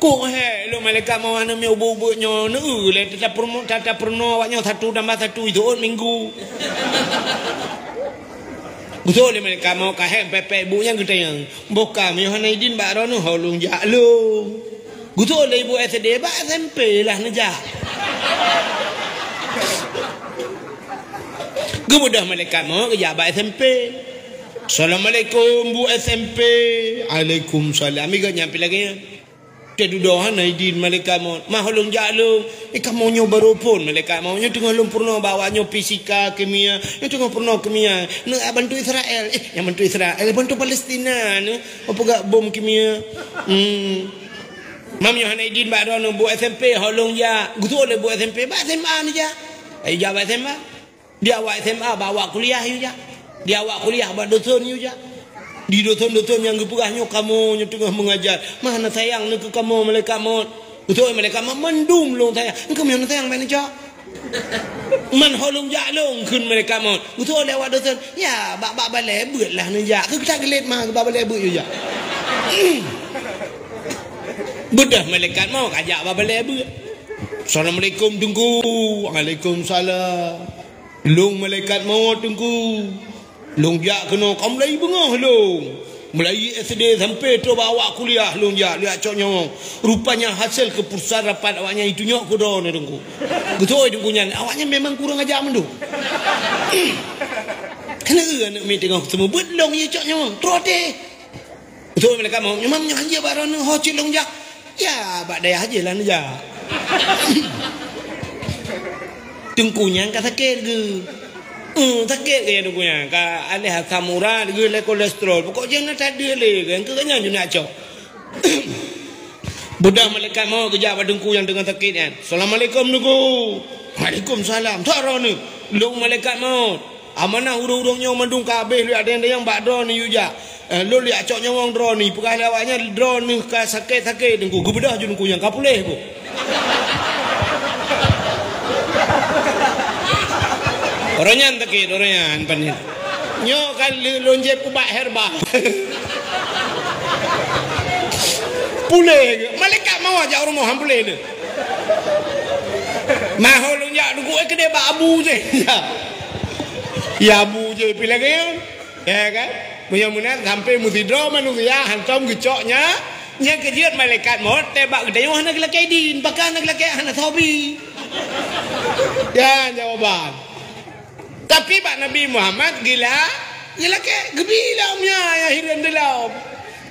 "Cukôp hék lôn malaikat maut, aneuk miet ubeut-ubeut nyoe, neueu lé, tata peurunoe, tata peurunoe awak nyoe satu tambah satu, jeuet minggu." Geuseuôt lé malaikat maut ka hék pépék ibu nyan geutanyong, "Boh ka meunyoe hana idin bak droeneuh, ho lôn jak lôn." Geuseuôt lé ibu S D, bak S M P lah neujak. Geubeudôh malaikat maut geujak bak S M P. "Assalamualaikum, Bu S M P." "Waalaikumsalam." Iga nyan pih lagée nyan. Teududoe hana idin malaikat maut. "Mah lôn jak lôn." "Eh, kamoe nyoe barô phôn malaikat maut. Nyoe teungoh lôn peurunoe bak awak nyoe fisika, kimia. Nyoe teungoh peurunoe kimia. Neuk bantu Israel." "Eh, nyang bantu Israel, bantu Palestina nyoe. Peugah bom kimia." Hmm. Mam nyoe hana idin bak droeneuh buet S M P, ho lôn jak. Geutuwoe lé buet S M P, bak S M A neujak. Ayo jak bak S M A. Di awak S M A, bak awak kuliah yue jak. Di awak kuliah, bak dosen yue jak. Di dosen-dosen nyang geupeugah nyoe kamoe nyoe teungoh meungajar. Mah hana sayang neuh keu kamoe malaikat maut. Geutuwoe malaikat maut, mandum lôn sayang. Engkau meunan sayang bak neucok. Man ho lôn jak lôn kheun malaikat maut. Geutuwoe lé awak dosen, ya, bak, bak balée beuet lah neujak. Keu geutak geulet ma, bak balée beuet yue jak. Beudôh malaikat maut kajak bak balée beuet. Assalamualaikum, Teungku. Waalaikumsalam. Lôn malaikat maut, Teungku. Lôn jak keunoe, ka mulai beungoh lôn. Mulai S D sampai trok bak awak kuliah lôn jak, jak cok nyawöng. Rupanya hasil keputusan rapat awaknyan itunyok keu droeneuh, Teungku. Beutôi, Teungku, nyan. Awaknyan memang kurang ajar mandum. Keuneuk aneuëk miet teungoh seumeubeuet lôn, ie cok nyawöng. Troh teh. Beutôi, malaikat maut. Nyoe mam nyoe hanjeuet bak droeneuh, ho cit lôn jak. Ya, bak dayah jih lah neujak. Teungku nyan ka sakét geuh. Hmm, sakét geuh ya teungku nyan. Ka aléh asam urat geuh lé kolesterol. Pokok jih na that deuh lé geuh. Keu nyan ju nak cok. Beudôh malaikat maut geujak bak teungku nyang teungoh sakét nyan. "Assalamualaikum, Teungku." "Waalaikumsalam." "Soe droeneuh?" "Lôn malaikat maut." "Amanah ureuëng-ureuëng nyoe mandum ka habéh lé, ada nyang bak droeneuh yue jak. Eh, lôn lé cok nyawöng droeneuh." Peugah lé awaknyan, "Droeneuh ka sakét-sakét, Teungku." Geubeudôh ju teungku nyan ka puléh bu. Uroe nyan sakét, uroe nyan panen. Nyoe ka lé-, lôn jép ubat herba. Puléh geuh. Malaikat maut jak u rumoh han puléh lé. Mah ho lôn jak teungku, eh, keudéh bak abu jih. Ya. Ya abu jih pi lagée nyan. Ya kan? Meunyoe meunan sampai meusidroe manusia hantom geucok nya, nyang keujeuet malaikat maut teuh bak geutanyoe hana geulakée idin, pakon hana geulakée, hana soe bi. Ya jawaban. Tapi bak Nabi Muhammad gila, geulakée, geubi lom nya, ya hireuen dilom.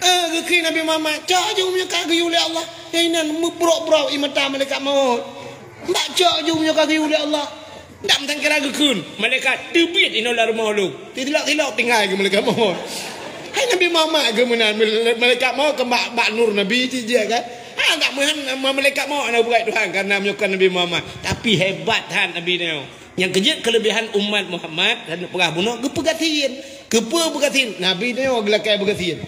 Eh, geukheun Nabi Muhammad, cok ju meunyoe ka geuyue lé Allah. Nyang inan meubrok-brok ie mata malaikat maut. Bak cok ju meunyoe ka geuyue lé Allah. Dak meusangkira geukheun, malaikat teubiet inoe lam rumoh lôn. Tilok-tilok tinggai keu malaikat maut. Hai Nabi Muhammad keu meunan, malaikat maut keu bak, bak nur Nabi cit jih kan. Ha, dak meuhan malaikat maut na bukai Tuhan karena meunyoe kon Nabi Muhammad. Tapi hebat that Nabi nyoe. Nyang keujeuet keulebihan umat Muhammad, dan peugah bunoe geupeugasien. Keupeue beugasien? Nabi tanyoe geulakée beugasien.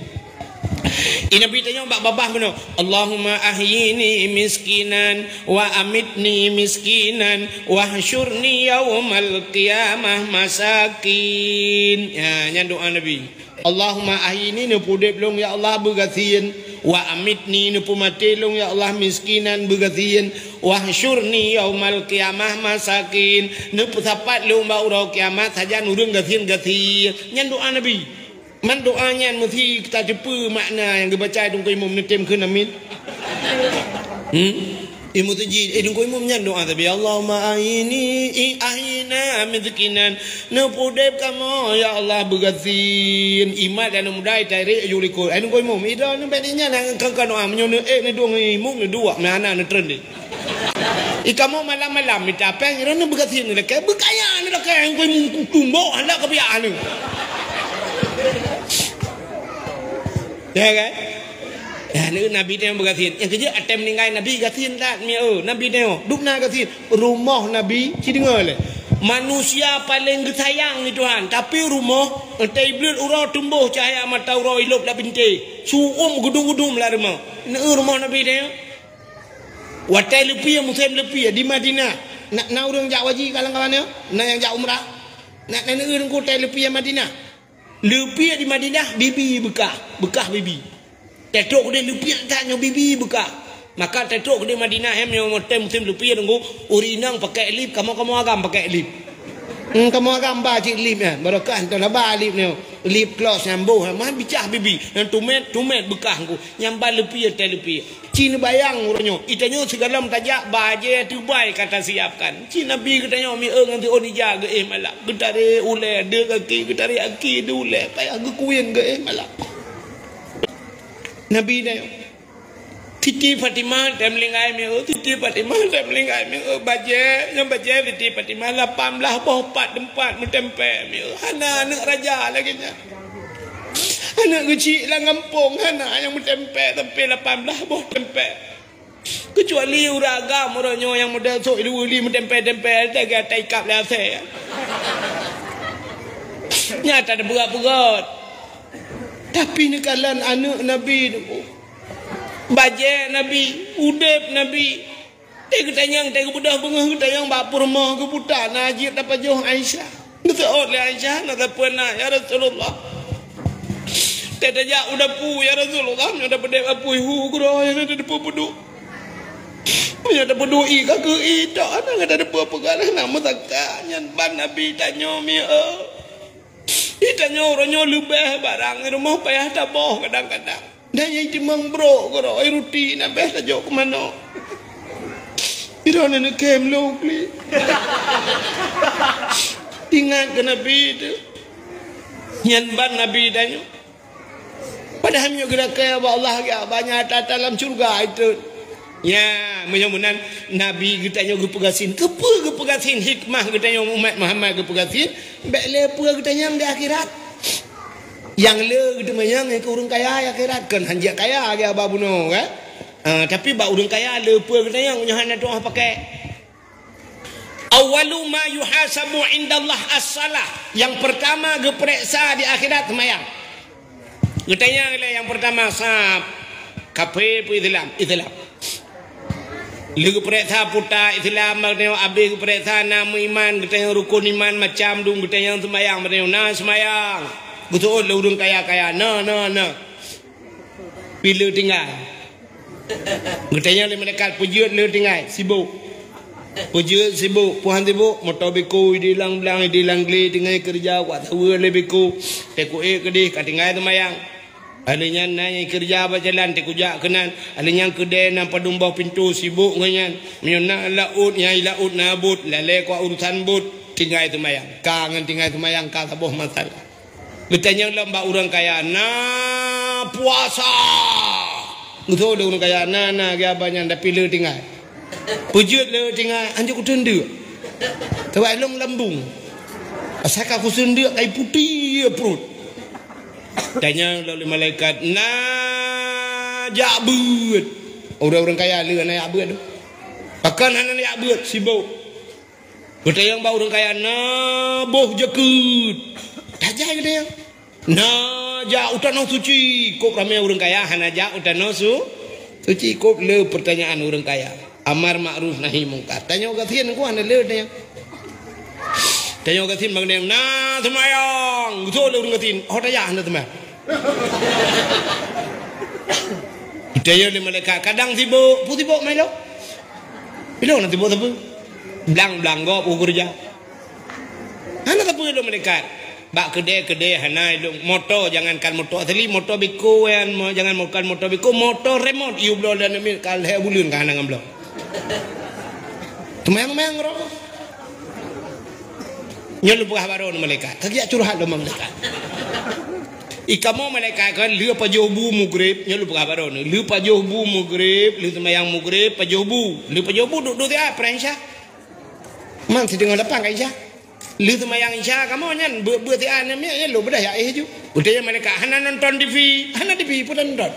Di Nabi tanyoe bak babah bunoe, "Allahumma ahyini miskinan wa amitni miskinan wahsyurni yaumal qiyamah masakin." Ya, nyan doa Nabi. "Allahumma ahyini," neupeudeb lôn ya Allah beugasien, "wa amitni," neupeumaté lôn ya Allah miskinan beugasien, "wahsyurni yaumal qiyamah masakin," neupeusapat lôn bak uroe kiamat sajan ureuëng gasien-gasien. Nyan doa Nabi. Man doa nyan meusi tateupeue makna nyang geubaca teungku imum neutem kheun amin. Hmm? Imum teujid, eh, teungku imum nyan doa tapi, "Allahumma ahyini, i ahyina miskinan." Neupudeb kamoe ya Allah beugasien. Imat dan muda tarék ju likot. Ai teungku imum, ida nyan bak nyan kan doa meunyoe eh neudong imum neuduek meuhana neutreun deh. Ikamoe malam-malam mita péng, droeneuh beugasien neulakée, beukaya neulakée, ngui mungkutu mbok handak keubiak aneuk. Ya kan? Ya, ni Nabi nyoe beugasien. Nyang keujeuet até meuninggai Nabi gasien that, mi, eh, Nabi nyoe. Dubna gasien. Rumoh Nabi, ci deungoe lé. Manusia paleng geusayang ni Tuhan, tapi rumoh, entah iblih uroe tumboh cahya mata uroe ilop lam bintéh. Su'um gudum-gudum lam rumoh. Ni rumoh Nabi nyoe. Watée leupie, musém leupie di Madinah, na, na ureuëng jak haji kawan-kawan nyoe? Na nyang jak umrah? Na, na neueu teungku watée leupie Madinah? Leupie di Madinah, bibi beukah, beukah bibi. Teutôk keudeh leupie that nyoe bibi beukah. Maka teutôk keudeh Madinah, hem nyoe watée musém leupie teungku, ureuëng inong pakai lip, kamoe-kamoe agam pakai lip. Hmm, kamoe agam ba cit lip nyan, barokah entah na ba lip nyoe. Lip gloss nyang boh, mah bicah bibi, nyang tumet, tumet beukah teungku. Nyang ba leupie, tée leupie. Ci neubayang uroe nyoe, geutanyoe sigohlom tajak bajée teubai ka tasiapkan. Ci Nabi geutanyoe mi-e ngon siôn ija geuéh malam. Geutarek ulée, deuh gaki, geutarek aki, deuh ulée, payah geukuen geuéh malam. Nabi tanyoe. Siti Fatimah tée meuninggai mi-e, Siti Fatimah tée meuninggai mi-e, bajée, nyang bajée Siti Fatimah lapan blaih boh pat teumpat meutempé mi-e. Hana aneuk raja lagée nyan. Aneuk geuchik lam gampông hana nyang meutempé sampai lapan blaih boh tempé. Keucuali ureueng agam uroe nyoe nyang model sok ilu-ili meutempel-tempel lagèe ata ikab lé asèe. Nyan ata teupeugöt-peugöt. Tapi neukalon aneuk Nabi nyoe, bajèe Nabi, udép Nabi. Teuh geutanyong, teuh geubeudôh beungoh geutanyong bak peurumoh geuputa na jeuet tapajoh Aisyah. Geuseuôt lé Aisyah, na sapeue na, "Ya Rasulullah, teuh tajak u dapu, ya Rasulullah, nyoe tapeudép apui hu keudroe, nyoe tadeungoe peuduek. Nyoe tapeuduek ié ka keu ié tok, hana gata deungoe peugah lé na meusaka." Nyan ban Nabi tanyoe mié. Ié tanyoe uroe nyoe leubeh barang di rumoh payah taboh kadang-kadang. Dan nyang timang brok keudroe, ruti na bèh tajok keu manok. Droeneuh neukém lôn klik. Ingat keu Nabi teuh. Nyan ban Nabi tanyoe. Padahai meunyoe geulakèe bak Allah, geuh banyak ata-ata lam syeuruga itu. Ya, meunyoe meunan Nabi geutanyoe geupeugasien. Keupeue geupeugasien? Hikmah geutanyoe umat Muhammad geupeugasien, bèk lé peue geutanyong di akhirat. Nyang le geuteumanyong nyang keu ureueng kaya di akhirat, kon hanjeuet kaya lagèe haba bunoe, kan? Ah, tapi bak ureueng kaya le peue geutanyong, nyoe hana tuah pakai. Awwalu ma yuhasabu indallah as-salah. Yang pertama geupeuriksa di akhirat seumayang. Geutanyong lé nyang pertama, sab, kafé peue Islam? Islam. Lheueh geupeuriksa puta Islam, geutanyong abéh geupeuriksa na meuiman, geutanyong rukon iman macam dum, geutanyong seumayang, geutanyong na seumayang. Geuseuôt lé ureueng kaya-kaya, na, na, na. Pih le tinggai. Geutanyong lé malaikat, peujeuet le tinggai, sibok. Peujeuet sibok, peue han sibok, moto beko idéh lam blang, idéh lam glé tinggai keureuja, kuat saweue lé beko, teukuék keudéh ka tinggai seumayang. Ahli nyan na nyang keureuja bak jalan, teukujak keunan. Ahli nyan keudè na padum boh pintoe, sibok ngon nyan. Meunyoe na laôt, nyang i laôt na bot, lalè kuat urusan bot, tinggai seumayang. Ka ngon tinggai seumayang ka saboh masalah. Geutanyong lom bak ureueng kaya, na puasa? Geutanyong lé ureueng kaya, na, na, geuh abah nyan, tapi le tinggai. Peujeuet le tinggai, hanjeuet kuteundeuk. Teuwai lôn lambung. Asai ka kuseundeuk kai putéh pruet. Tanyong lom lé malaikat, na jak beuet? Ureueng-ureueng kaya le na jak beuet tu. Pakon hana jak beuet, sibok. Geutanyong bak ureueng kaya, na boh jakeuet? Tajak geutanyong. Na jak u tanoh suci? Kop ramé ureueng kaya hana jak u tanoh su-, suci. Kop le peurtanyaan ureueng kaya. Amar makruf nahi mungkar. Tanyoe gasien ku hana le tanyong. Tanyoe gasien bak geutanyong, na seumayang? Geuseuôt lé ureueng gasien, oh tajak hana seumayang. Geutanyong lé malaikat, kadang sibok, peue sibok meulom? Ilôn na sibok sapeue? Blang-blang gob u keureuja. Hana sapeue lôn malaikat. Bak keudè-keudè hana ilôn. Moto, jangankan moto asli, moto beko nyan, mo-, jangankan moto beko, moto remot yue bloe lé aneuk miet ka lhèe buleuen ka hana ngon bloe. Teumayang-mayang rot. Nyoe lôn peugah bak droeneuh malaikat. Ka geujak curhat lom malaikat. I kamoe malaikat kan lheueh pajoh bu mugreb, nyoe lôn peugah bak droeneuh. Lheueh pajoh bu mugreb, lheueh seumayang mugreb, pajoh bu. Lheueh pajoh bu duek-duek siat, peurang Isya. Man siteungoh lapan ka Isya. Lheueh seumayang Isya kamoe nyan, beuet-beuet siat aneuk miet nyan lôn beudah jak éh ju. Geutanyong malaikat, hana nonton T V, hana T V pun nonton.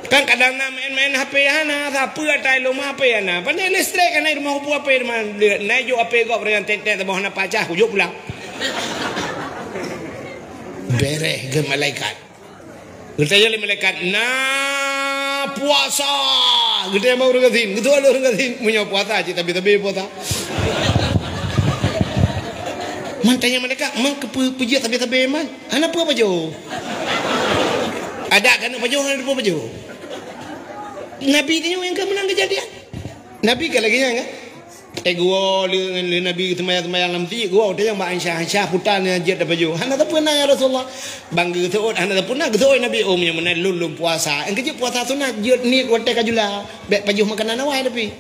Kan kadang na main-main H P hana, sapeue ata ilôn ma H P hana. Pane listrik hana, i rumoh peue H P teuma, na jok H P gob, ureueng nyan tet-tet saboh hana pacah, kujok pulang. Bereh geuh malaikat. Geutanyong lé malaikat, na puasa? Geutanyong bak ureueng gasien, geutanyong lé ureueng gasien, meunyoe puasa cit sabe-sabe puasa. Man tanyong malaikat, man keupeue peujeuet sabe-sabe man? Hana peue pajoh. Adak keuneuk pajoh, hana peue pajoh. Nabi tanyoe nyang ka meunan keujadian. Nabi ka lagèe nyan kan? Teuguwoe lé, lé Nabi seumayang-seumayang lam meuseujid, guwoe tanyong bak Aisyah, "Aisyah, peue tan nyang jeuet tapajoh?" "Hana sapeue na, ya Rasulullah." Ban geuseuôt hana sapeue na, geuseuôt Nabi, "Oh, meunyoe meunan lôn lôn puasa." Nyang keujeuet puasa sunat, jeuet niet watèe ka jula. Bèk pajoh makanan awai tapi.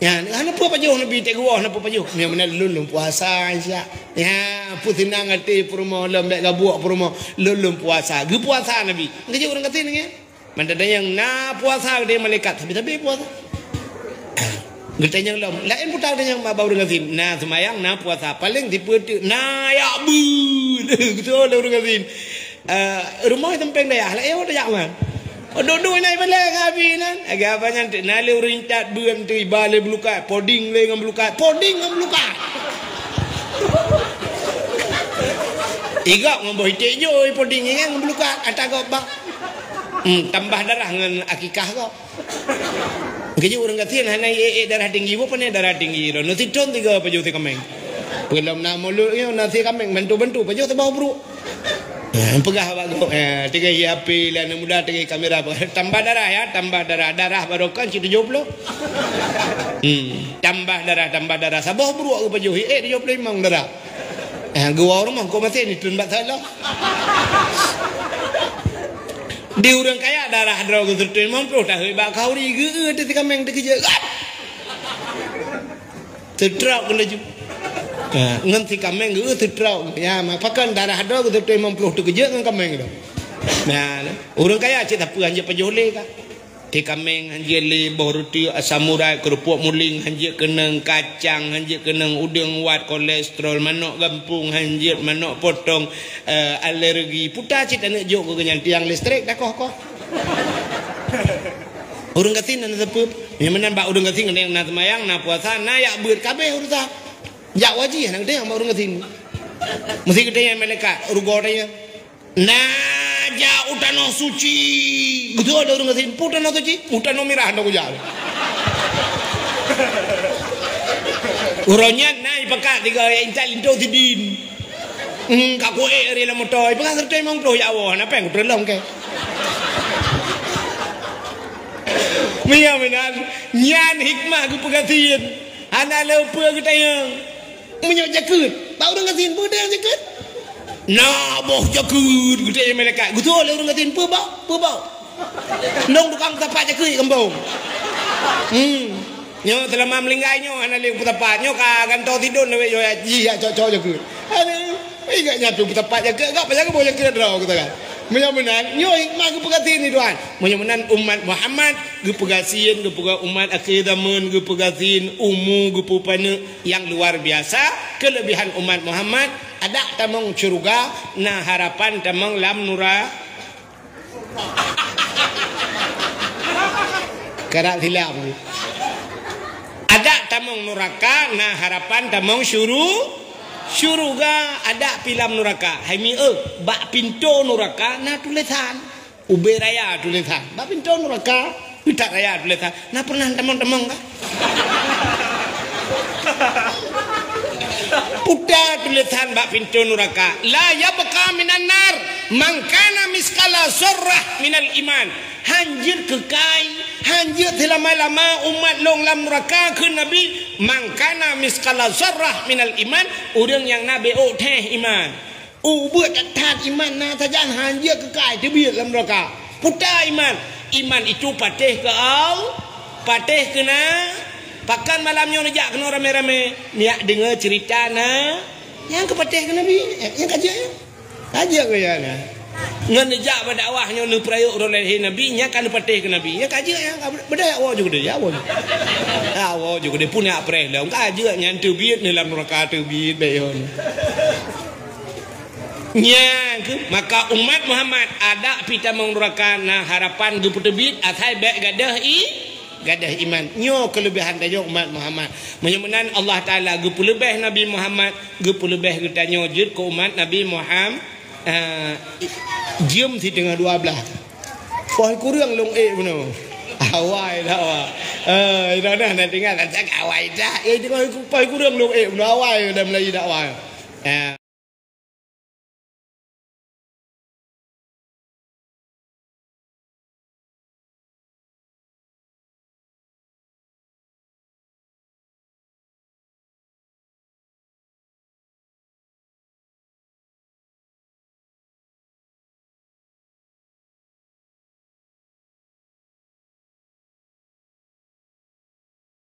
Nyan, hana peue pajoh Nabi, teuguwoe hana peue pajoh. "Meunyoe meunan lôn lôn puasa, Aisyah." Nyan, peue seunang até peurumoh lom, bèk gabuek peurumoh, "Lôn lôn puasa." Geupuasa Nabi. Nyang keujeuet ureueng gasien nyan. Man tatanyong na puasa, geutanyong malaikat, sabe-sabe puasa. Geutanyong lom, laén puta geutanyong bak ureueng gasien, na seumayang, na puasa, paleng sipeue teuk, na jak beuet. Geutanyong lé ureueng gasien. Eh, rumoh sampéng dayah, laén tajak man? Duek-duek nyan ibalée ngon Abi nyan. Lagée haba nyan teuk na lé ureuëng intat beuet teuh iba lé beulukat, poding lé ngon beulukat, poding ngon beulukat. Igok ngon boh iték jôi poding nyan ngon beulukat ata gob bak. Hmm, tambah darah ngon akikah gob. Keujeuet ureuëng gasien hana ék-ék darah tinggi, boh pane darah tinggi. Nyoe sithon tiga pajoh si kaméng. Peulom na mulod nyoe na si kaméng bantu-bantu pajoh saboh bruek. Eh, peugah bak gob, eh, tiga I H P lé aneuk muda, tiga kamera. Tambah darah ya, tambah darah. Darah barokon cit tujoh ploh. Hmm, tambah darah, tambah darah. Saboh bruek geupajoh, eh, tujoh ploh limong darah. Eh, geuwoe rumoh kok maté ni tun bak salah. Di ureuëng kaya darah droe geuseutôt limong ploh tahôi bak khauri geu-eu teuh si kaméng teukeujeuet. Teutrok keu laju. Ha, ngon si kaméng geu teutrok. Ya, ma pakon darah droe geuseutôt limong ploh teukeujeuet ngon kaméng droe. Nah, ureuëng kaya cit sapeue hanjeuet pajoh lé ka. Ti kaméng hanjeuet lé, boh ruti, asam urat, keurupuk muling hanjeuet keunong, kacang hanjeuet keunong, udeueng wat, kolesterol, manok gampông hanjeuet, manok potong, eh, alergi. Puta cit aneuk jok keu nyan tiang listrik dah koh-koh. Ureuëng gasien na sapeue? Nyang meunan bak ureuëng gasien keuneuk na seumayang, na puasa, na jak beuet, kabeh urusan. Jak wajih na geutanyoe bak ureuëng gasien. Meusi geutanyoe malaikat, rugoe tanyoe. Na jak u tanoh suci. Beutôi ada ureuëng gasien, pu tanoh suci, u tanoh mirah na kujak. Uroe nyan na ipakat tiga intat linto sidin. Hmm, ka kuék ari lam moto, ipeugah seutôt limong ploh ya Allah, na péng kuteulong keu. Meunyoe meunan, nyan hikmah geupeugasien. Hana lé peue geutanyoe. Meunyoe jakeuet, bak ureuëng gasien peue teuh jakeuet? Na boh jakeuet geutanyoe malaikat. Geutanyoe lé ureuëng gasien peue bak? Peue bak? Lôn tukang tapak jakeuet gampông. Hmm. Nyoe seulama meulinggai nyoe hana lé peutapat. Nyoe ka gantoe sidon lawét nyoe jih jak cok-cok jakeuet. Aduh, ingat nyan pih peutapat jakeuet, agak payah geuboh jakeuet droe geutanyoe. Meunyoe meunan, nyoe hikmah geupeugasien ni Tuhan. Meunyoe meunan umat Muhammad geupeugasien, geupeugah umat akhé zaman, geupeugasien, umu geupeupaneuk nyang luar biasa. Keulebihan umat Muhammad, adak tamong syeuruga, na harapan tamong lam nura-, Karab silap. Adak tamong nuraka, na harapan tamong syuru-, syuruga, adak pih lam nuraka. Hai mi eu, bak pintoe nuraka na tulésan. Ubé raya tulésan. Bak pintoe nuraka, putat raya tulésan. Na pernah tamong-tamong ka? Puta tulésan bak pintoe nuraka, "La yabqa minan nar man kana miskala zarrah minal iman." Hanjeuet keukai, hanjeuet seulama-lama umat lôn lam nuraka, kheun Nabi, "Man kana miskala zarrah minal iman," ureuëng nyang na bék ôk theh iman. Ubeuet that-that iman na sajan hanjeuet keukai teubiet lam nuraka. Puta iman. Iman itu patéh keu Allah, patéh keu na. Pakon malam nyoe neujak keunoe ramé-ramé, neujak deungoe ceurita na nyang keupatéh keu Nabi. Eh, nyang ka jeuet nyan. Ka jeuet keu nyan na. Ngon neujak bak dakwah nyoe neupeurayeuk uroe lahé Nabi, nyang ka neupatéh keu Nabi. Nyang ka jeuet nyan, ka beudaya woe ju keudeh, ya woe ju. Ya woe ju keudeh, pun jak preh lom. Ka jeuet nyan teubiet neuh lam nuraka teubiet bék yon. Nyan kheueh, maka umat Muhammad adak pih tamong nuraka na harapan geupeuteubiet asai bék gadôh i-, gadôh iman. Nyoe keuleubihan tanyoe umat Muhammad. Meunyoe meunan Allah Taala geupeuleubeh Nabi Muhammad, geupeuleubeh geutanyoe jeuet keu umat Nabi Muham-, eh, jeuem siteungoh dua blaih. Poh kureueng lôn ék bunoe. Awai dakwah. Eh, inoe na tinggai, tak awai dah. Eh, poh kureueng lôn ék bunoe, awai dah mulai dakwah. Eh.